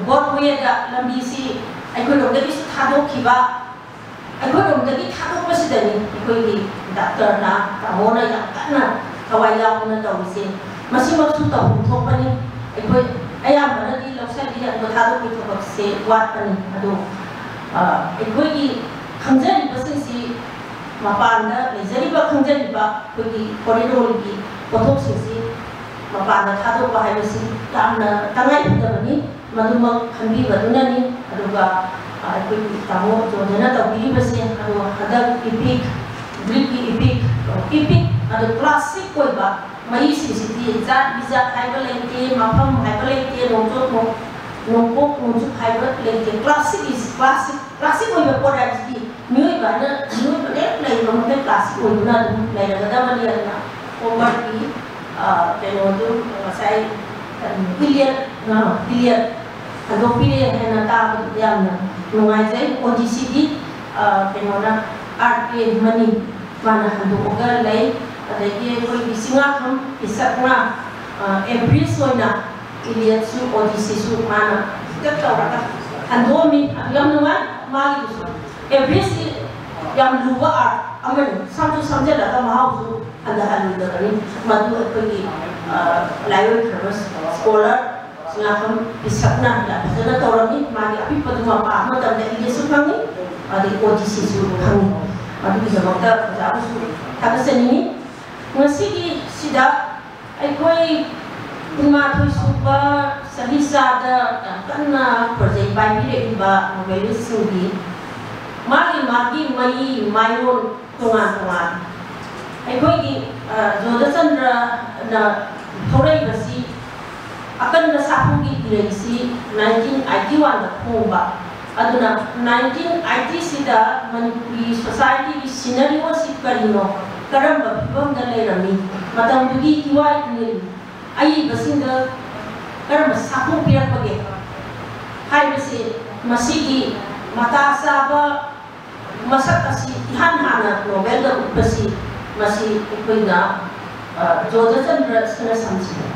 Broadwayꯗ ꯂꯝꯕꯤꯁꯤ ꯑꯩꯈꯣꯏꯔꯣꯝꯗꯒꯤꯁꯨ ꯊꯥꯗꯣꯛꯈꯤꯕ, ꯑꯩꯈꯣꯏꯔꯣꯝꯗꯒꯤ ꯊꯥꯗꯣꯛꯄꯁꯤꯗꯅꯤ ꯑꯩꯈꯣꯏꯒꯤ ꯗꯥꯛꯇꯔꯅ, ꯇꯥꯃꯣꯅ ꯌꯥꯝ ꯀꯟꯅ ꯊꯋꯥꯏ ꯌꯥꯎꯗꯨꯅ ꯇꯧꯔꯤꯁꯦ꯫ ꯃꯁꯤꯃꯛꯁꯨ ꯇꯧꯐꯝ ꯊꯣꯛꯄꯅꯤ꯫ ꯑꯩꯈꯣꯏ ꯑꯌꯥꯝꯕꯅꯗꯤ ꯂꯧꯁꯤꯜꯂꯤ, ꯑꯗꯨꯒ ꯊꯥꯗꯣꯛꯄꯒꯤ ꯊꯕꯛꯁꯦ ꯋꯥꯠꯄꯅꯤ꯫ ꯑꯗꯣ, ꯑ, ꯑꯩꯈꯣꯏꯒꯤ ꯈꯪꯖꯔꯤꯕꯁꯤꯡꯁꯤ, ꯃꯄꯥꯟꯗ ꯂꯩꯖꯔꯤꯕ, ꯈꯪꯖꯔꯤꯕ ꯑꯩꯈꯣꯏꯒꯤ ꯐꯣꯔꯦꯟ ꯂꯣꯟꯒꯤ ꯄꯣꯠꯊꯣꯛꯁꯤꯡꯁꯤ ꯃꯄꯥꯟꯗ ꯊꯥꯗꯣꯛꯄ ꯍꯥꯏꯕꯁꯤ ꯌꯥꯝꯅ ꯇꯉꯥꯏꯐꯗꯕꯅꯤ꯫ ꯃꯗꯨꯃꯛ ꯈꯟꯕꯤꯕꯗꯨꯅꯅꯤ꯫ ꯑꯗꯨꯒ, ꯑ, ꯑꯩꯈꯣꯏꯒꯤ ꯇꯥꯃꯣ ꯖꯣꯟꯗꯅ ꯇꯧꯕꯤꯔꯤꯕꯁꯦ, ꯑꯗꯣ ꯍꯟꯗꯛ epic, Greekꯀꯤ epic, epic, ꯑꯗꯣ classic ꯑꯣꯏꯕ ꯃꯌꯦꯛꯁꯤꯡꯁꯤꯗꯤ ꯖꯥꯠ ꯕꯤꯖꯥꯠ ꯍꯥꯏꯕ ꯂꯩꯇꯦ, ꯃꯐꯝ ꯍꯥꯏꯕ ꯂꯩꯇꯦ, ꯅꯣꯡꯆꯣꯠ ꯅꯣꯡ-, ꯅꯣꯡꯄꯣꯛ ꯅꯣꯡꯆꯨꯞ ꯍꯥꯏꯕ ꯂꯩꯇꯦ꯫ Classic is classic, classic ꯑꯣꯏꯕ ꯄꯣꯠ ꯍꯥꯏꯕꯁꯤꯗꯤ ꯃꯤꯑꯣꯏꯕ ꯍꯥꯏꯅ, ꯃꯤꯑꯣꯏꯕ ꯍꯦꯛ ꯂꯩꯔꯤꯕ ꯃꯈꯩ classic ꯑꯣꯏꯗꯨꯅ ꯑꯗꯨꯝ ꯂꯩꯔꯒꯗꯕꯅꯤ꯫ ꯑꯗꯨꯅ ꯍꯣꯝꯋꯔꯛꯀꯤ, ꯑ, ꯀꯩꯅꯣꯗꯨ ꯉꯁꯥꯏ, ꯎꯝ, ꯏꯂꯤꯌꯠ, ꯑ, ꯏꯂꯤꯌꯠ ꯍꯟꯗꯣꯛꯄꯤꯔꯦ ꯍꯥꯏꯅ ꯇꯥꯕꯗꯨ ꯌꯥꯝꯅ ꯅꯨꯡꯉꯥꯏꯖꯩ꯫ ꯑꯣꯗꯤꯁꯤꯗꯤ, ꯑ, ꯀꯩꯅꯣꯅ, ꯑꯥꯔ ꯀꯦ ꯃꯅꯤ ꯃꯥꯅ ꯍꯟꯗꯣꯛꯑꯒ ꯂꯩ꯫ ꯑꯗꯒꯤ ꯑꯩꯈꯣꯏꯒꯤ ꯆꯤꯡꯉꯥꯈꯝ ꯏꯁꯛꯅ, ꯑ, average ꯑꯣꯏꯅ ꯏꯂꯤꯌꯠꯁꯨ ꯑꯣꯗꯤꯁꯤꯁꯨ ꯃꯥꯅ ꯈꯤꯇꯪ ꯇꯧꯔꯒ ꯍꯟꯗꯣꯛꯑꯝꯃꯤ꯫ ꯑꯗꯨ ꯌꯥꯝ ꯅꯨꯡꯉꯥꯏ꯫ ꯃꯥꯒꯤꯗꯨꯁꯨ average ꯁꯤ ꯌꯥꯝ ꯂꯨꯕ art ꯑꯃꯅꯤ꯫ ꯁꯝꯁꯨ ꯁꯝꯖꯜꯂꯒ ꯃꯍꯥꯎꯁꯨ ꯍꯟꯊꯍꯜꯂꯣꯏꯗꯕꯅꯤ꯫ ꯃꯗꯨ ꯑꯩꯈꯣꯏꯒꯤ, ꯑ, ꯂꯥꯏꯑꯣꯏꯈ꯭ꯔꯕ scholar ꯁꯤꯡꯉꯥꯈꯝ ꯏꯁꯛꯅ ꯌꯥꯝ ꯐꯖꯅ ꯇꯧꯔꯝꯃꯤ꯫ ꯃꯥꯒꯤ ꯑꯄꯤꯛꯄꯗꯨ ꯃꯄꯥ ꯃꯇꯝꯗ ꯏꯂꯤꯌꯠꯁꯨ ꯐꯪꯉꯤ, ꯑꯗꯩ ꯑꯣꯗꯤꯁꯤꯁꯨ ꯐꯪꯉꯤ꯫ ꯑꯗꯨꯒꯤꯗꯃꯛꯇ ꯑꯣꯖꯥꯕꯨꯁꯨ ꯊꯥꯒꯠꯆꯅꯤꯡꯉꯤ꯫ ꯉꯁꯤꯒꯤ ꯁꯤꯗ ꯑꯩꯈꯣꯏ ꯀꯨꯟꯃꯥꯊꯣꯏ ꯁꯨꯕ ꯆꯍꯤꯆꯥꯗ ꯌꯥꯝ ꯀꯟꯅ ꯈꯣꯔꯖꯩ ꯄꯥꯏꯕꯤꯔꯛꯏꯕ novelistꯁꯤꯡꯒꯤ ꯃꯥꯒꯤ ꯃꯥꯒꯤ ꯃꯌꯤ ꯃꯥꯏꯌꯣꯟ ꯇꯣꯉꯥꯟ ꯇꯣꯉꯥꯟ꯫ ꯑꯩꯈꯣꯏꯒꯤ, ꯑ, ꯖꯣꯙꯆꯟꯗ꯭ꯔꯅ ꯊꯣꯛꯂꯛꯏꯕꯁꯤ ꯑꯀꯟꯕ ꯁꯥꯐꯨꯒꯤ ꯏꯔꯩꯁꯤ nineteen eighty oneꯗ ꯐꯣꯡꯕ꯫ ꯑꯗꯨꯅ nineteen eightyꯁꯤꯗ ꯃꯅꯤꯄꯨꯔꯤ societyꯒꯤ scenario ꯑꯁꯤ ꯀꯔꯤꯅꯣ, ꯀꯔꯝꯕ ꯐꯤꯕꯝꯗ ꯂꯩꯔꯝꯃꯤ, ꯃꯇꯝꯗꯨꯒꯤ ꯏꯋꯥ ꯏꯅꯤꯜ ꯑꯏꯕꯁꯤꯡꯗ ꯀꯔꯝꯕ ꯁꯥꯐꯨ ꯄꯤꯔꯛꯄꯒꯦ ꯍꯥꯏꯕꯁꯤ, ꯃꯁꯤꯒꯤ ꯃꯇꯥ ꯆꯥꯕ ꯃꯁꯛ ꯑꯁꯤ ꯏꯍꯥꯟ ꯍꯥꯟꯅ ꯅꯣꯕꯦꯜꯗ ꯎꯠꯄꯁꯤ ꯃꯁꯤ ꯑꯩꯈꯣꯏꯅ, ꯑ, ꯖꯣꯙꯆꯟꯗ꯭ꯔ ꯁꯅꯥꯁꯝꯁꯤꯅ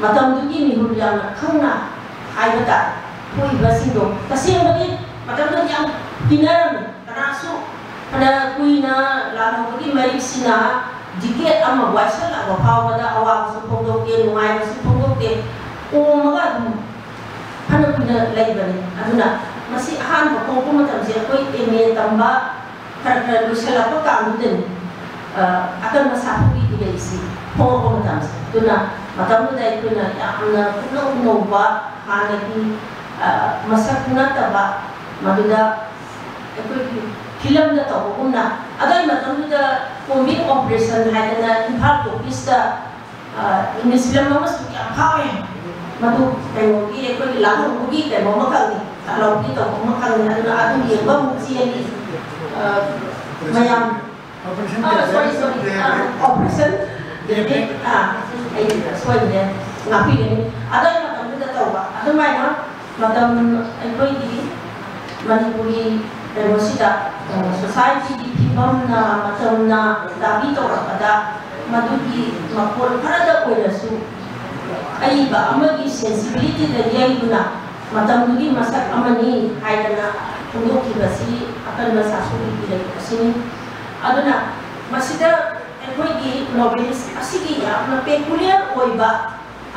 ꯃꯇꯝꯗꯨꯒꯤ ꯃꯤꯍꯨꯠ ꯌꯥꯝꯅ ꯈꯪꯅ ꯍꯥꯏꯕ ꯇꯥꯔꯦ꯫ ꯊꯣꯛꯏꯕꯁꯤꯡꯗꯣ ꯇꯁꯦꯡꯕꯗꯤ ꯃꯇꯝꯗꯨꯗꯤ ꯌꯥꯝ ꯀꯤꯅꯔꯝꯃꯤ꯫ ꯀꯅꯥꯁꯨ ꯐꯅ ꯀꯨꯏꯅ ꯂꯥꯜꯍꯧꯕꯒꯤ ꯃꯔꯤꯛꯁꯤꯅ ꯗꯤꯀꯦꯠ ꯑꯃ ꯋꯥꯏꯁꯜꯂꯛꯄ ꯐꯥꯎꯕꯗ ꯑꯋꯥꯕꯁꯨ ꯐꯣꯡꯗꯣꯛꯇꯦ, ꯅꯨꯡꯉꯥꯏꯕꯁꯨ ꯐꯣꯡꯗꯣꯛꯇꯦ, ꯑꯣꯝꯃꯒ ꯑꯗꯨꯝ ꯐꯅ ꯀꯨꯏꯅ ꯂꯩꯕꯅꯤ꯫ ꯑꯗꯨꯅ ꯃꯁꯤ ꯑꯍꯥꯟꯕ ꯐꯣꯡꯉꯛꯄ ꯃꯇꯝꯁꯦ ꯑꯩꯈꯣꯏ ꯑꯦꯝ ꯑꯦ ꯇꯝꯕ ꯈꯔ ꯈꯔ ꯂꯣꯏꯁꯤꯜꯂꯛꯄ ꯀꯥꯟꯗꯨꯗꯅꯤ, ꯑ, ꯑꯀꯟꯕ ꯁꯥꯐꯨꯒꯤ ꯏꯔꯩꯁꯤ ꯐꯣꯡꯉꯛꯄ ꯃꯇꯝꯁꯦ꯫ ꯑꯗꯨꯅ ꯃꯇꯝꯗꯨꯗ ꯑꯩꯈꯣꯏꯅ ꯌꯥꯝꯅ ꯄꯨꯛꯅꯧ ꯅꯧꯕ, ꯍꯥꯟꯅꯒꯤ, ꯑ, ꯃꯁꯛ ꯅꯠꯇꯕ, ꯃꯗꯨꯗ ꯑꯩꯈꯣꯏꯒꯤ ꯐꯤꯂꯝꯗ ꯇꯧꯕꯒꯨꯝꯅ, ꯑꯗꯨꯒꯤ ꯃꯇꯝꯗꯨꯗ ꯀꯣꯝꯕꯤꯡ ꯑꯣꯄꯔꯦꯁꯟ ꯍꯥꯏꯗꯅ ꯏꯝꯐꯥꯜ ꯇꯣꯀꯤꯁꯇ, ꯑ, ꯏꯪꯂꯤꯁ ꯐꯤꯂꯝ ꯑꯃꯁꯨ ꯌꯥꯝ ꯐꯥꯎꯋꯦ꯫ ꯃꯗꯨ ꯀꯩꯅꯣꯒꯤ, ꯑꯩꯈꯣꯏꯒꯤ ꯂꯥꯜꯍꯧꯕꯒꯤ ꯀꯩꯅꯣ ꯑꯃꯈꯛꯅꯤ, ꯂꯥꯜꯍꯧꯕꯒꯤ ꯇꯧꯕ ꯑꯃꯈꯛꯅꯤ꯫ ꯑꯗꯨꯅ ꯑꯗꯨ ꯌꯦꯡꯕ ꯑꯃꯨꯛ ꯆꯦꯜꯂꯤ, ꯑ, ꯃꯌꯥꯝ꯫ ꯑꯣꯄꯔꯦꯁꯟ ꯑ, ꯁꯣꯔꯤ, ꯁꯣꯔꯤ꯫ ꯑ, ꯑꯣꯄꯔꯦꯁꯟ ꯗꯦꯕꯤꯠ꯫ ꯑ, ꯑꯩ ꯁꯣꯏꯕꯅꯦ, ꯉꯥꯛꯄꯤꯒꯅꯤ꯫ ꯑꯗꯨꯒꯤ ꯃꯇꯝꯗꯨꯗ ꯇꯧꯕ ꯑꯗꯨꯃꯥꯏꯅ ꯃꯇꯝ ꯑꯩꯈꯣꯏꯒꯤ ꯃꯅꯤꯄꯨꯔꯤ ꯀꯩꯅꯣꯁꯤꯗ, ꯑ, ꯁꯣꯁꯥꯏꯇꯤꯒꯤ ꯐꯤꯕꯝꯅ, ꯃꯇꯝꯅ ꯗꯥꯕꯤ ꯇꯧꯔꯛꯄꯗ ꯃꯗꯨꯒꯤ ꯃꯈꯣꯜ ꯈꯔꯗ ꯑꯣꯏꯔꯁꯨ ꯑꯏꯕ ꯑꯃꯒꯤ ꯁꯦꯟꯁꯤꯕꯤꯂꯤꯇꯤꯗ ꯌꯩꯗꯨꯅ ꯃꯇꯝꯗꯨꯒꯤ ꯃꯁꯛ ꯑꯃꯅꯤ ꯍꯥꯏꯗꯅ ꯐꯣꯡꯗꯣꯛꯈꯤꯕꯁꯤ ꯑꯀꯟꯕ ꯁꯥꯐꯨꯒꯤ ꯏꯔꯩ ꯑꯁꯤꯅꯤ꯫ ꯑꯗꯨꯅ ꯃꯁꯤꯗ ꯑꯩꯈꯣꯏꯒꯤ ꯅꯣꯕꯦꯂꯤꯁ ꯑꯁꯤꯒꯤ ꯌꯥꯝꯅ ꯄꯦꯀꯨꯂꯤꯌꯔ ꯑꯣꯏꯕ,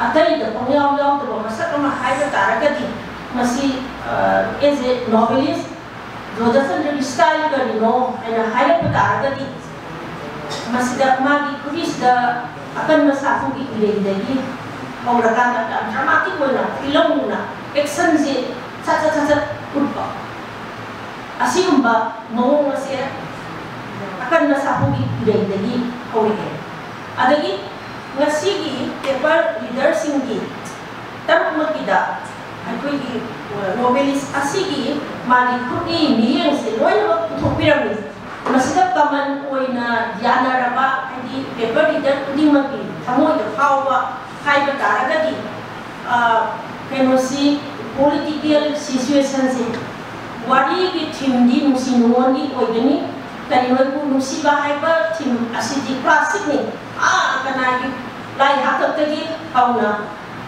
ꯑꯇꯩꯗ ꯄꯪꯌꯥꯎ ꯌꯥꯎꯗꯕ ꯃꯁꯛ ꯑꯃ ꯍꯥꯏꯕ ꯇꯥꯔꯒꯗꯤ, ꯃꯁꯤ, ꯑ, as a novelist ꯖꯣꯙꯆꯟꯗ꯭ꯔꯒꯤ ꯁ꯭ꯇꯥꯏꯜ ꯀꯔꯤꯅꯣ ꯍꯥꯏꯅ ꯍꯥꯏꯔꯛꯄ ꯇꯥꯔꯒꯗꯤ, ꯃꯁꯤꯗ ꯃꯥꯒꯤ ꯈꯨꯕꯤꯁꯤꯗ ꯑꯀꯟꯕ ꯁꯥꯐꯨꯒꯤ ꯏꯔꯩꯗꯒꯤ ꯍꯧꯔꯀꯥꯟꯗ ꯌꯥꯝ ꯗ꯭ꯔꯃꯥꯇꯤꯛ ꯑꯣꯏꯅ ꯐꯤꯂꯝꯒꯨꯝꯅ ꯑꯦꯛꯁꯟꯁꯤ ꯁꯠ ꯁꯠ ꯁꯠ ꯁꯠ ꯎꯠꯄ, ꯑꯁꯤꯒꯨꯝꯕ ꯃꯑꯣꯡ ꯑꯁꯦ ꯑꯀꯟꯕ ꯁꯥꯐꯨꯒꯤ ꯏꯔꯩꯗꯒꯤ ꯍꯧꯔꯛꯑꯦ꯫ ꯑꯗꯒꯤ ꯉꯁꯤꯒꯤ ꯄꯦꯄꯔ ꯔꯤꯗꯔꯁꯤꯡꯒꯤ ꯇꯔꯨꯛꯃꯛꯀꯤꯗ ꯑꯩꯈꯣꯏꯒꯤ, ꯑ, ꯅꯣꯕꯦꯂꯤꯁ ꯑꯁꯤꯒꯤ ꯃꯥꯒꯤ ꯈꯨꯠꯏ ꯃꯤꯠꯌꯦꯡꯁꯦ ꯂꯣꯏꯅꯃꯛ ꯄꯨꯊꯣꯛꯄꯤꯔꯝꯃꯤ꯫ ꯃꯁꯤꯗ ꯀꯃꯟ ꯑꯣꯏꯅ ꯌꯥꯅꯔꯕ, ꯍꯥꯏꯗꯤ ꯄꯦꯄꯔ ꯔꯤꯗꯔ ꯈꯨꯗꯤꯡꯃꯛꯀꯤ ꯊꯃꯣꯏꯗ ꯐꯥꯎꯕ ꯍꯥꯏꯕ ꯇꯥꯔꯒꯗꯤ, ꯑ, ꯀꯩꯅꯣꯁꯤ, ꯄꯣꯂꯤꯇꯤꯀꯦꯜ ꯁꯤꯆꯨꯋꯦꯁꯟꯁꯦ, ꯋꯥꯔꯤꯒꯤ ꯊꯤꯝꯗꯤ ꯅꯨꯡꯁꯤ ꯅꯨꯡꯉꯣꯟꯒꯤ ꯑꯣꯏꯒꯅꯤ꯫ ꯀꯔꯤꯅꯣ ꯍꯥꯏꯕꯨ, ꯅꯨꯡꯁꯤꯕ ꯍꯥꯏꯕ ꯊꯤꯝ ꯑꯁꯤꯗꯤ ꯀ꯭ꯂꯥꯁꯤꯛꯅꯤ꯫ ꯑꯥ, ꯀꯅꯥꯒꯤ, ꯂꯥꯏ ꯍꯥꯛꯇꯛꯇꯒꯤ ꯍꯧꯅ,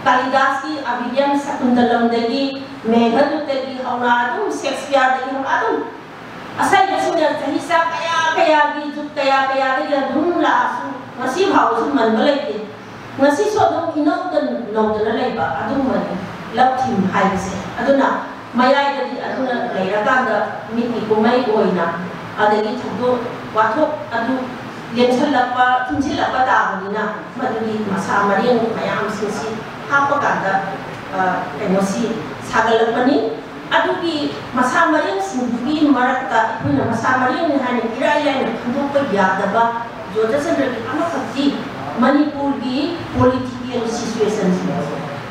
ꯀꯥꯂꯤꯗꯥꯁꯀꯤ ꯑꯚꯤꯙ꯭ꯌꯥꯟ ꯁꯀꯨꯟꯇꯂꯝꯗꯒꯤ, ꯃꯦꯘꯗꯨꯠꯇꯒꯤ ꯍꯧꯅ, ꯑꯗꯨꯝ ꯁꯦꯛꯁꯄꯤꯌꯔꯗꯒꯤ ꯍꯧꯅ ꯑꯗꯨꯝ ꯑꯁꯩꯕꯁꯤꯡꯅ ꯆꯍꯤ ꯆꯥ ꯀꯌꯥ ꯀꯌꯥꯒꯤ, ꯖꯨꯛ ꯀꯌꯥ ꯀꯌꯥꯗꯒꯤ ꯑꯗꯨꯝ ꯂꯥꯛꯑꯁꯨ, ꯉꯁꯤ ꯐꯥꯎꯕꯁꯨ ꯃꯟꯕ ꯂꯩꯇꯦ꯫ ꯉꯁꯤꯁꯨ ꯑꯗꯨꯝ ꯏꯅꯧꯗ ꯅꯧꯗꯅ ꯂꯩꯕ ꯑꯗꯨꯒꯨꯝꯕꯅꯤ ꯂꯞ ꯊꯤꯝ ꯍꯥꯏꯕꯁꯦ꯫ ꯑꯗꯨꯅ ꯃꯌꯥꯏꯗꯗꯤ ꯑꯗꯨꯅ ꯂꯩꯔꯀꯥꯟꯗ ꯃꯤꯠꯀꯤ ꯀꯨꯝꯍꯩ ꯑꯣꯏꯅ, ꯑꯗꯒꯤ ꯊꯧꯗꯣꯛ ꯋꯥꯊꯣꯛ ꯑꯗꯨ ꯂꯦꯝꯁꯜꯂꯛꯄ, ꯊꯨꯝꯖꯤꯜꯂꯛꯄ ꯇꯥꯕꯅꯤꯅ, ꯃꯗꯨꯒꯤ ꯃꯁꯥ ꯃꯔꯦꯡ ꯃꯌꯥꯝꯁꯤꯡꯁꯤ ꯍꯥꯞꯄ ꯀꯥꯟꯗ, ꯑ, ꯀꯩꯅꯣꯁꯤ ꯁꯥꯒꯠꯂꯛꯄꯅꯤ꯫ ꯑꯗꯨꯒꯤ ꯃꯁꯥ ꯃꯔꯦꯡꯁꯤꯡꯗꯨꯒꯤ ꯃꯔꯛꯇ ꯑꯩꯈꯣꯏꯅ ꯃꯁꯥ ꯃꯔꯦꯡꯅꯤ ꯍꯥꯏꯅ ꯏꯔꯥꯏ ꯂꯥꯏꯅ ꯈꯟꯗꯣꯛꯄ ꯌꯥꯗꯕ ꯖꯣꯙꯆꯟꯗ꯭ꯔꯒꯤ ꯑꯃꯈꯛꯇꯤ ꯃꯅꯤꯄꯨꯔꯒꯤ ꯄꯣꯂꯤꯇꯤꯀꯦꯜ ꯁꯤꯆꯨꯋꯦꯁꯟꯁꯤꯅꯤ꯫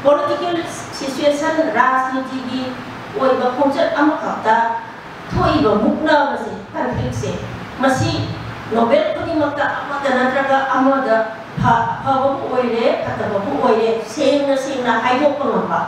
ꯄꯣꯂꯤꯇꯤꯀꯦꯜ ꯁꯤꯆꯨꯋꯦꯁꯟ, ꯔꯥꯖꯅꯤꯇꯤꯒꯤ ꯑꯣꯏꯕ ꯈꯣꯡꯆꯠ ꯑꯃꯈꯛꯇ ꯊꯣꯛꯏꯕ ꯃꯨꯛꯅꯕꯁꯦ, ꯀꯟꯐ꯭ꯂꯤꯛꯁꯦ, ꯃꯁꯤ ꯅꯣꯕꯦꯜ ꯈꯨꯗꯤꯡꯃꯛꯇ ꯑꯃꯗ ꯅꯠꯇ꯭ꯔꯒ ꯑꯃꯗ, ꯐ-, ꯑꯐꯕꯕꯨ ꯑꯣꯏꯔꯦ, ꯐꯠꯇꯕꯕꯨ ꯑꯣꯏꯔꯦ, ꯁꯦꯡꯅ ꯁꯦꯡꯅ ꯍꯥꯏꯗꯣꯛꯄ ꯉꯝꯕ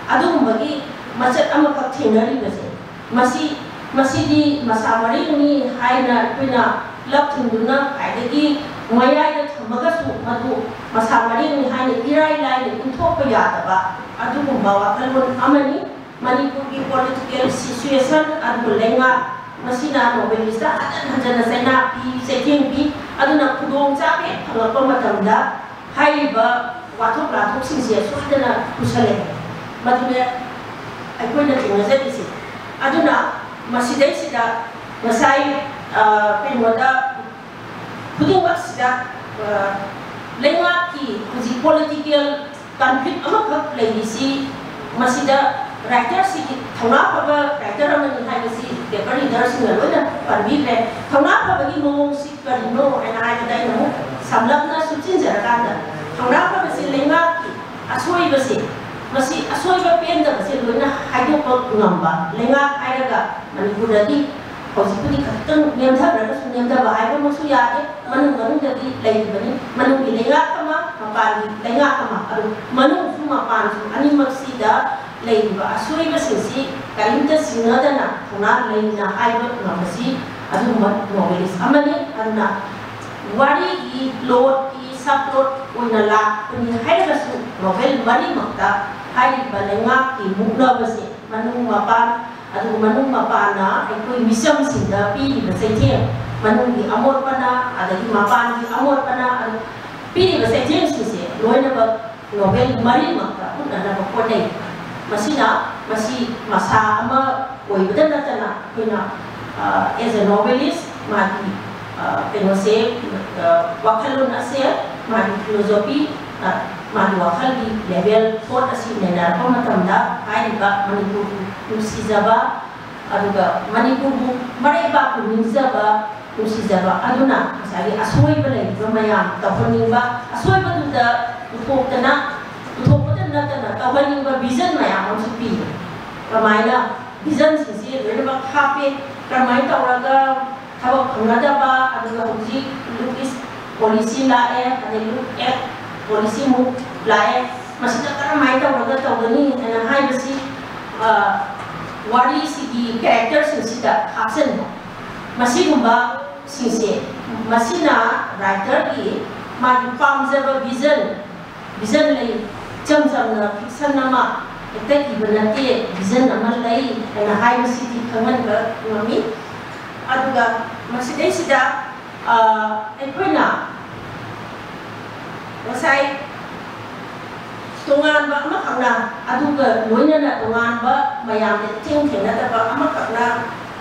ꯑꯗꯨꯒꯨꯝꯕꯒꯤ ꯃꯆꯠ ꯑꯃꯈꯛ ꯊꯦꯡꯅꯔꯤꯕꯁꯦ, ꯃꯁꯤ, ꯃꯁꯤꯗꯤ ꯃꯁꯥ ꯃꯔꯦꯡꯅꯤ ꯍꯥꯏꯅ ꯑꯩꯈꯣꯏꯅ ꯂꯞ ꯊꯤꯡꯗꯨꯅ ꯈ꯭ꯋꯥꯏꯗꯒꯤ ꯃꯌꯥꯏꯗ ꯊꯝꯃꯒꯁꯨ, ꯃꯗꯨ ꯃꯁꯥ ꯃꯔꯦꯡꯅꯤ ꯍꯥꯏꯅ ꯏꯔꯥꯏ ꯂꯥꯏꯅ ꯏꯟꯊꯣꯛꯄ ꯌꯥꯗꯕ ꯑꯗꯨꯒꯨꯝꯕ ꯋꯥꯈꯜꯂꯣꯟ ꯑꯃꯅꯤ꯫ ꯃꯅꯤꯄꯨꯔꯒꯤ ꯄꯣꯂꯤꯇꯤꯀꯦꯜ ꯁꯤꯆꯨꯋꯦꯁꯟ ꯑꯗꯨꯒ ꯂꯩꯉꯥꯛ, ꯃꯁꯤꯅ ꯅꯣꯕꯦꯂꯤꯁꯇ ꯍꯟꯖꯟ ꯍꯟꯖꯟꯅ ꯆꯩꯅꯥ ꯄꯤ, ꯆꯩꯊꯦꯡ ꯄꯤ꯫ ꯑꯗꯨꯅ ꯈꯨꯗꯣꯡ ꯆꯥꯕ ꯍꯦꯛ ꯐꯪꯂꯛꯄ ꯃꯇꯝꯗ ꯍꯥꯏꯔꯤꯕ ꯋꯥꯊꯣꯛ ꯂꯥꯊꯣꯛꯁꯤꯡꯁꯦ ꯁꯣꯏꯗꯅ ꯄꯨꯁꯜꯂꯛꯑꯦ꯫ ꯃꯗꯨꯅꯦ ꯑꯩꯈꯣꯏꯅ ꯊꯦꯡꯅꯖꯔꯤꯁꯦ꯫ ꯑꯗꯨꯅ ꯃꯁꯤꯗꯩꯁꯤꯗ ꯉꯁꯥꯏ, ꯑ, ꯀꯩꯅꯣꯗ ꯈꯨꯗꯤꯡꯃꯛꯁꯤꯗ, ꯑ, ꯂꯩꯉꯥꯛꯀꯤ ꯍꯧꯖꯤꯛ ꯄꯣꯂꯤꯇꯤꯀꯦꯜ ꯀꯟꯐ꯭ꯂꯤꯛ ꯑꯃꯈꯛ ꯂꯩꯔꯤꯁꯤ, ꯃꯁꯤꯗ ꯔꯥꯏꯇꯔꯁꯤꯒꯤ, ꯊꯧꯅꯥ ꯐꯕ ꯔꯥꯏꯇꯔ ꯑꯃꯅꯤ ꯍꯥꯏꯕꯁꯤ ꯄꯦꯄꯔ ꯔꯤꯗꯔꯁꯤꯡꯅ ꯂꯣꯏꯅ ꯄꯟꯕꯤꯈ꯭ꯔꯦ꯫ ꯊꯧꯅꯥ ꯐꯕꯒꯤ ꯃꯑꯣꯡꯁꯤ ꯀꯔꯤꯅꯣ ꯍꯥꯏꯅ ꯍꯥꯏꯕꯗ, ꯑꯩꯅ ꯑꯃꯨꯛ ꯁꯝꯂꯞꯅ ꯁꯨꯞꯆꯤꯟꯖꯔꯀꯥꯟꯗ, ꯊꯧꯅꯥ ꯐꯕꯁꯤ ꯂꯩꯉꯥꯛꯀꯤ ꯑꯁꯣꯏꯕꯁꯦ, ꯃꯁꯤ ꯑꯁꯣꯏꯕ ꯄꯦꯟꯗꯕꯁꯦ ꯂꯣꯏꯅ ꯍꯥꯏꯗꯣꯛꯄ ꯉꯝꯕ꯫ ꯂꯩꯉꯥꯛ ꯍꯥꯏꯔꯒ ꯃꯅꯤꯄꯨꯔꯗꯗꯤ ꯍꯧꯖꯤꯛꯄꯨꯗꯤ ꯈꯖꯤꯛꯇꯪ ꯅꯦꯝꯊꯈ꯭ꯔꯒꯁꯨ, ꯅꯦꯝꯊꯕ ꯍꯥꯏꯕꯃꯛꯁꯨ ꯌꯥꯗꯦ, ꯃꯅꯨꯡ ꯃꯅꯨꯡꯗꯗꯤ ꯂꯩꯔꯤꯕꯅꯤ꯫ ꯃꯅꯨꯡꯒꯤ ꯂꯩꯉꯥꯛ ꯑꯃ, ꯃꯄꯥꯟꯒꯤ ꯂꯩꯉꯥꯛ ꯑꯃ, ꯑꯗꯨ ꯃꯅꯨꯡꯁꯨ ꯃꯄꯥꯟꯁꯨ ꯑꯅꯤꯃꯛꯁꯤꯗ ꯂꯩꯔꯤꯕ ꯑꯁꯣꯏꯕꯁꯤꯡꯁꯤ ꯀꯔꯤꯝꯇ ꯆꯤꯡꯅꯗꯅ ꯊꯧꯅꯥ ꯂꯩꯅ ꯍꯥꯏꯕ ꯉꯝꯕꯁꯤ ꯑꯗꯨꯒꯨꯝꯕ ꯅꯣꯕꯦꯂꯤꯁ ꯑꯃꯅꯤ꯫ ꯑꯗꯨꯅ ꯋꯥꯔꯤꯒꯤ ꯄ꯭ꯂꯣꯠꯀꯤ ꯁꯕ ꯄ꯭ꯂꯣꯠ ꯑꯣꯏꯅ ꯂꯥꯛꯄꯅꯤ ꯍꯥꯏꯔꯒꯁꯨ ꯅꯣꯕꯦꯜ ꯃꯔꯤꯃꯛꯇ ꯍꯥꯏꯔꯤꯕ ꯂꯩꯉꯥꯛꯀꯤ ꯃꯨꯛꯅꯕꯁꯦ ꯃꯅꯨꯡ ꯃꯄꯥꯟ, ꯑꯗꯨꯒ ꯃꯅꯨꯡ ꯃꯄꯥꯟꯅ ꯑꯩꯈꯣꯏ ꯃꯤꯆꯝꯁꯤꯡꯗ ꯄꯤꯔꯤꯕ ꯆꯩꯊꯦꯡ, ꯃꯅꯨꯡꯒꯤ ꯑꯃꯣꯠꯄꯅ ꯑꯗꯒꯤ ꯃꯄꯥꯟꯒꯤ ꯑꯃꯣꯠꯄꯅ, ꯑꯗꯨ ꯄꯤꯔꯤꯕ ꯆꯩꯊꯦꯡꯁꯤꯡꯁꯦ ꯂꯣꯏꯅꯃꯛ ꯅꯣꯕꯦꯜ ꯃꯔꯤꯃꯛꯇ ꯎꯠꯅꯅꯕ ꯍꯣꯠꯅꯩ꯫ ꯃꯁꯤꯅ ꯃꯁꯤ ꯃꯁꯥ ꯑꯃ ꯑꯣꯏꯕꯗ ꯅꯠꯇꯅ ꯑꯩꯈꯣꯏꯅ, ꯑꯦꯖ ꯑꯦ ꯅꯣꯕꯦꯂꯤꯁ, ꯃꯥꯒꯤ ꯑ, ꯀꯩꯅꯣꯁꯦ, ꯑ, ꯋꯥꯈꯜꯂꯣꯟ ꯑꯁꯦ, ꯃꯥꯒꯤ ꯐꯤꯂꯣꯖꯣꯐꯤ, ꯑ, ꯃꯥꯒꯤ ꯋꯥꯈꯜꯒꯤ ꯂꯦꯚꯦꯜ ꯄꯣꯠ ꯑꯁꯤ ꯅꯩꯅꯔꯛꯄ ꯃꯇꯝꯗ ꯍꯥꯏꯔꯤꯕ ꯃꯅꯤꯄꯨꯔꯕꯨ ꯅꯨꯡꯁꯤꯖꯕ, ꯑꯗꯨꯒ ꯃꯅꯤꯄꯨꯔꯕꯨ ꯃꯔꯩꯕꯥꯛꯄꯨ ꯅꯤꯡꯖꯕ, ꯅꯨꯡꯁꯤꯖꯕ ꯑꯗꯨꯅ ꯉꯁꯥꯏꯒꯤ ꯑꯁꯣꯏꯕ ꯂꯩꯔꯤꯕ ꯃꯌꯥꯝ ꯇꯧꯍꯟꯅꯤꯡꯕ, ꯑꯁꯣꯏꯕꯗꯨꯗ ꯄꯨꯊꯣꯛꯇꯅ, ꯄꯨꯊꯣꯛꯄꯗ ꯅꯠꯇꯅ ꯇꯧꯍꯟꯅꯤꯡꯕ ꯚꯤꯖꯟ ꯃꯌꯥꯝ ꯑꯃꯁꯨ ꯄꯤꯌꯦ꯫ ꯀꯃꯥꯏꯅ ꯚꯤꯖꯟꯁꯤꯡꯁꯤ ꯂꯣꯏꯅꯃꯛ ꯍꯥꯞꯄꯦ, ꯀꯔꯝꯍꯥꯏꯅ ꯇꯧꯔꯒ ꯊꯕꯛ ꯐꯪꯅꯗꯕ, ꯑꯗꯨꯒ ꯍꯧꯖꯤꯛ ꯂꯨꯛ ꯏꯁ ꯄꯣꯂꯤꯁꯤ ꯂꯥꯛꯑꯦ, ꯑꯗꯩ ꯂꯨꯛ ꯑꯦꯠ ꯄꯣꯂꯤꯁꯤ ꯃꯨꯛ ꯂꯥꯛꯑꯦ꯫ ꯃꯁꯤꯗ ꯀꯔꯝꯍꯥꯏꯅ ꯇꯧꯔꯒ ꯇꯧꯒꯅꯤ ꯍꯥꯏꯅ ꯍꯥꯏꯕꯁꯤ, ꯑ, ꯋꯥꯔꯤꯁꯤꯒꯤ ꯀꯦꯔꯦꯛꯇꯔꯁꯤꯡꯁꯤꯗ ꯍꯥꯞꯆꯤꯟꯕ꯫ ꯃꯁꯤꯒꯨꯝꯕꯁꯤꯡꯁꯦ, ꯃꯁꯤꯅ ꯔꯥꯏꯇꯔꯒꯤ ꯃꯥꯒꯤ ꯄꯥꯝꯖꯕ ꯚꯤꯖꯟ, ꯚꯤꯖꯟ ꯂꯩ꯫ ꯏꯆꯝ ꯆꯝꯅ ꯐꯤꯛꯁꯟ ꯑꯃ ꯍꯦꯛꯇ ꯏꯕ ꯅꯠꯇꯦ, ꯚꯤꯖꯟ ꯑꯃ ꯂꯩ ꯍꯥꯏꯅ ꯍꯥꯏꯕꯁꯤꯗꯤ ꯈꯪꯍꯟꯕ ꯉꯝꯃꯤ꯫ ꯑꯗꯨꯒ ꯃꯁꯤꯗꯩꯁꯤꯗ, ꯑ, ꯑꯩꯈꯣꯏꯅ ꯉꯁꯥꯏ ꯇꯣꯉꯥꯟꯕ ꯑꯃꯈꯛꯅ, ꯑꯗꯨꯒ ꯂꯣꯏꯅꯅ ꯇꯣꯉꯥꯟꯕ ꯃꯌꯥꯝꯗ ꯏꯊꯦꯡ ꯊꯦꯡꯅꯗꯕ ꯑꯃꯈꯛꯅ,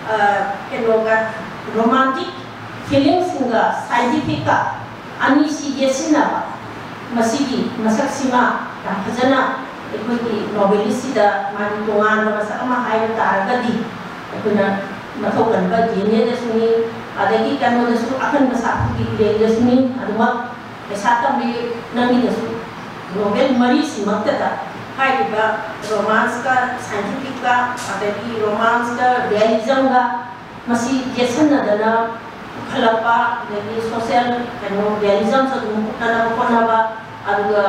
ꯑ, ꯀꯩꯅꯣꯒ, ꯔꯣꯃꯥꯟꯇꯤꯛ ꯐꯤꯂꯤꯡꯁꯤꯡꯒ ꯁꯥꯏꯟꯇꯤꯐꯤꯛꯀ ꯑꯅꯤꯁꯤ ꯌꯦꯠꯁꯤꯟꯅꯕ, ꯃꯁꯤꯒꯤ ꯃꯁꯛꯁꯤꯃ ꯌꯥꯝ ꯐꯖꯅ ꯑꯩꯈꯣꯏꯒꯤ ꯅꯣꯕꯦꯂꯤꯁꯁꯤꯗ ꯃꯥꯒꯤ ꯇꯣꯉꯥꯟꯕ ꯃꯁꯛ ꯑꯃ ꯍꯥꯏꯕ ꯇꯥꯔꯒꯗꯤ, ꯑꯩꯈꯣꯏꯅ ꯃꯊꯧ ꯀꯟꯕ ꯗꯤ ꯑꯦꯟ ꯑꯦꯗꯁꯨꯅꯤ, ꯑꯗꯒꯤ ꯀꯩꯅꯣꯗꯁꯨ ꯑꯀꯟꯕ ꯁꯥꯐꯨꯒꯤ ꯏꯔꯦꯡꯗꯁꯨꯅꯤ, ꯑꯗꯨꯃꯛ ꯄꯩꯁꯥ ꯇꯝꯕꯤ ꯅꯪꯒꯤꯗꯁꯨ ꯅꯣꯕꯦꯜ ꯃꯔꯤꯁꯤꯃꯛꯇꯗ ꯍꯥꯏꯔꯤꯕ ꯔꯣꯃꯥꯟꯁꯀ ꯁꯥꯏꯟꯇꯤꯐꯤꯛꯀ, ꯑꯗꯒꯤ ꯔꯣꯃꯥꯟꯁꯀ ꯔꯤꯌꯦꯂꯤꯖꯝꯒ ꯃꯁꯤ ꯌꯦꯠꯁꯟꯅꯗꯅ ꯄꯨꯈꯠꯂꯛꯄ, ꯑꯗꯒꯤ ꯁꯣꯁꯤꯌꯦꯜ ꯀꯩꯅꯣ ꯔꯤꯌꯦꯂꯤꯖꯝꯁꯨ ꯑꯗꯨꯝ ꯄꯨꯈꯠꯅꯕ ꯍꯣꯠꯅꯕ, ꯑꯗꯨꯒ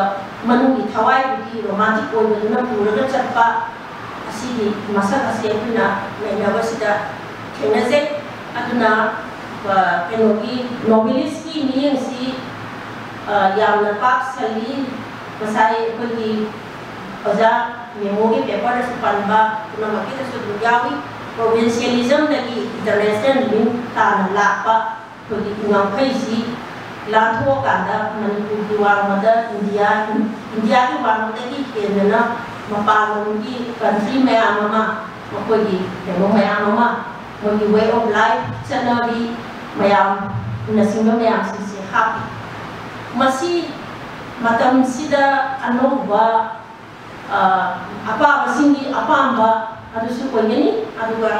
ꯃꯅꯨꯡꯒꯤ ꯊꯋꯥꯏꯕꯨꯗꯤ ꯔꯣꯃꯥꯟꯇꯤꯛ ꯑꯣꯏꯕꯗꯨꯅ ꯄꯨꯔꯒ ꯆꯠꯄ, ꯑꯁꯤꯒꯤ ꯃꯁꯛ ꯑꯁꯤ ꯑꯩꯈꯣꯏꯅ ꯅꯩꯅꯕꯁꯤꯗ ꯊꯦꯡꯅꯖꯩ꯫ ꯑꯗꯨꯅ ꯀꯩꯅꯣꯒꯤ ꯅꯣꯕꯦꯂꯤꯁꯀꯤ ꯃꯤꯠꯌꯦꯡꯁꯤ ꯌꯥꯝꯅ ꯄꯥꯛ ꯁꯜꯂꯤ꯫ ꯉꯁꯥꯏ ꯑꯩꯈꯣꯏꯒꯤ ꯑꯣꯖꯥ ꯃꯦꯃꯣꯒꯤ ꯄꯦꯄꯔꯗꯁꯨ ꯄꯟꯕ ꯄꯨꯝꯅꯃꯛꯀꯤꯗꯁꯨ ꯑꯗꯨꯝ ꯌꯥꯎꯏ꯫ ꯄ꯭ꯔꯣꯚꯤꯟꯁꯤꯌꯦꯂꯤꯖꯝꯗꯒꯤ ꯏꯟꯇꯔꯅꯦꯁꯅꯦꯜ ꯃꯤꯡ ꯇꯥꯅ ꯂꯥꯛꯄ ꯑꯩꯈꯣꯏꯒꯤ ꯉꯝꯈꯩꯁꯤ ꯂꯥꯟꯊꯣꯛꯑꯀꯥꯟꯗ ꯃꯅꯤꯄꯨꯔꯒꯤ ꯋꯥꯡꯃꯗ ꯏꯟꯗꯤꯌꯥ, ꯏꯟꯗꯤꯌꯥꯒꯤ ꯋꯥꯡꯃꯗꯒꯤ ꯍꯦꯟꯗꯅ ꯃꯄꯥꯟꯂꯣꯝꯒꯤ ꯀꯟꯇ꯭ꯔꯤ ꯃꯌꯥꯝ ꯑꯃ, ꯃꯈꯣꯏꯒꯤ ꯀꯩꯅꯣ ꯃꯌꯥꯝ ꯑꯃ, ꯃꯣꯏꯒꯤ ꯋꯦ ꯑꯣꯐ ꯂꯥꯏꯐ, ꯆꯠꯅꯕꯤ ꯃꯌꯥꯝꯅꯆꯤꯡꯕ ꯃꯌꯥꯝꯁꯤꯡꯁꯦ ꯍꯥꯞꯄꯤ꯫ ꯃꯁꯤ ꯃꯇꯝꯁꯤꯗ ꯑꯅꯧꯕ ꯑꯄꯥꯕꯁꯤꯡꯒꯤ ꯑꯄꯥꯝꯕ ꯑꯗꯨꯁꯨ ꯑꯣꯏꯒꯅꯤ꯫ ꯑꯗꯨꯒ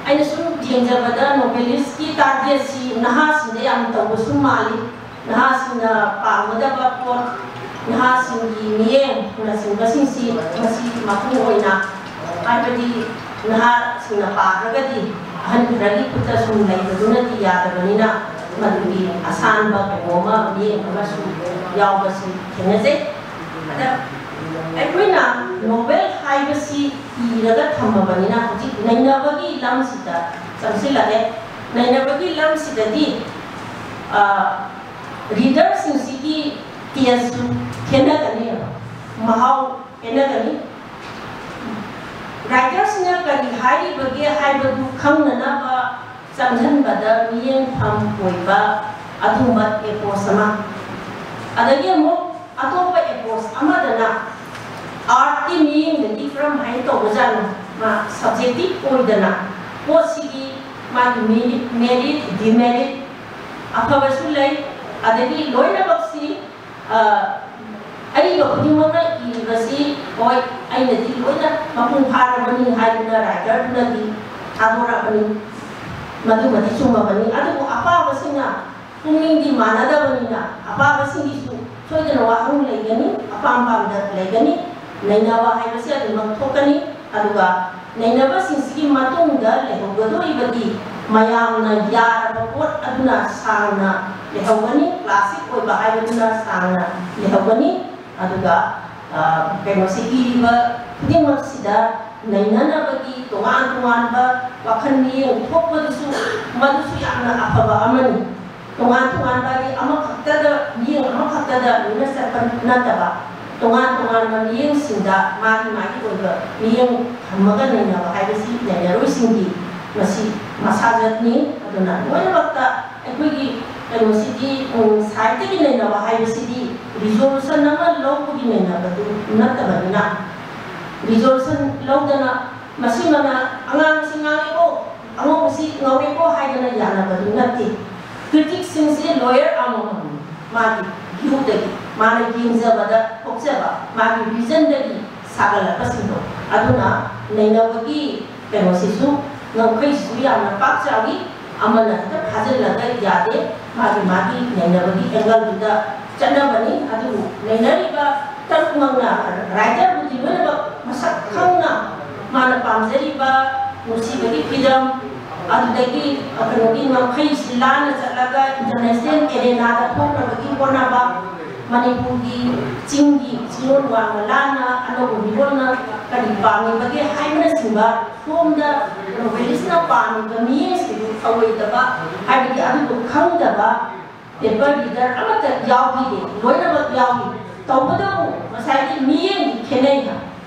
ꯑꯩꯅ ꯁꯨꯝ ꯌꯦꯡꯖꯕꯗ ꯅꯣꯕꯦꯂꯤꯁꯀꯤ ꯇꯥꯔꯒꯦꯠꯁꯤ ꯅꯍꯥꯁꯤꯡꯗ ꯌꯥꯝ ꯇꯧꯕꯁꯨ ꯃꯥꯜꯂꯤ꯫ ꯅꯍꯥꯁꯤꯡꯅ ꯄꯥꯝꯒꯗꯕ ꯄꯣꯠ, ꯅꯍꯥꯁꯤꯡꯒꯤ ꯃꯤꯠꯌꯦꯡꯅꯆꯤꯡꯕꯁꯤꯡꯁꯤ ꯃꯁꯤ ꯃꯄꯨꯡ ꯑꯣꯏꯅ, ꯍꯥꯏꯕꯗꯤ ꯅꯍꯥꯁꯤꯡꯅ ꯄꯥꯗ꯭ꯔꯒꯗꯤ ꯑꯍꯟ ꯈꯔꯒꯤ ꯈꯨꯠꯇ ꯁꯨꯝ ꯂꯩꯕꯗꯨꯅꯗꯤ ꯌꯥꯗꯕꯅꯤꯅ ꯃꯗꯨꯒꯤ ꯑꯁꯥꯟꯕ ꯀꯩꯅꯣ ꯑꯃ ꯃꯤꯠꯌꯦꯡ ꯑꯃꯁꯨ ꯌꯥꯎꯕꯁꯤ ꯊꯦꯡꯅꯖꯩ꯫ ꯑꯗ ꯑꯩꯈꯣꯏꯅ ꯅꯣꯕꯦꯜ ꯍꯥꯏꯕꯁꯤ ꯏꯔꯒ ꯊꯝꯃꯕꯅꯤꯅ ꯍꯧꯖꯤꯛ ꯅꯩꯅꯕꯒꯤ ꯂꯝꯁꯤꯗ ꯆꯪꯁꯤꯜꯂꯛꯑꯦ꯫ ꯅꯩꯅꯕꯒꯤ ꯂꯝꯁꯤꯗꯗꯤ ꯔꯤꯗꯔꯁꯤꯡꯁꯤꯒꯤ ꯇꯦꯁꯁꯨ ꯈꯦꯠꯅꯒꯅꯦꯕ, ꯃꯍꯥꯎ ꯈꯦꯠꯅꯒꯅꯤ꯫ ꯔꯥꯏꯇꯔꯁꯤꯅ ꯀꯔꯤ ꯍꯥꯏꯔꯤꯕꯒꯦ ꯍꯥꯏꯕꯗꯨ ꯈꯪꯅꯅꯕ ꯆꯪꯁꯤꯟꯕꯗ ꯃꯤꯠꯌꯦꯡꯐꯝ ꯑꯣꯏꯕ ꯑꯗꯨꯒꯨꯝꯕ ꯑꯦꯄ꯭ꯔꯣꯁ ꯑꯃ꯫ ꯑꯗꯒꯤ ꯑꯃꯨꯛ ꯑꯇꯣꯞꯄ ꯑꯦꯄ꯭ꯔꯣꯁ ꯑꯃꯗꯅ ꯑꯥꯔꯠꯀꯤ ꯃꯤꯠꯌꯦꯡꯗꯒꯤ ꯀꯔꯝ ꯍꯥꯏꯅ ꯇꯧꯕꯖꯥꯠꯅꯣ? ꯃꯥ ꯁꯕꯖꯦꯛꯇꯤꯚ ꯑꯣꯏꯗꯅ ꯄꯣꯠꯁꯤꯒꯤ ꯃꯥꯒꯤ ꯃꯦꯔꯤꯠ, ꯗꯤꯃꯦꯔꯤꯠ, ꯑꯐꯕꯁꯨ ꯂꯩ꯫ ꯑꯗꯒꯤ ꯂꯣꯏꯅꯃꯛꯁꯤ ꯑꯏꯕ ꯈꯨꯗꯤꯡꯃꯛꯅ ꯏꯔꯤꯕꯁꯤ ꯍꯣꯏ ꯑꯩꯅꯗꯤ ꯂꯣꯏꯅ ꯃꯄꯨꯡ ꯐꯥꯔꯕꯅꯤ ꯍꯥꯏꯗꯨꯅ ꯔꯥꯏꯇꯔꯗꯨꯅꯗꯤ ꯊꯥꯗꯣꯔꯛꯑꯕꯅꯤ꯫ ꯃꯗꯨꯃꯗꯤ ꯆꯨꯝꯃꯕꯅꯤ꯫ ꯑꯗꯨꯕꯨ ꯑꯄꯥꯕꯁꯤꯡꯅ ꯄꯨꯛꯅꯤꯡꯗꯤ ꯃꯥꯟꯅꯗꯕꯅꯤꯅ ꯑꯄꯥꯕꯁꯤꯡꯒꯤꯁꯨ ꯁꯣꯏꯗꯅ ꯋꯥꯍꯪ ꯂꯩꯒꯅꯤ, ꯑꯄꯥꯝ ꯄꯥꯝꯗ ꯂꯩꯒꯅꯤ꯫ ꯅꯩꯅꯕ ꯍꯥꯏꯕꯁꯤ ꯑꯗꯨꯃꯛ ꯊꯣꯛꯀꯅꯤ꯫ ꯑꯗꯨꯒ ꯅꯩꯅꯕꯁꯤꯡꯁꯤꯒꯤ ꯃꯇꯨꯡꯗ ꯂꯩꯍꯧꯒꯗꯧꯔꯤꯕꯗꯤ ꯃꯌꯥꯝꯅ ꯌꯥꯔꯕ ꯄꯣꯠ ꯑꯗꯨꯅ ꯁꯥꯡꯅ ꯂꯩꯍꯧꯒꯅꯤ, ꯀ꯭ꯂꯥꯁꯤꯛ ꯑꯣꯏꯕ ꯍꯥꯏꯕꯗꯨꯅ ꯁꯥꯡꯅ ꯂꯩꯍꯧꯒꯅꯤ꯫ ꯑꯗꯨꯒ, ꯑ, ꯀꯩꯅꯣꯁꯤ, ꯏꯔꯤꯕ ꯈꯨꯗꯤꯡꯃꯛꯁꯤꯗ ꯅꯩꯅꯅꯕꯒꯤ ꯇꯣꯉꯥꯟ ꯇꯣꯉꯥꯟꯕ ꯋꯥꯈꯜ ꯃꯤꯠꯌꯦꯡ ꯊꯣꯛꯄꯗꯨꯁꯨ, ꯃꯗꯨꯁꯨ ꯌꯥꯝꯅ ꯑꯐꯕ ꯑꯃꯅꯤ꯫ ꯇꯣꯉꯥꯟ ꯇꯣꯉꯥꯟꯕ ꯍꯥꯏꯗꯤ ꯑꯃꯈꯛꯇꯗ, ꯃꯤꯠꯌꯦꯡ ꯑꯃꯈꯛꯇꯗ ꯂꯣꯏꯅ ꯆꯠꯄ ꯅꯠꯇꯕ, ꯇꯣꯉꯥꯟ ꯇꯣꯉꯥꯟꯕ ꯃꯤꯠꯌꯦꯡꯁꯤꯡꯗ ꯃꯥꯒꯤ ꯃꯥꯒꯤ ꯑꯣꯏꯕ ꯃꯤꯠꯌꯦꯡ ꯊꯝꯃꯒ ꯅꯩꯅꯕ ꯍꯥꯏꯕꯁꯤ ꯅꯩꯅꯔꯣꯏꯁꯤꯡꯒꯤ ꯃꯁꯤ ꯃꯁꯥꯖꯠꯅꯤ꯫ ꯑꯗꯨꯅ ꯂꯣꯏꯅꯃꯛꯇ ꯑꯩꯈꯣꯏꯒꯤ ꯀꯩꯅꯣꯁꯤꯗꯤ, ꯎꯝ, ꯁꯥꯏꯠꯇꯒꯤ ꯅꯩꯅꯕ ꯍꯥꯏꯕꯁꯤꯗꯤ ꯔꯤꯖꯣꯂꯨꯁꯟ ꯑꯃ ꯂꯧꯕꯒꯤ ꯅꯩꯅꯕꯗꯨ ꯅꯠꯇꯕꯅꯤꯅ, ꯔꯤꯖꯣꯂꯨꯁꯟ ꯂꯧꯗꯅ ꯃꯁꯤꯃꯅ ꯑꯉꯥꯡꯁꯤ ꯉꯥꯡꯉꯦꯀꯣ, ꯑꯉꯧꯕꯁꯤ ꯉꯧꯔꯦꯀꯣ ꯍꯥꯏꯗꯅ ꯌꯥꯅꯕꯗꯨ ꯅꯠꯇꯦ꯫ ꯀ꯭ꯔꯤꯇꯤꯛꯁꯤꯡꯁꯤ ꯂꯣꯌꯔ ꯑꯃꯃꯝꯅꯤ, ꯃꯥꯒꯤ ꯚ꯭ꯌꯨꯗꯒꯤ, ꯃꯥꯅ ꯌꯦꯡꯖꯕꯗ ꯊꯣꯛꯆꯕ, ꯃꯥꯒꯤ ꯚꯤꯖꯟꯗꯒꯤ ꯁꯥꯒꯠꯂꯛꯄꯁꯤꯡꯗꯣ꯫ ꯑꯗꯨꯅ ꯅꯩꯅꯕꯒꯤ ꯀꯩꯅꯣꯁꯤꯁꯨ, ꯉꯝꯈꯩꯁꯤꯁꯨ ꯌꯥꯝꯅ ꯄꯥꯛ ꯆꯥꯎꯏ꯫ ꯑꯃꯅ ꯍꯦꯛꯇ ꯐꯥꯖꯤꯜꯂꯒ ꯌꯥꯗꯦ, ꯃꯥꯒꯤ ꯃꯥꯒꯤ ꯅꯩꯅꯕꯒꯤ ꯑꯦꯡꯒꯜꯗꯨꯗ ꯆꯠꯅꯕꯅꯤ꯫ ꯑꯗꯨꯕꯨ ꯅꯩꯅꯔꯤꯕ ꯇꯔꯨꯛꯃꯛꯅ, ꯔꯥꯏꯇꯔꯕꯨꯗꯤ ꯂꯣꯏꯅꯃꯛ ꯃꯁꯛ ꯈꯪꯅ ꯃꯥꯅ ꯄꯥꯝꯖꯔꯤꯕ ꯅꯨꯡꯁꯤꯕꯒꯤ ꯐꯤꯂꯝ, ꯑꯗꯨꯗꯒꯤ ꯀꯩꯅꯣꯒꯤ ꯉꯝꯈꯩꯁꯤ ꯂꯥꯟꯅ ꯆꯠꯂꯒ ꯏꯟꯇꯔꯅꯦꯁꯅꯦꯜ ꯑꯦꯔꯦꯅꯥꯗ ꯊꯣꯛꯅꯕꯒꯤ ꯍꯣꯠꯅꯕ, ꯃꯅꯤꯄꯨꯔꯒꯤ ꯆꯤꯡꯒꯤ ꯆꯤꯡꯂꯣꯟ ꯋꯥꯡꯃ ꯂꯥꯟꯅ ꯑꯅꯧꯕ ꯃꯤꯔꯣꯜꯅ ꯀꯔꯤ ꯄꯥꯝꯃꯤꯕꯒꯦ ꯍꯥꯏꯕꯅꯆꯤꯡꯕ ꯁꯣꯝꯗ ꯅꯣꯕꯦꯂꯤꯁꯅ ꯄꯥꯝꯃꯤꯕ ꯃꯤꯠꯌꯦꯡꯁꯤꯡꯗꯨ ꯊꯧꯑꯣꯏꯗꯕ, ꯍꯥꯏꯕꯗꯤ ꯑꯗꯨꯕꯨ ꯈꯪꯗꯕ ꯄꯦꯄꯔ ꯔꯤꯗꯔ ꯑꯃꯠꯇ ꯌꯥꯎꯈꯤꯗꯦ, ꯂꯣꯏꯅꯃꯛ ꯌꯥꯎꯏ꯫ ꯇꯧꯕꯇꯕꯨ ꯉꯁꯥꯏꯒꯤ ꯃꯤꯠꯌꯦꯡꯗꯤ ꯈꯦꯠꯅꯩ ꯍꯥꯏ꯫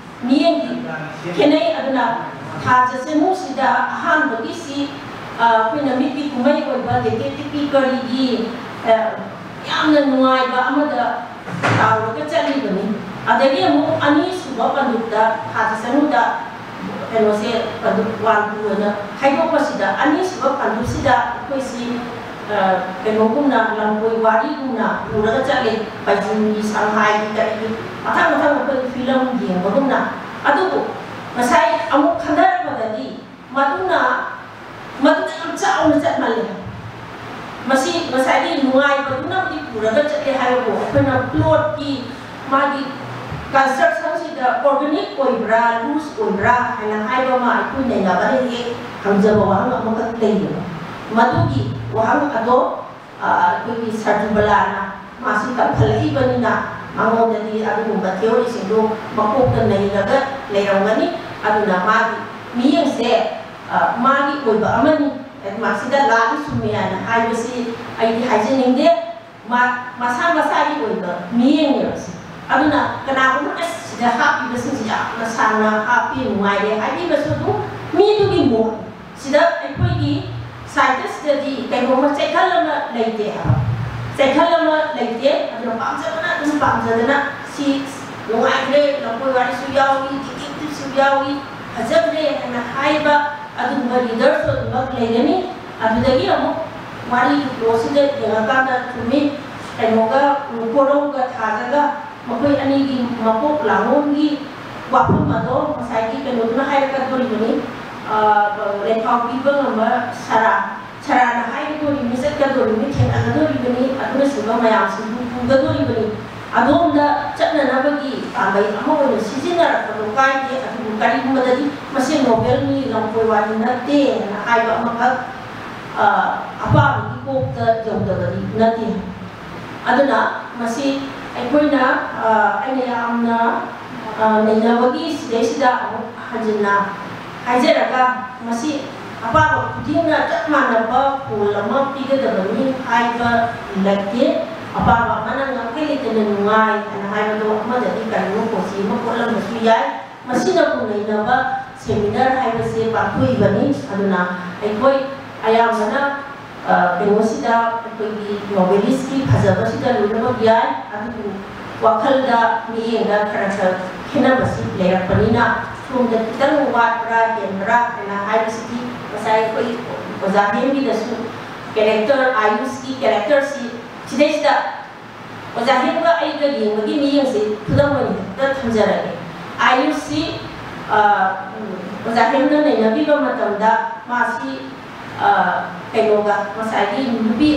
ꯃꯤꯠꯌꯦꯡꯗꯤ ꯈꯦꯠꯅꯩ꯫ ꯑꯗꯨꯅ ꯊꯥ ꯆꯠꯁꯅꯨꯁꯤꯗ ꯑꯍꯥꯟꯕꯒꯤꯁꯤ, ꯑ, ꯑꯩꯈꯣꯏꯅ ꯃꯤꯠꯀꯤ ꯀꯨꯝꯍꯩ ꯑꯣꯏꯕ ꯗꯦꯇꯦꯛꯇꯤꯚꯀꯤ ꯀꯔꯤꯒꯤ, ꯑ, ꯌꯥꯝꯅ ꯅꯨꯡꯉꯥꯏꯕ ꯑꯃꯗ ꯇꯥꯎꯔꯒ ꯆꯠꯂꯤꯕꯅꯤ꯫ ꯑꯗꯒꯤ ꯑꯃꯨꯛ ꯑꯅꯤꯁꯨꯕ ꯄꯟꯗꯨꯞꯇ, ꯊꯥ ꯆꯠꯁꯅꯨꯗ ꯀꯩꯅꯣꯁꯦ ꯄꯟꯗꯨꯞ ꯋꯥꯟ ꯇꯨ ꯑꯅ ꯈꯥꯏꯗꯣꯛꯄꯁꯤꯗ, ꯑꯅꯤꯁꯨꯕ ꯄꯟꯗꯨꯞꯁꯤꯗ ꯑꯩꯈꯣꯏꯁꯤ, ꯑ, ꯀꯩꯅꯣꯒꯨꯝꯅ, ꯂꯝꯀꯣꯏ ꯋꯥꯔꯤꯒꯨꯝꯅ ꯄꯨꯔꯒ ꯆꯠꯂꯦ꯫ ꯕꯥꯏꯖꯨꯒꯤ, ꯁꯪꯍꯥꯏꯒꯤ, ꯀꯔꯤꯒꯤ, ꯃꯊꯪ ꯃꯊꯪ ꯑꯩꯈꯣꯏ ꯐꯤꯂꯝ ꯌꯦꯡꯕꯒꯨꯝꯅ꯫ ꯑꯗꯨꯕꯨ ꯉꯁꯥꯏ ꯑꯃꯨꯛ ꯈꯟꯊꯔꯛꯄꯗꯗꯤ ꯃꯗꯨꯅ, ꯃꯗꯨꯗ ꯌꯥꯝ ꯆꯥꯎꯅ ꯆꯠꯃꯜꯂꯦ꯫ ꯃꯁꯤ ꯉꯁꯥꯏꯒꯤ ꯅꯨꯡꯉꯥꯏꯕꯗꯨꯅꯕꯨꯗꯤ ꯄꯨꯔꯒ ꯆꯠꯂꯦ ꯍꯥꯏꯕꯕꯨ, ꯑꯩꯈꯣꯏꯅ ꯄ꯭ꯂꯣꯠꯀꯤ ꯃꯥꯒꯤ ꯀꯟꯁꯇ꯭ꯔꯛꯁꯟꯁꯤ ꯑꯣꯔꯒꯥꯅꯤꯛ ꯑꯣꯏꯕ꯭ꯔꯥ, ꯂꯨꯖ ꯑꯣꯏꯕ꯭ꯔꯥ ꯍꯥꯏꯅ ꯍꯥꯏꯕ ꯑꯃ ꯑꯩꯈꯣꯏ ꯅꯩꯅꯕꯗ ꯍꯦꯛ ꯍꯪꯖꯕ ꯋꯥꯍꯪ ꯑꯃꯈꯛ ꯂꯩꯌꯦꯕ꯫ ꯃꯗꯨꯒꯤ ꯋꯥꯍꯪ ꯑꯗꯣ, ꯑ, ꯑꯩꯈꯣꯏꯒꯤ ꯁꯔꯖꯨꯕꯂꯥꯅ ꯃꯥꯁꯤ ꯇꯝꯈꯠꯂꯛꯏꯕꯅꯤꯅ ꯃꯉꯣꯟꯗꯗꯤ ꯑꯗꯨꯒꯨꯝꯕ ꯊꯤꯑꯣꯔꯤꯁꯤꯡꯗꯣ ꯃꯀꯣꯛꯇ ꯅꯩꯔꯒ ꯂꯩꯔꯝꯒꯅꯤ꯫ ꯑꯗꯨꯅ ꯃꯥꯒꯤ ꯃꯤꯠꯌꯦꯡꯁꯦ, ꯑ, ꯃꯥꯒꯤ ꯑꯣꯏꯕ ꯑꯃꯅꯤ꯫ ꯃꯁꯤꯗ ꯂꯥꯜꯂꯤ ꯆꯨꯝꯃꯤ ꯍꯥꯏꯅ ꯍꯥꯏꯕꯁꯤ ꯑꯩꯗꯤ ꯍꯥꯏꯖꯅꯤꯡꯗꯦ꯫ ꯃꯥ-, ꯃꯁꯥ ꯃꯁꯥꯒꯤ ꯑꯣꯏꯕ ꯃꯤꯠꯌꯦꯡꯅꯦꯕ ꯁꯤ꯫ ꯑꯗꯨꯅ ꯀꯅꯥꯒꯨꯝꯕꯅ "ꯑꯁ, ꯁꯤꯗ ꯍꯥꯞꯄꯤꯕꯁꯤꯡꯁꯤ ꯌꯥꯝꯅ ꯁꯥꯡꯅ ꯍꯥꯞꯄꯤ, ꯅꯨꯡꯉꯥꯏꯔꯦ" ꯍꯥꯏꯕꯤꯕꯁꯨ ꯑꯗꯨꯝ ꯃꯤꯗꯨꯒꯤ ꯃꯣꯠ꯫ ꯁꯤꯗ ꯑꯩꯈꯣꯏꯒꯤ ꯁꯥꯏꯠꯇ ꯁꯤꯗꯗꯤ ꯀꯩꯅꯣꯝꯃ ꯆꯩꯈꯜ ꯑꯃ ꯂꯩꯇꯦ ꯍꯥꯏꯕ꯫ ꯆꯩꯈꯜ ꯑꯃ ꯂꯩꯇꯦ꯫ ꯑꯗꯨꯅ ꯄꯥꯝꯖꯕꯅ ꯑꯗꯨꯝ ꯄꯥꯝꯖꯗꯅ ꯁꯤ ꯅꯨꯡꯉꯥꯏꯈ꯭ꯔꯦ, ꯂꯐꯣꯏ ꯋꯥꯔꯤꯁꯨ ꯌꯥꯎꯏ, ꯗꯤꯇꯦꯛꯇꯤꯞꯁꯨ ꯌꯥꯎꯏ, ꯐꯖꯈ꯭ꯔꯦ ꯍꯥꯏꯅ ꯍꯥꯏꯕ ꯑꯗꯨꯒꯨꯝꯕ ꯔꯤꯗꯔꯁꯨ ꯑꯗꯨꯃꯛ ꯂꯩꯒꯅꯤ꯫ ꯑꯗꯨꯗꯒꯤ ꯑꯃꯨꯛ ꯋꯥꯔꯤ ꯄꯣꯠꯁꯤꯗ ꯌꯦꯡꯉꯀꯥꯟꯗ ꯆꯨꯝꯃꯤ, ꯀꯩꯅꯣꯒ, ꯎꯝ, ꯀꯣꯔꯧꯒ ꯊꯥꯖꯒ ꯃꯈꯣꯏ ꯑꯅꯤꯒꯤ ꯃꯄꯣꯛ ꯂꯥꯡꯂꯣꯟꯒꯤ ꯋꯥꯐꯝ ꯑꯗꯣ ꯉꯁꯥꯏꯒꯤ ꯀꯩꯅꯣꯗꯨꯅ ꯍꯥꯏꯔꯛꯀꯗꯣꯔꯤꯕꯅꯤ, ꯑ, ꯂꯩꯐꯥꯎ ꯄꯤꯕ ꯉꯝꯕ ꯁꯔꯥ, ꯁꯔꯥꯅ ꯍꯥꯏꯒꯗꯣꯔꯤꯕꯅꯤ, ꯆꯠꯀꯗꯣꯔꯤꯕꯅꯤ, ꯊꯦꯡꯅꯒꯗꯣꯔꯤꯕꯅꯤ, ꯑꯗꯨꯅꯆꯤꯡꯕ ꯃꯌꯥꯝꯁꯤꯡꯗꯨ ꯄꯨꯒꯗꯣꯔꯤꯕꯅꯤ꯫ ꯑꯗꯣꯝꯗ ꯆꯠꯅꯅꯕꯒꯤ ꯄꯥꯝꯕꯩ ꯑꯃ ꯑꯣꯏꯅ ꯁꯤꯖꯤꯟꯅꯔꯛꯄꯗꯣ ꯀꯥꯏꯗꯦ꯫ ꯑꯗꯨꯕꯨ ꯀꯔꯤꯒꯨꯝꯕꯗꯗꯤ ꯃꯁꯤ ꯅꯣꯕꯦꯜꯒꯤ ꯂꯝꯀꯣꯏ ꯋꯥꯔꯤ ꯅꯠꯇꯦ ꯍꯥꯏꯅ ꯍꯥꯏꯕ ꯑꯃꯈꯛ, ꯑ, ꯑꯄꯥꯕꯒꯤ ꯀꯣꯛꯇ ꯌꯧꯗꯕꯗꯤ ꯅꯠꯇꯦ꯫ ꯑꯗꯨꯅ ꯃꯁꯤ ꯑꯩꯈꯣꯏꯅ, ꯑ, ꯑꯩꯅ ꯌꯥꯝꯅ, ꯑ, ꯅꯩꯅꯕꯒꯤ ꯁꯤꯗꯩꯁꯤꯗ ꯑꯃꯨꯛ ꯍꯟꯖꯤꯟꯅ ꯍꯥꯏꯖꯔꯒ, ꯃꯁꯤ ꯑꯄꯥꯕ ꯈꯨꯗꯤꯡꯅ ꯆꯞ ꯃꯥꯟꯅꯕ ꯐꯣꯜ ꯑꯃ ꯄꯤꯒꯗꯕꯅꯤ ꯍꯥꯏꯕ ꯂꯩꯇꯦ꯫ ꯑꯄꯥꯕ ꯑꯃꯅ ꯉꯝꯈꯩ ꯂꯩꯇꯅ ꯅꯨꯡꯉꯥꯏ ꯍꯥꯏꯅ ꯍꯥꯏꯕꯗꯣ ꯑꯃꯗꯗꯤ ꯀꯔꯤꯅꯣ ꯀꯣꯆꯤ ꯑꯃ ꯄꯣꯛꯂꯝꯕꯁꯨ ꯌꯥꯏ꯫ ꯃꯁꯤꯅꯕꯨ ꯅꯩꯅꯕ ꯁꯦꯃꯤꯅꯥꯔ ꯍꯥꯏꯕꯁꯦ ꯄꯥꯡꯊꯣꯛꯏꯕꯅꯤ꯫ ꯑꯗꯨꯅ ꯑꯩꯈꯣꯏ ꯑꯌꯥꯝꯕꯅ, ꯑ, ꯀꯩꯅꯣꯁꯤꯗ ꯑꯩꯈꯣꯏꯒꯤ ꯅꯣꯕꯦꯂꯤꯁꯀꯤ ꯐꯖꯕꯁꯤꯗ ꯂꯣꯏꯅꯃꯛ ꯌꯥꯏ, ꯑꯗꯨꯕꯨ ꯋꯥꯈꯜꯗ, ꯃꯤꯠꯌꯦꯡꯗ ꯈꯔ ꯈꯔ ꯈꯦꯠꯅꯕꯁꯤ ꯂꯩꯔꯛꯄꯅꯤꯅ ꯁꯣꯝꯗ ꯈꯤꯇꯪ ꯋꯥꯠꯄ꯭ꯔꯥ ꯍꯦꯟꯕ꯭ꯔꯥ ꯍꯥꯏꯅ ꯍꯥꯏꯕꯁꯤꯗꯤ ꯉꯁꯥꯏ ꯑꯩꯈꯣꯏ ꯑꯣꯖꯥ ꯍꯦꯝꯕꯤꯗꯁꯨ ꯀꯦꯔꯦꯛꯇꯔ, ꯑꯥꯌꯨꯁꯀꯤ ꯀꯦꯔꯦꯛꯇꯔꯁꯤ ꯁꯤꯗꯩꯁꯤꯗ ꯑꯣꯖꯥ ꯍꯦꯝꯒ ꯑꯩꯒ ꯌꯦꯡꯕꯒꯤ ꯃꯤꯠꯌꯦꯡꯁꯤ ꯈꯨꯗꯝ ꯑꯣꯏꯅ ꯍꯦꯛꯇ ꯊꯝꯖꯔꯒꯦ꯫ ꯑꯥꯌꯨꯁꯁꯤ, ꯑ, ꯎꯝ, ꯑꯣꯖꯥ ꯍꯦꯝꯅ ꯅꯩꯅꯕꯤꯕ ꯃꯇꯝꯗ ꯃꯥꯁꯤ, ꯑ, ꯀꯩꯅꯣꯒ ꯉꯁꯥꯏꯒꯤ ꯅꯨꯄꯤ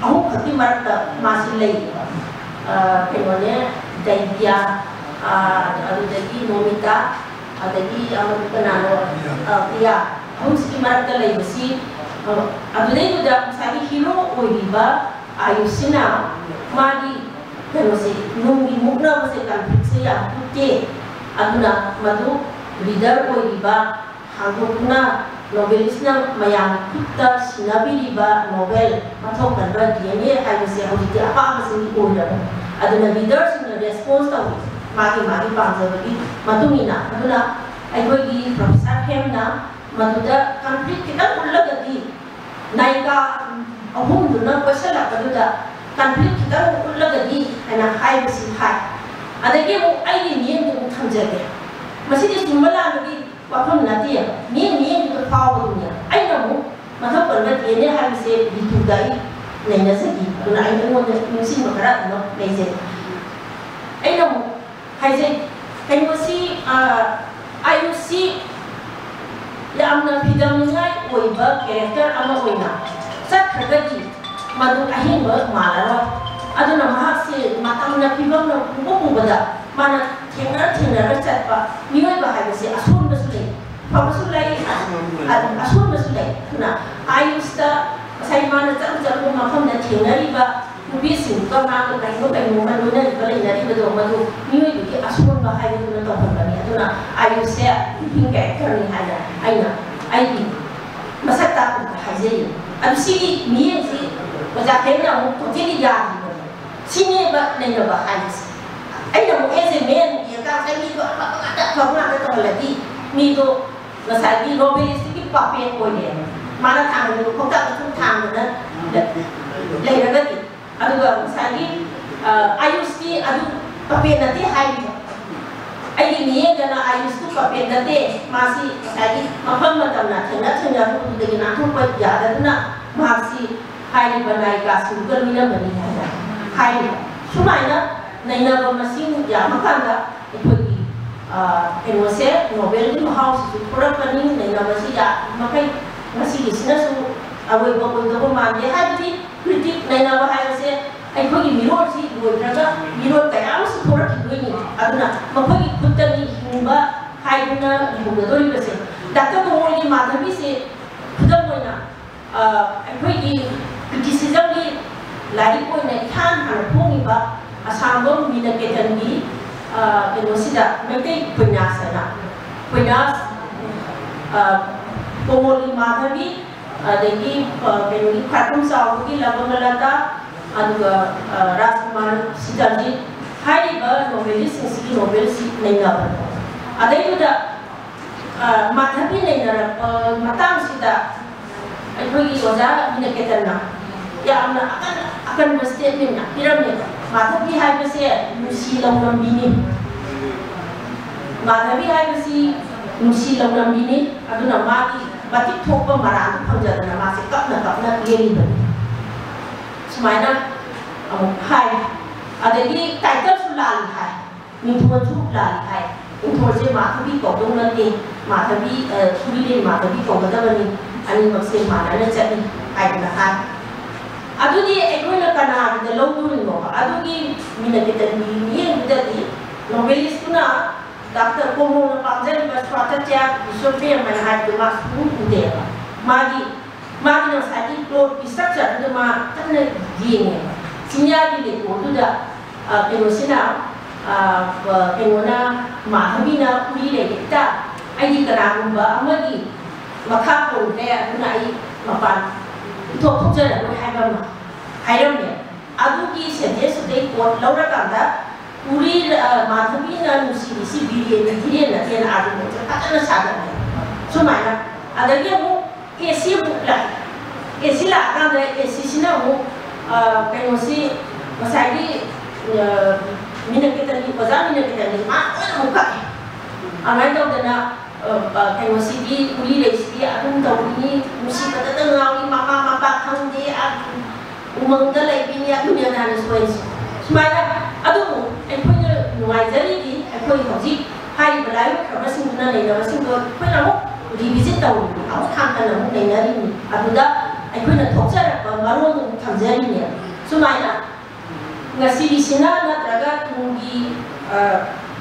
ꯑꯍꯨꯝꯈꯛꯀꯤ ꯃꯔꯛꯇ ꯃꯥꯁꯤ ꯂꯩꯌꯦꯕ꯫ ꯑ, ꯀꯩꯅꯣꯅꯦ, ꯗꯩꯕꯤꯌꯥ, ꯑꯗꯨꯗꯒꯤ ꯅꯣꯃꯤꯇꯥ, ꯑꯗꯒꯤ ꯑꯃꯗꯨ ꯀꯅꯥꯅꯣ? ꯄ꯭ꯔꯤꯌꯥ꯫ ꯑꯍꯨꯝꯁꯤꯒꯤ ꯃꯔꯛꯇ ꯂꯩꯕꯁꯤ, ꯑꯗꯨꯗꯩꯗꯨꯗ ꯉꯁꯥꯏꯒꯤ ꯍꯤꯔꯣ ꯑꯣꯏꯔꯤꯕ ꯑꯌꯨꯁꯁꯤꯅ ꯃꯥꯒꯤ ꯀꯩꯅꯣꯁꯦ, ꯅꯨꯡꯒꯤ ꯃꯨꯛꯅꯕꯁꯦ, ꯀꯟꯐ꯭ꯂꯤꯛꯁꯦ ꯌꯥꯝ ꯀꯨꯞꯇꯦ꯫ ꯑꯗꯨꯅ ꯃꯗꯨ ꯔꯤꯗꯔ ꯑꯣꯏꯔꯤꯕ ꯍꯥꯡꯗꯣꯛꯇꯨꯅ ꯅꯣꯕꯦꯂꯤꯁꯅ ꯃꯌꯥꯝ ꯈꯨꯠꯇ ꯁꯤꯟꯅꯕꯤꯔꯤꯕ ꯅꯣꯕꯦꯜ ꯃꯊꯧ ꯀꯟꯕ ꯗꯤ ꯑꯦꯟ ꯑꯦ ꯍꯥꯏꯕꯁꯦ ꯍꯧꯖꯤꯛꯇꯤ ꯑꯄꯥꯝꯕꯁꯤꯡꯗꯤ ꯑꯣꯏꯔꯕꯅꯤ꯫ ꯑꯗꯨꯅ ꯔꯤꯗꯔꯁꯤꯡꯅ ꯔꯦꯁꯄꯣꯟꯁ ꯇꯧꯏ, ꯃꯥꯒꯤ ꯃꯥꯒꯤ ꯄꯥꯝꯖꯕꯒꯤ ꯃꯇꯨꯡ ꯏꯟꯅ꯫ ꯑꯗꯨꯅ ꯑꯩꯈꯣꯏꯒꯤ ꯄ꯭ꯔꯣꯐꯦꯁꯔ ꯍꯦꯝꯅ ꯃꯗꯨꯗ ꯀꯟꯐ꯭ꯂꯤꯛ ꯈꯤꯇꯪ ꯎꯠꯂꯒꯗꯤ, ꯅꯥꯌꯤꯀꯥ ꯑꯍꯨꯝꯗꯨꯅ ꯀꯣꯏꯁꯜꯂꯛꯄꯗꯨꯗ ꯀꯟꯐ꯭ꯂꯤꯛ ꯈꯤꯇꯪ ꯎꯠꯂꯒꯗꯤ ꯍꯥꯏꯅ ꯍꯥꯏꯕꯁꯤ ꯍꯥꯏ꯫ ꯑꯗꯒꯤ ꯑꯃꯨꯛ ꯑꯩꯒꯤ ꯃꯤꯠꯌꯦꯡꯗꯨ ꯑꯃꯨꯛ ꯊꯝꯖꯒꯦ꯫ ꯃꯁꯤꯗꯤ ꯆꯨꯝꯕ ꯂꯥꯟꯕꯒꯤ ꯋꯥꯐꯝ ꯅꯠꯇꯦꯕ꯫ ꯃꯤꯠꯌꯦꯡ ꯃꯤꯠꯌꯦꯡꯗꯨꯗ ꯐꯥꯎꯕꯗꯨꯅꯦ꯫ ꯑꯩꯅ ꯑꯃꯨꯛ ꯃꯊꯧ ꯀꯟꯕ ꯗꯤ ꯑꯦꯟ ꯑꯦ ꯍꯥꯏꯕꯁꯦ ꯔꯤꯇꯨꯗ ꯑꯩ ꯅꯩꯅꯖꯈꯤ꯫ ꯑꯗꯨꯅ ꯑꯩ ꯑꯩꯉꯣꯟꯗ ꯅꯤꯡꯁꯤꯡꯕ ꯈꯔ ꯑꯗꯨꯃꯛ ꯂꯩꯖꯩ꯫ ꯑꯩꯅ ꯑꯃꯨꯛ ꯍꯥꯏꯖꯩ, ꯀꯩꯅꯣꯁꯤ, ꯑꯥ, ꯑꯌꯨꯁꯁꯤ ꯌꯥꯝꯅ ꯐꯤꯗꯝꯅꯤꯉꯥꯏ ꯑꯣꯏꯕ ꯀꯦꯔꯦꯛꯇꯔ ꯑꯃ ꯑꯣꯏꯅ ꯆꯠꯈ꯭ꯔꯒꯗꯤ ꯃꯗꯨ ꯑꯍꯤꯡꯕ ꯃꯥꯜꯂꯔꯣꯏ꯫ ꯑꯗꯨꯅ ꯃꯍꯥꯛꯁꯦ ꯃꯇꯝꯅ ꯐꯤꯕꯝꯅ ꯄꯨꯕ ꯄꯨꯕꯗ ꯃꯥꯅ ꯊꯦꯡꯅ ꯊꯦꯡꯅꯔ ꯆꯠꯄ ꯃꯤꯑꯣꯏꯕ ꯍꯥꯏꯕꯁꯦ ꯑꯁꯣꯟꯕꯁꯨ ꯂꯩ, ꯐꯕꯁꯨ ꯂꯩ, ꯑꯁꯣꯟꯕꯁꯨ ꯂꯩ꯫ ꯑꯗꯨꯅ ꯑꯌꯨꯁꯇ ꯉꯁꯥꯏ ꯃꯥꯅ ꯆꯠꯂꯨ ꯆꯠꯂꯨꯕ ꯃꯐꯝꯗ ꯊꯦꯡꯅꯔꯤꯕ ꯅꯨꯄꯤꯁꯤꯡꯗꯨꯒ ꯃꯥꯒ ꯀꯩꯅꯣ ꯀꯩꯅꯣꯝꯃ ꯂꯣꯏꯅꯔꯤꯕ ꯂꯩꯅꯔꯤꯕꯗꯣ ꯃꯗꯨ ꯃꯤꯑꯣꯏꯕꯒꯤ ꯑꯁꯣꯟꯕ ꯍꯥꯏꯕꯗꯨꯅ ꯇꯧꯍꯟꯕꯅꯤ꯫ ꯑꯗꯨꯅ ꯑꯌꯨꯁꯁꯦ ꯅꯨꯄꯤ ꯀꯦꯔꯦꯛꯇꯔꯅꯤ ꯍꯥꯏꯅ ꯑꯩꯅ ꯑꯩꯒꯤ ꯃꯁꯛ ꯇꯥꯛꯄꯗ ꯍꯥꯏꯖꯩ꯫ ꯑꯗꯨ ꯁꯤꯒꯤ ꯃꯤꯠꯌꯦꯡꯁꯤ ꯑꯣꯖꯥ ꯍꯦꯝꯅ ꯑꯃꯨꯛ ꯇꯣꯇꯦꯂꯤ ꯌꯥꯗ꯭ꯔꯤꯕꯅꯤ꯫ ꯁꯤꯅꯦꯕ ꯅꯩꯅꯕ ꯍꯥꯏꯕꯁꯦ꯫ ꯑꯩꯅ ꯑꯃꯨꯛ ꯑꯦꯁ ꯑꯦ ꯃꯦꯟ ꯌꯦꯡꯉꯀꯥꯟꯗ ꯃꯤꯗꯣ ꯑꯐꯕ ꯉꯥꯛꯇ, ꯑꯐꯕ ꯉꯥꯛꯇ ꯇꯧꯍꯜꯂꯗꯤ ꯃꯤꯗꯣ ꯉꯁꯥꯏꯒꯤ ꯅꯣꯕꯦꯂꯤꯁꯇꯨꯒꯤ ꯄꯥꯄꯦꯠ ꯑꯣꯏꯔꯦꯕ꯫ ꯃꯥꯅ ꯊꯥꯡꯗꯅ ꯈꯣꯡꯇꯥꯛꯇ ꯁꯨꯝ ꯊꯥꯡꯗꯅ ꯂꯩꯔꯒꯗꯤ꯫ ꯑꯗꯨꯒ ꯉꯁꯥꯏꯒꯤ, ꯑ, ꯑꯌꯨꯁꯇꯤ ꯑꯗꯨ ꯄꯥꯄꯦꯠ ꯅꯠꯇꯦ ꯍꯥꯏꯔꯤꯕ꯫ ꯑꯩꯒꯤ ꯃꯤꯠꯌꯦꯡꯗꯅ ꯑꯌꯨꯁꯇꯨ ꯄꯥꯄꯦꯠ ꯅꯠꯇꯦ, ꯃꯥꯁꯤ ꯉꯁꯥꯏꯒꯤ ꯃꯐꯝ ꯃꯇꯝꯅ ꯊꯦꯡꯅ ꯊꯦꯡꯅꯔꯨꯕꯗꯒꯤ ꯅꯥꯟꯊꯣꯛꯄ ꯌꯥꯗꯗꯨꯅ ꯃꯍꯥꯛꯁꯤ ꯍꯥꯏꯔꯤꯕ ꯅꯥꯌꯤꯀꯥꯁꯤꯡꯗꯨꯒ ꯂꯣꯏꯅꯕꯅꯤ ꯍꯥꯏꯅ ꯍꯥꯏꯔꯤꯕ꯫ ꯁꯨꯃꯥꯏꯅ ꯅꯩꯅꯕ ꯃꯁꯤꯡ ꯌꯥꯝꯃꯀꯥꯟꯗ ꯑꯩꯈꯣꯏꯒꯤ, ꯑ, ꯀꯩꯅꯣꯁꯦ, ꯅꯣꯕꯦꯜꯒꯤ ꯃꯍꯥꯎꯁꯤꯁꯨ ꯊꯣꯔꯛꯀꯅꯤ꯫ ꯅꯩꯅꯕꯁꯤ ꯌꯥꯔꯤꯕ ꯃꯈꯩ ꯉꯁꯤꯒꯤꯁꯤꯅꯁꯨ ꯑꯔꯣꯏꯕ ꯑꯣꯏꯗꯧꯕ ꯃꯥꯟꯗꯦ꯫ ꯍꯥꯏꯕꯗꯤ ꯀ꯭ꯔꯤꯇꯤꯛ ꯅꯩꯅꯕ ꯍꯥꯏꯕꯁꯦ ꯑꯩꯈꯣꯏꯒꯤ ꯃꯤꯔꯣꯜꯁꯤ ꯂꯣꯏꯈ꯭ꯔꯒ ꯃꯤꯔꯣꯜ ꯀꯌꯥ ꯑꯃꯁꯨ ꯊꯣꯔꯛꯈꯤ꯫ ꯑꯗꯨꯅ ꯃꯈꯣꯏꯒꯤ ꯈꯨꯠꯇꯅꯤ ꯍꯤꯡꯕ ꯍꯥꯏꯗꯨꯅ ꯂꯩꯍꯧꯒꯗꯧꯔꯤꯕꯁꯦ꯫ ꯗꯥꯛꯇꯔ ꯀꯣꯡꯃꯣꯜꯒꯤ ꯃꯥꯙꯕꯤꯁꯦ ꯈꯨꯗꯝ ꯑꯣꯏꯅ ꯑꯩꯈꯣꯏꯒꯤ ꯀ꯭ꯔꯤꯇꯤꯁꯤꯖꯝꯒꯤ ꯂꯥꯏꯔꯤꯛ ꯑꯣꯏꯅ ꯏꯍꯥꯟ ꯍꯥꯟꯅ ꯐꯣꯡꯉꯤꯕ ꯑꯁꯥꯡꯕꯝ ꯃꯤꯅꯀꯦꯇꯟꯒꯤ ꯀꯩꯅꯣꯁꯤꯗ ꯃꯩꯇꯩ ꯎꯄꯟꯌꯥꯁ ꯍꯥꯏꯅ ꯎꯄꯟꯌꯥꯁ ꯀꯣꯃꯣꯂꯤ ꯃꯥꯙꯕꯤ, ꯑꯗꯒꯤ ꯀꯩꯅꯣꯒꯤ ꯈ꯭ꯋꯥꯏꯈꯨꯝ ꯆꯥꯎꯕꯒꯤ ꯂꯕꯪꯒ ꯂꯇꯥ, ꯑꯗꯨꯒ ꯔꯥꯖꯀꯨꯃꯥꯔ ꯁꯤꯇꯜꯖꯤꯠ ꯍꯥꯏꯔꯤꯕ ꯅꯣꯕꯦꯂꯤꯁꯁꯤꯡꯁꯤꯒꯤ ꯅꯣꯕꯦꯜꯁꯤ ꯅꯩꯅꯕꯅꯤ꯫ ꯑꯗꯩꯗꯨꯗ ꯃꯥꯙꯕꯤ ꯅꯩꯅꯔꯛꯄ ꯃꯇꯥꯡꯁꯤꯗ ꯑꯩꯈꯣꯏꯒꯤ ꯑꯣꯖꯥ ꯃꯤꯅꯀꯦꯇꯟꯅ ꯌꯥꯝꯅ ꯑꯀꯟ ꯑꯀꯟꯕ ꯁ꯭ꯇꯦꯠꯃꯦꯟ ꯌꯥꯝ ꯄꯤꯔꯝꯃꯦꯕ꯫ ꯃꯥꯙꯕꯤ ꯍꯥꯏꯕꯁꯦ ꯅꯨꯡꯁꯤ ꯂꯧꯅꯝꯕꯤꯅꯤ꯫ ꯃꯥꯙꯕꯤ ꯍꯥꯏꯕꯁꯤ ꯅꯨꯡꯁꯤ ꯂꯧꯅꯝꯕꯤꯅꯤ꯫ ꯑꯗꯨꯅ ꯃꯥꯒꯤ ꯃꯇꯤꯛ ꯊꯣꯛꯄ ꯃꯔꯥꯜꯗꯨ ꯐꯪꯖꯗꯅ ꯃꯥꯁꯦ ꯀꯞꯅ ꯀꯞꯅ ꯂꯦꯜꯂꯤꯕꯅꯤ꯫ ꯁꯨꯃꯥꯏꯅ ꯑꯃꯨꯛ ꯍꯥꯏ꯫ ꯑꯗꯒꯤ ꯇꯥꯏꯇꯜꯁꯨ ꯂꯥꯜꯂꯤ ꯍꯥꯏ꯫ ꯃꯤꯡꯊꯣꯜꯁꯨ ꯂꯥꯜꯂꯤ ꯍꯥꯏ꯫ ꯃꯤꯡꯊꯣꯜꯁꯦ ꯃꯥꯙꯕꯤ ꯀꯧꯗꯧ ꯅꯠꯇꯦ, ꯃꯥꯙꯕꯤ ꯎꯔꯤꯔꯩ ꯃꯥꯙꯕꯤ ꯀꯧꯒꯗꯕꯅꯤ, ꯑꯅꯤꯃꯛꯁꯦ ꯃꯥꯟꯅꯅ ꯆꯠꯂꯤ ꯍꯥꯏꯗꯅ ꯍꯥꯏ꯫ ꯑꯗꯨꯗꯤ ꯑꯩꯈꯣꯏꯅ ꯀꯅꯥꯒꯤꯗ ꯂꯧꯗꯣꯔꯤꯅꯣ? ꯑꯗꯨꯒꯤ ꯃꯤꯅꯀꯦꯇꯟꯒꯤ ꯃꯤꯠꯌꯦꯡꯗꯨꯗꯗꯤ ꯅꯣꯕꯦꯂꯤꯁꯇꯨꯅ ꯗꯥꯛꯇꯔ ꯀꯣꯃꯣꯅ ꯄꯥꯝꯖꯔꯤꯕ ꯁ꯭ꯋꯥꯇꯇ꯭ꯌ ꯕꯤꯁ꯭ꯋ ꯄ꯭ꯔꯦꯝ ꯍꯥꯏꯅ ꯍꯥꯏꯕꯗꯨ ꯃꯥ ꯁꯨꯡꯎ ꯎꯗꯦꯕ꯫ ꯃꯥꯒꯤ ꯃꯥꯒꯤꯅ ꯉꯁꯥꯏꯒꯤ ꯄ꯭ꯂꯣꯠꯀꯤ ꯁ꯭ꯇ꯭ꯔꯛꯆꯔꯗꯨꯗ ꯃꯥ ꯀꯟꯅ ꯌꯦꯡꯉꯦꯕ꯫ ꯆꯤꯡꯌꯥꯒꯤ ꯂꯩꯀꯣꯜꯗꯨꯗ ꯀꯩꯅꯣꯁꯤꯅ ꯀꯩꯅꯣꯅ ꯃꯥꯙꯕꯤꯅ ꯎꯔꯤꯔꯩꯗ ꯑꯩꯗꯤ ꯀꯅꯥꯒꯨꯝꯕ ꯑꯃꯒꯤ ꯃꯈꯥ ꯄꯣꯟꯈ꯭ꯔꯦ, ꯑꯗꯨꯅ ꯑꯩ ꯃꯄꯥꯟ ꯏꯊꯣꯛ ꯊꯣꯛꯆꯔꯔꯣꯏ ꯍꯥꯏꯕ ꯑꯃ ꯍꯥꯏꯔꯝꯃꯦ꯫ ꯑꯗꯨꯒꯤ ꯁꯦꯟꯇꯦꯟꯁꯇꯨꯗꯩ ꯀꯣꯠ ꯂꯧꯔꯀꯥꯟꯗ ꯎꯔꯤ ꯃꯥꯙꯕꯤꯅ ꯅꯨꯡꯁꯤꯔꯤꯁꯤ ꯕꯤꯔꯦꯟꯅꯤ, ꯙꯤꯔꯦꯟ ꯅꯠꯇꯦꯅ ꯑꯥꯔꯒꯨꯃꯦꯟꯁꯦ ꯐꯖꯅ ꯁꯥꯒꯠꯂꯦ꯫ ꯁꯨꯃꯥꯏꯅ ꯑꯗꯒꯤ ꯑꯃꯨꯛ ꯑꯦ ꯁꯤ ꯑꯃꯨꯛ ꯂꯥꯛꯑꯦ꯫ ꯑꯦ ꯁꯤ ꯂꯥꯛꯑꯀꯥꯟꯗ ꯑꯦ ꯁꯤꯁꯤꯅ ꯑꯃꯨꯛ ꯀꯩꯅꯣꯁꯤ ꯉꯁꯥꯏꯒꯤ ꯃꯤꯅꯀꯦꯇꯟꯒꯤ ꯑꯣꯖꯥ ꯃꯤꯅꯀꯦꯇꯟꯒꯤ ꯃꯥ ꯂꯣꯏꯅ ꯑꯃꯨꯛ ꯀꯛꯑꯦ꯫ ꯑꯗꯨꯃꯥꯏꯅ ꯇꯧꯗꯅ ꯀꯩꯅꯣꯁꯤꯗꯤ ꯎꯔꯤꯔꯩꯁꯤꯗꯤ ꯑꯗꯨꯝ ꯇꯧꯔꯤꯅꯤ, ꯅꯨꯡꯁꯤꯕꯗꯇ ꯉꯥꯎꯏ, ꯃꯃꯥ ꯃꯄꯥ ꯈꯪꯗꯦ, ꯎꯃꯪꯗ ꯂꯩꯕꯤꯅꯤ, ꯑꯗꯨꯅꯤ ꯑꯗꯥꯅꯤ ꯁꯣꯏꯔꯤꯁꯦ꯫ ꯁꯨꯃꯥꯏꯅ ꯑꯗꯨꯕꯨ ꯑꯩꯈꯣꯏꯅ ꯅꯨꯡꯉꯥꯏꯖꯔꯤꯗꯤ ꯑꯩꯈꯣꯏ ꯍꯧꯖꯤꯛ ꯍꯥꯏꯔꯤꯕ ꯂꯥꯏꯑꯣꯏꯈ꯭ꯔꯕꯁꯤꯡꯗꯨꯅ ꯂꯩꯔꯕꯁꯤꯡꯗꯣ ꯑꯩꯈꯣꯏꯅ ꯑꯃꯨꯛ ꯔꯤꯚꯤꯖꯤꯠ ꯇꯧꯔꯤꯅꯤ, ꯑꯃꯨꯛ ꯍꯟꯊꯅ ꯑꯃꯨꯛ ꯅꯩꯅꯔꯤꯅꯤ꯫ ꯑꯗꯨꯗ ꯑꯩꯈꯣꯏꯅ ꯊꯣꯛꯆꯔꯛꯄ ꯃꯔꯣꯟꯗꯨ ꯑꯃꯨꯛ ꯊꯝꯖꯔꯤꯅꯦꯕ꯫ ꯁꯨꯃꯥꯏꯅ ꯉꯁꯤꯒꯤꯁꯤꯅ ꯅꯠꯇ꯭ꯔꯒ ꯇꯨꯡꯒꯤ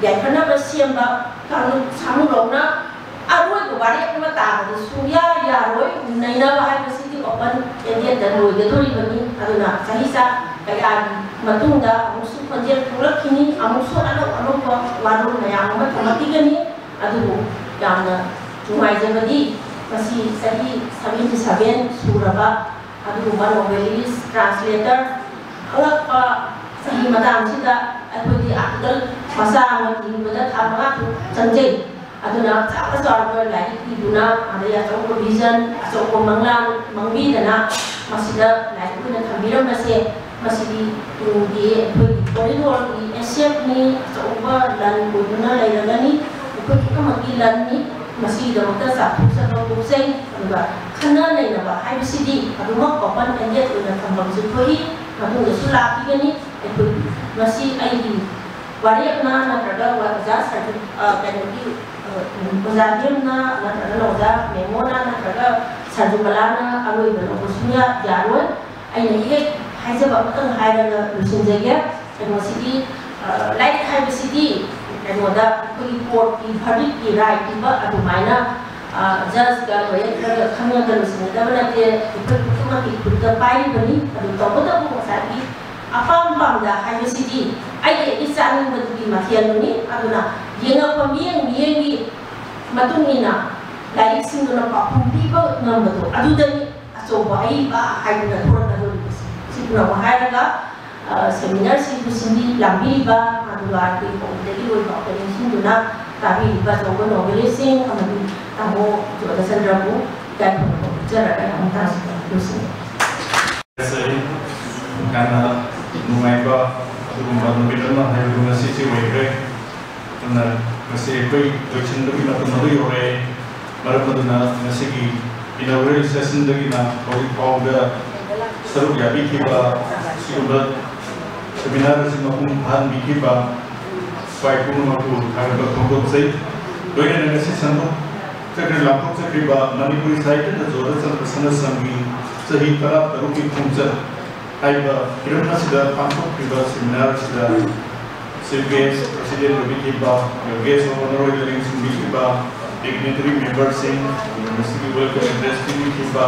ꯌꯥꯏꯐꯅꯕ ꯁꯦꯝꯕ ꯀꯥꯡꯂꯨꯞ ꯁꯥꯃꯨꯔꯧꯅ ꯑꯔꯣꯏꯕ ꯋꯥꯔꯦꯞ ꯑꯃ ꯇꯥꯕꯗ ꯁꯨꯡꯌꯥ ꯌꯥꯔꯣꯏ꯫ ꯅꯩꯅꯕ ꯍꯥꯏꯕꯁꯤꯗꯤ open ended ꯇ ꯂꯣꯏꯒꯗꯧꯔꯤꯕꯅꯤ꯫ ꯑꯗꯨꯅ ꯆꯍꯤꯆꯥ ꯀꯌꯥꯒꯤ ꯃꯇꯨꯡꯗ ꯑꯃꯨꯛꯁꯨ ꯈꯣꯟꯖꯦꯜ ꯊꯣꯛꯂꯛꯈꯤꯅꯤ, ꯑꯃꯨꯛꯁꯨ ꯑꯅꯧ ꯑꯅꯧꯕ ꯋꯥꯔꯣꯜ ꯃꯌꯥꯝ ꯑꯃ ꯊꯝꯂꯛꯈꯤꯒꯅꯤ꯫ ꯑꯗꯨꯕꯨ ꯌꯥꯝꯅ ꯅꯨꯡꯉꯥꯏꯖꯕꯗꯤ ꯉꯁꯤ ꯆꯍꯤ seventy seven ꯁꯨꯔꯕ ꯑꯗꯨꯒꯨꯝꯕ novelist, translator ꯑꯉꯛꯄ ꯆꯍꯤ ꯃꯇꯥꯡꯁꯤꯗ ꯑꯩꯈꯣꯏꯗꯤ article ꯃꯆꯥ ꯑꯃ ꯏꯕꯗ ꯊꯥ ꯃꯉꯥ ꯇꯔꯨꯛ ꯆꯪꯖꯩ꯫ ꯑꯗꯨꯅ ꯆꯥꯎꯔ ꯆꯥꯎꯔꯕ ꯂꯥꯏꯔꯤꯛ ꯏꯗꯨꯅ, ꯑꯗꯩ ꯑꯆꯧꯕ vision, ꯑꯆꯧꯕ ꯃꯪꯂꯥꯟ ꯃꯪꯕꯤꯗꯅ ꯃꯁꯤꯗ ꯂꯥꯏꯔꯤꯛ ꯑꯣꯏꯅ ꯊꯝꯕꯤꯔꯝꯕꯁꯦ, ꯃꯁꯤꯗꯤ ꯇꯨꯡꯒꯤ ꯑꯩꯈꯣꯏꯒꯤ ꯀꯣꯔꯤꯗꯣꯔꯒꯤ asset ꯅꯤ, ꯑꯆꯧꯕ ꯂꯟ ꯑꯣꯏꯗꯨꯅ ꯂꯩꯔꯒꯅꯤ꯫ ꯑꯩꯈꯣꯏ ꯄꯨꯝꯅꯃꯛꯀꯤ ꯂꯟꯅꯤ꯫ ꯃꯁꯤꯒꯤꯗꯃꯛꯇ ꯆꯥꯎꯊꯣꯛꯆꯕ ꯄꯣꯛꯆꯩ꯫ ꯑꯗꯨꯒ ꯈꯟꯅ ꯅꯩꯅꯕ ꯍꯥꯏꯕꯁꯤꯗꯤ ꯑꯗꯨꯃꯛ open ended ꯑꯣꯏꯅ ꯊꯝꯐꯝꯁꯨ ꯊꯣꯛꯏ꯫ ꯃꯇꯨꯡꯗꯁꯨ ꯂꯥꯛꯈꯤꯒꯅꯤ꯫ ꯑꯩꯈꯣꯏ ꯉꯁꯤ ꯑꯩꯒꯤ ꯋꯥꯔꯦꯞꯅ ꯅꯠꯇ꯭ꯔꯒ ꯑꯣꯖꯥ ꯁꯔꯖꯨ-, ꯑ, ꯀꯩꯅꯣꯒꯤ, ꯑ, ꯑꯣꯖꯥ ꯕꯦꯝꯅ ꯅꯠꯇ꯭ꯔꯒꯅ ꯑꯣꯖꯥ ꯃꯦꯃꯣꯅ ꯅꯠꯇ꯭ꯔꯒ ꯁꯔꯖꯨꯕꯂꯥꯅ ꯑꯔꯣꯏꯕ ꯂꯧꯕ ꯁꯨꯡꯌꯥ ꯌꯥꯔꯣꯏ꯫ ꯑꯩꯅ ꯍꯦꯛ ꯍꯥꯏꯖꯕ ꯑꯃꯇꯪ ꯍꯥꯏꯔꯒ ꯂꯣꯏꯁꯤꯟꯖꯒꯦ꯫ ꯀꯩꯅꯣꯁꯤꯒꯤ, ꯑ, ꯂꯥꯏꯔꯤꯛ ꯍꯥꯏꯕꯁꯤꯗꯤ ꯀꯩꯅꯣꯗ ꯑꯩꯈꯣꯏꯒꯤ court ꯀꯤ verdict ꯀꯤ right ꯄꯤꯕ ꯑꯗꯨꯃꯥꯏꯅ, ꯑ, judge ꯀ lawyer ꯈꯔꯒ ꯈꯪꯉꯒ ꯂꯣꯏꯁꯤꯟꯒꯗꯕ ꯅꯠꯇꯦ꯫ ꯑꯩꯈꯣꯏ ꯄꯨꯝꯅꯃꯛꯀꯤ ꯈꯨꯠꯇ ꯄꯥꯏꯔꯤꯕꯅꯤ꯫ ꯑꯗꯨ ꯇꯧꯕꯇꯕꯨ ꯉꯁꯥꯏꯒꯤ ꯑꯄꯥꯝ ꯄꯥꯝꯗ ꯍꯥꯏꯕꯁꯤꯗꯤ ꯑꯩꯒꯤ ꯑꯩꯒꯤ ꯆꯥꯅꯤꯡꯕꯗꯨꯒꯤ ꯃꯊꯦꯜꯗꯨꯅꯤ꯫ ꯑꯗꯨꯅ ꯌꯦꯡꯉꯛꯄ ꯃꯤꯠꯌꯦꯡ ꯃꯤꯠꯌꯦꯡꯒꯤ ꯃꯇꯨꯡ ꯏꯟꯅ ꯂꯥꯏꯔꯤꯛꯁꯤꯡꯗꯨꯅ ꯄꯥꯎꯈꯨꯝ ꯄꯤꯕ ꯉꯝꯕꯗꯣ ꯑꯗꯨꯗꯅꯤ ꯑꯆꯧꯕ ꯑꯍꯩꯕ ꯍꯥꯏꯗꯨꯅ ꯊꯣꯔꯛꯀꯗꯧꯔꯤꯕꯁꯦ꯫ ꯁꯤ ꯄꯨꯝꯅꯃꯛ ꯍꯥꯏꯔꯒ, ꯑ, seminar ꯁꯤꯕꯨ ꯁꯤꯟꯕꯤ ꯂꯥꯡꯕꯤꯔꯤꯕ, ꯑꯗꯨꯒ ꯑꯩꯈꯣꯏ ꯍꯧꯕꯗꯒꯤ ꯂꯣꯏꯕ ꯑꯩꯈꯣꯏ ꯅꯤꯡꯁꯤꯡꯗꯨꯅ ꯇꯥꯕꯤꯔꯤꯕ ꯑꯆꯧꯕ novelist ꯁꯤꯡ ꯑꯃꯗꯤ ꯇꯥꯃꯣ ꯖꯣꯙꯆꯟꯗ꯭ꯔꯕꯨ ꯏꯀꯥꯏ ꯈꯨꯝꯅꯕ ꯎꯠꯆꯔꯒ ꯑꯩ ꯑꯃꯨꯛ ꯇꯥꯁꯤꯟꯅꯕ ꯂꯣꯏꯁꯤꯟꯖꯔꯦ꯫ ꯌꯥꯝꯅ ꯅꯨꯡꯉꯥꯏꯕ ꯑꯗꯨꯒꯨꯝꯕ ꯅꯨꯃꯤꯠ ꯑꯃ ꯍꯥꯏꯕꯗꯨ ꯉꯁꯤꯁꯤ ꯑꯣꯏꯈ꯭ꯔꯦ꯫ ꯑꯗꯨꯅ ꯉꯁꯤ ꯑꯩꯈꯣꯏ ꯂꯣꯏꯁꯤꯟꯕꯒꯤ ꯃꯇꯝ ꯑꯗꯨ ꯌꯧꯔꯛꯑꯦ꯫ ꯃꯔꯝ ꯑꯗꯨꯅ ꯉꯁꯤꯒꯤ inaugural session ꯗꯒꯤꯅ ꯍꯧꯖꯤꯛ ꯐꯥꯎꯕꯗ ꯁꯔꯨꯛ ꯌꯥꯕꯤꯈꯤꯕ, ꯁꯤꯒꯨꯝꯕ seminar ꯑꯁꯤ ꯃꯄꯨꯡ ꯐꯥꯍꯟꯕꯤꯈꯤꯕ ꯈ꯭ꯋꯥꯏ ꯄꯨꯝꯅꯃꯛꯄꯨ ꯊꯥꯒꯠꯄ ꯐꯣꯡꯗꯣꯛꯆꯩ꯫ ꯂꯣꯏꯅꯅ ꯉꯁꯤ ꯁꯟꯗꯣꯛꯆꯈ꯭ꯔꯦ, ꯂꯥꯎꯊꯣꯛꯆꯈ꯭ꯔꯤꯕ ꯃꯅꯤꯄꯨꯔꯤ ꯁꯥꯍꯤꯇ꯭ꯌꯗ ꯖꯣꯙꯆꯟꯗ꯭ꯔ ꯁꯅꯥꯁꯝꯒꯤ ꯆꯍꯤ ꯇꯔꯥ ꯇꯔꯨꯛꯀꯤ ꯈꯣꯡꯆꯠ ꯍꯥꯏꯕ ꯍꯤꯔꯝ ꯑꯁꯤꯗ ꯄꯥꯡꯊꯣꯛꯈ꯭ꯔꯤꯕ seminar ꯑꯁꯤꯗ Chief Guest, President ꯑꯣꯏꯕꯤꯈꯤꯕ, Guest of Honour ꯑꯣꯏꯅ ꯂꯦꯡꯁꯤꯟꯕꯤꯈꯤꯕ, Dignitary Memberꯁꯤꯡ, ꯑꯗꯨꯒ ꯃꯁꯤꯒꯤ Welcome Address ꯄꯤꯕꯤꯈꯤꯕ,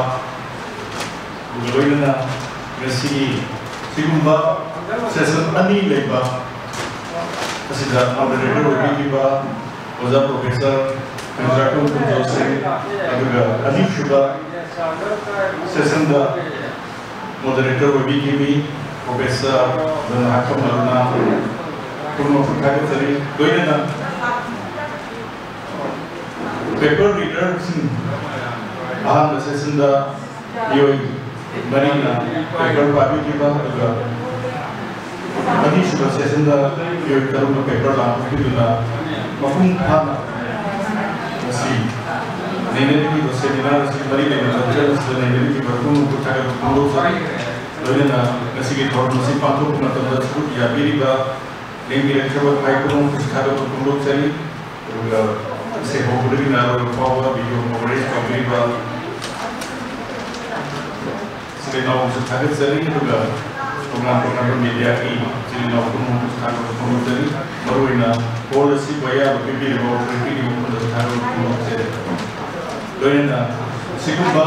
ꯑꯗꯨꯒ ꯂꯣꯏꯅꯅ ꯉꯁꯤꯒꯤ ꯁꯤꯒꯨꯝꯕ session ꯑꯅꯤ ꯂꯩꯕ ꯑꯁꯤꯗ Moderator ꯑꯣꯏꯕꯤꯈꯤꯕ ꯑꯣꯖꯥ Professor ꯀꯟꯗ꯭ꯔꯥꯀꯣꯟ ꯀꯨꯟꯖꯣꯁꯤꯡ, ꯑꯗꯨꯒ ꯑꯅꯤꯁꯨꯕ sessionꯗ Moderator ꯑꯣꯏꯕꯤꯈꯤꯕ Professor ꯙꯅꯍꯥꯀꯝ ꯑꯔꯨꯅꯥ, ꯄꯨꯝꯅꯃꯛꯄꯨ ꯊꯥꯒꯠꯆꯔꯤ꯫ ꯂꯣꯏꯅꯅ Paper Readerꯁꯤꯡ, ꯑꯍꯥꯟꯕ sessionꯗ ꯃꯤꯑꯣꯏ ꯃꯔꯤꯅ paper ꯄꯥꯕꯤꯈꯤꯕ, ꯑꯗꯨꯒ ꯑꯅꯤꯁꯨꯕ sessionꯗ ꯃꯤꯑꯣꯏ ꯇꯔꯨꯛꯅ paper ꯂꯥꯡꯊꯣꯛꯄꯤꯗꯨꯅ ꯃꯄꯨꯡ ꯐꯥꯅ ꯉꯁꯤ ꯅꯩꯅꯔꯤꯕ seminar ꯑꯁꯤ ꯃꯔꯤ ꯂꯩꯅꯕ ꯐꯤꯔꯦꯞ ꯑꯁꯤꯗ ꯅꯩꯅꯔꯤꯕ ꯄꯨꯝꯅꯃꯛꯄꯨ ꯊꯥꯒꯠꯄ ꯐꯣꯡꯗꯣꯛꯆꯔꯤ꯫ ꯂꯣꯏꯅꯅ ꯉꯁꯤꯒꯤ ꯊꯧꯔꯝ ꯑꯁꯤ ꯄꯥꯡꯊꯣꯛꯄ ꯃꯇꯝꯗ ꯁꯔꯨꯛ ꯌꯥꯕꯤꯔꯤꯕ ꯂꯦꯡꯕꯤꯔꯛꯈꯤꯕ ꯈꯥꯏ ꯄꯨꯝꯅꯃꯛꯄꯨꯁꯨ ꯊꯥꯒꯠꯄ ꯐꯣꯡꯗꯣꯛꯆꯔꯤ꯫ ꯑꯗꯨꯒ ꯁꯦ ꯍꯧꯕꯗꯒꯤꯅ ꯑꯔꯣꯏꯕ ꯐꯥꯎꯕ video coverage ꯇꯧꯕꯤꯔꯤꯕ ꯏꯆꯤꯜ ꯏꯅꯥꯎꯕꯨꯁꯨ ꯊꯥꯒꯠꯆꯔꯤ, ꯑꯗꯨꯒ ꯇꯣꯉꯥꯟ ꯇꯣꯉꯥꯟꯕ mediaꯒꯤ ꯏꯆꯤꯜ ꯏꯅꯥꯎ ꯄꯨꯝꯅꯃꯛꯄꯨꯁꯨ ꯊꯥꯒꯠꯄ ꯐꯣꯡꯗꯣꯛꯆꯔꯤ꯫ ꯃꯔꯨꯑꯣꯏꯅ hall ꯑꯁꯤꯕꯨ ꯑꯌꯥꯕ ꯄꯤꯕꯤꯔꯤꯕ authorityꯒꯤ ꯃꯐꯝꯗꯁꯨ ꯊꯥꯒꯠꯄ ꯐꯣꯡꯗꯣꯛꯆꯔꯤ꯫ ꯂꯣꯏꯅꯅ ꯁꯤꯒꯨꯝꯕ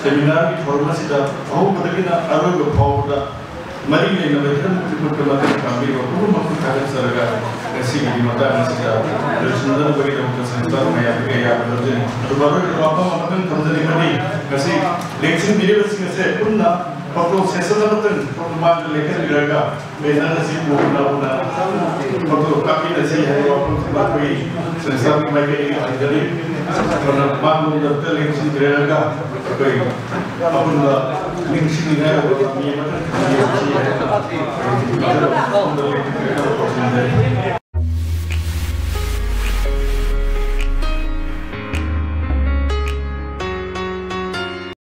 seminarꯒꯤ ꯊꯧꯔꯝ ꯑꯁꯤꯗ ꯑꯍꯧꯕꯗꯒꯤꯅ ꯑꯔꯣꯏꯕ ꯐꯥꯎꯕꯗ ꯃꯔꯤ ꯂꯩꯅꯕ ꯍꯤꯔꯝ ꯈꯨꯗꯤꯡꯃꯛꯇ ꯃꯇꯦꯡ ꯄꯥꯡꯕꯤꯕ ꯄꯨꯝꯅꯃꯛꯄꯨ ꯊꯥꯒꯠꯆꯔꯒ ꯉꯁꯤꯒꯤ ꯃꯇꯥꯡ ꯑꯁꯤꯗ ꯂꯣꯏꯁꯤꯟꯖꯅꯕꯒꯤꯗꯃꯛꯇ ꯁꯪꯁꯥꯔ ꯃꯌꯥꯝꯗꯒꯤ ꯑꯌꯥꯕ ꯂꯧꯖꯔꯤ꯫ ꯑꯗꯨꯒ ꯑꯔꯣꯏꯕꯗ ꯋꯥꯐꯝ ꯑꯃꯇꯪ ꯊꯝꯖꯅꯤꯡꯕꯗꯤ ꯉꯁꯤ ꯂꯦꯡꯁꯤꯟꯕꯤꯔꯤꯕꯁꯤꯡ ꯑꯁꯦ ꯄꯨꯟꯅ photo session ꯑꯃꯇꯪ ꯃꯃꯥꯡꯗ ꯂꯦꯡꯁꯤꯟꯕꯤꯔꯒ banner ꯑꯁꯤ ꯎꯅ ꯎꯅ photo ꯀꯥꯞꯃꯤꯟꯅꯁꯤ ꯍꯥꯏꯕ ꯋꯥꯐꯝꯁꯤꯃ ꯑꯩꯈꯣꯏ ꯁꯪꯁꯥꯔꯒꯤ ꯃꯥꯏꯀꯩꯗꯒꯤ ꯊꯝꯖꯔꯤ꯫ ꯑꯗꯨꯅ ꯃꯥꯡꯂꯣꯝꯗ ꯑꯝꯇ ꯂꯦꯡꯁꯤꯟꯕꯤꯔꯒ ꯑꯩꯈꯣꯏ ꯑꯄꯨꯟꯕ ꯅꯤꯡꯁꯤꯡꯅꯤꯡꯉꯥꯏ ꯑꯣꯏꯕ ꯃꯤ ꯑꯃꯈꯛ ꯊꯝꯕꯤꯔꯁꯤ ꯍꯥꯏꯅ ꯊꯝꯖꯔꯤ꯫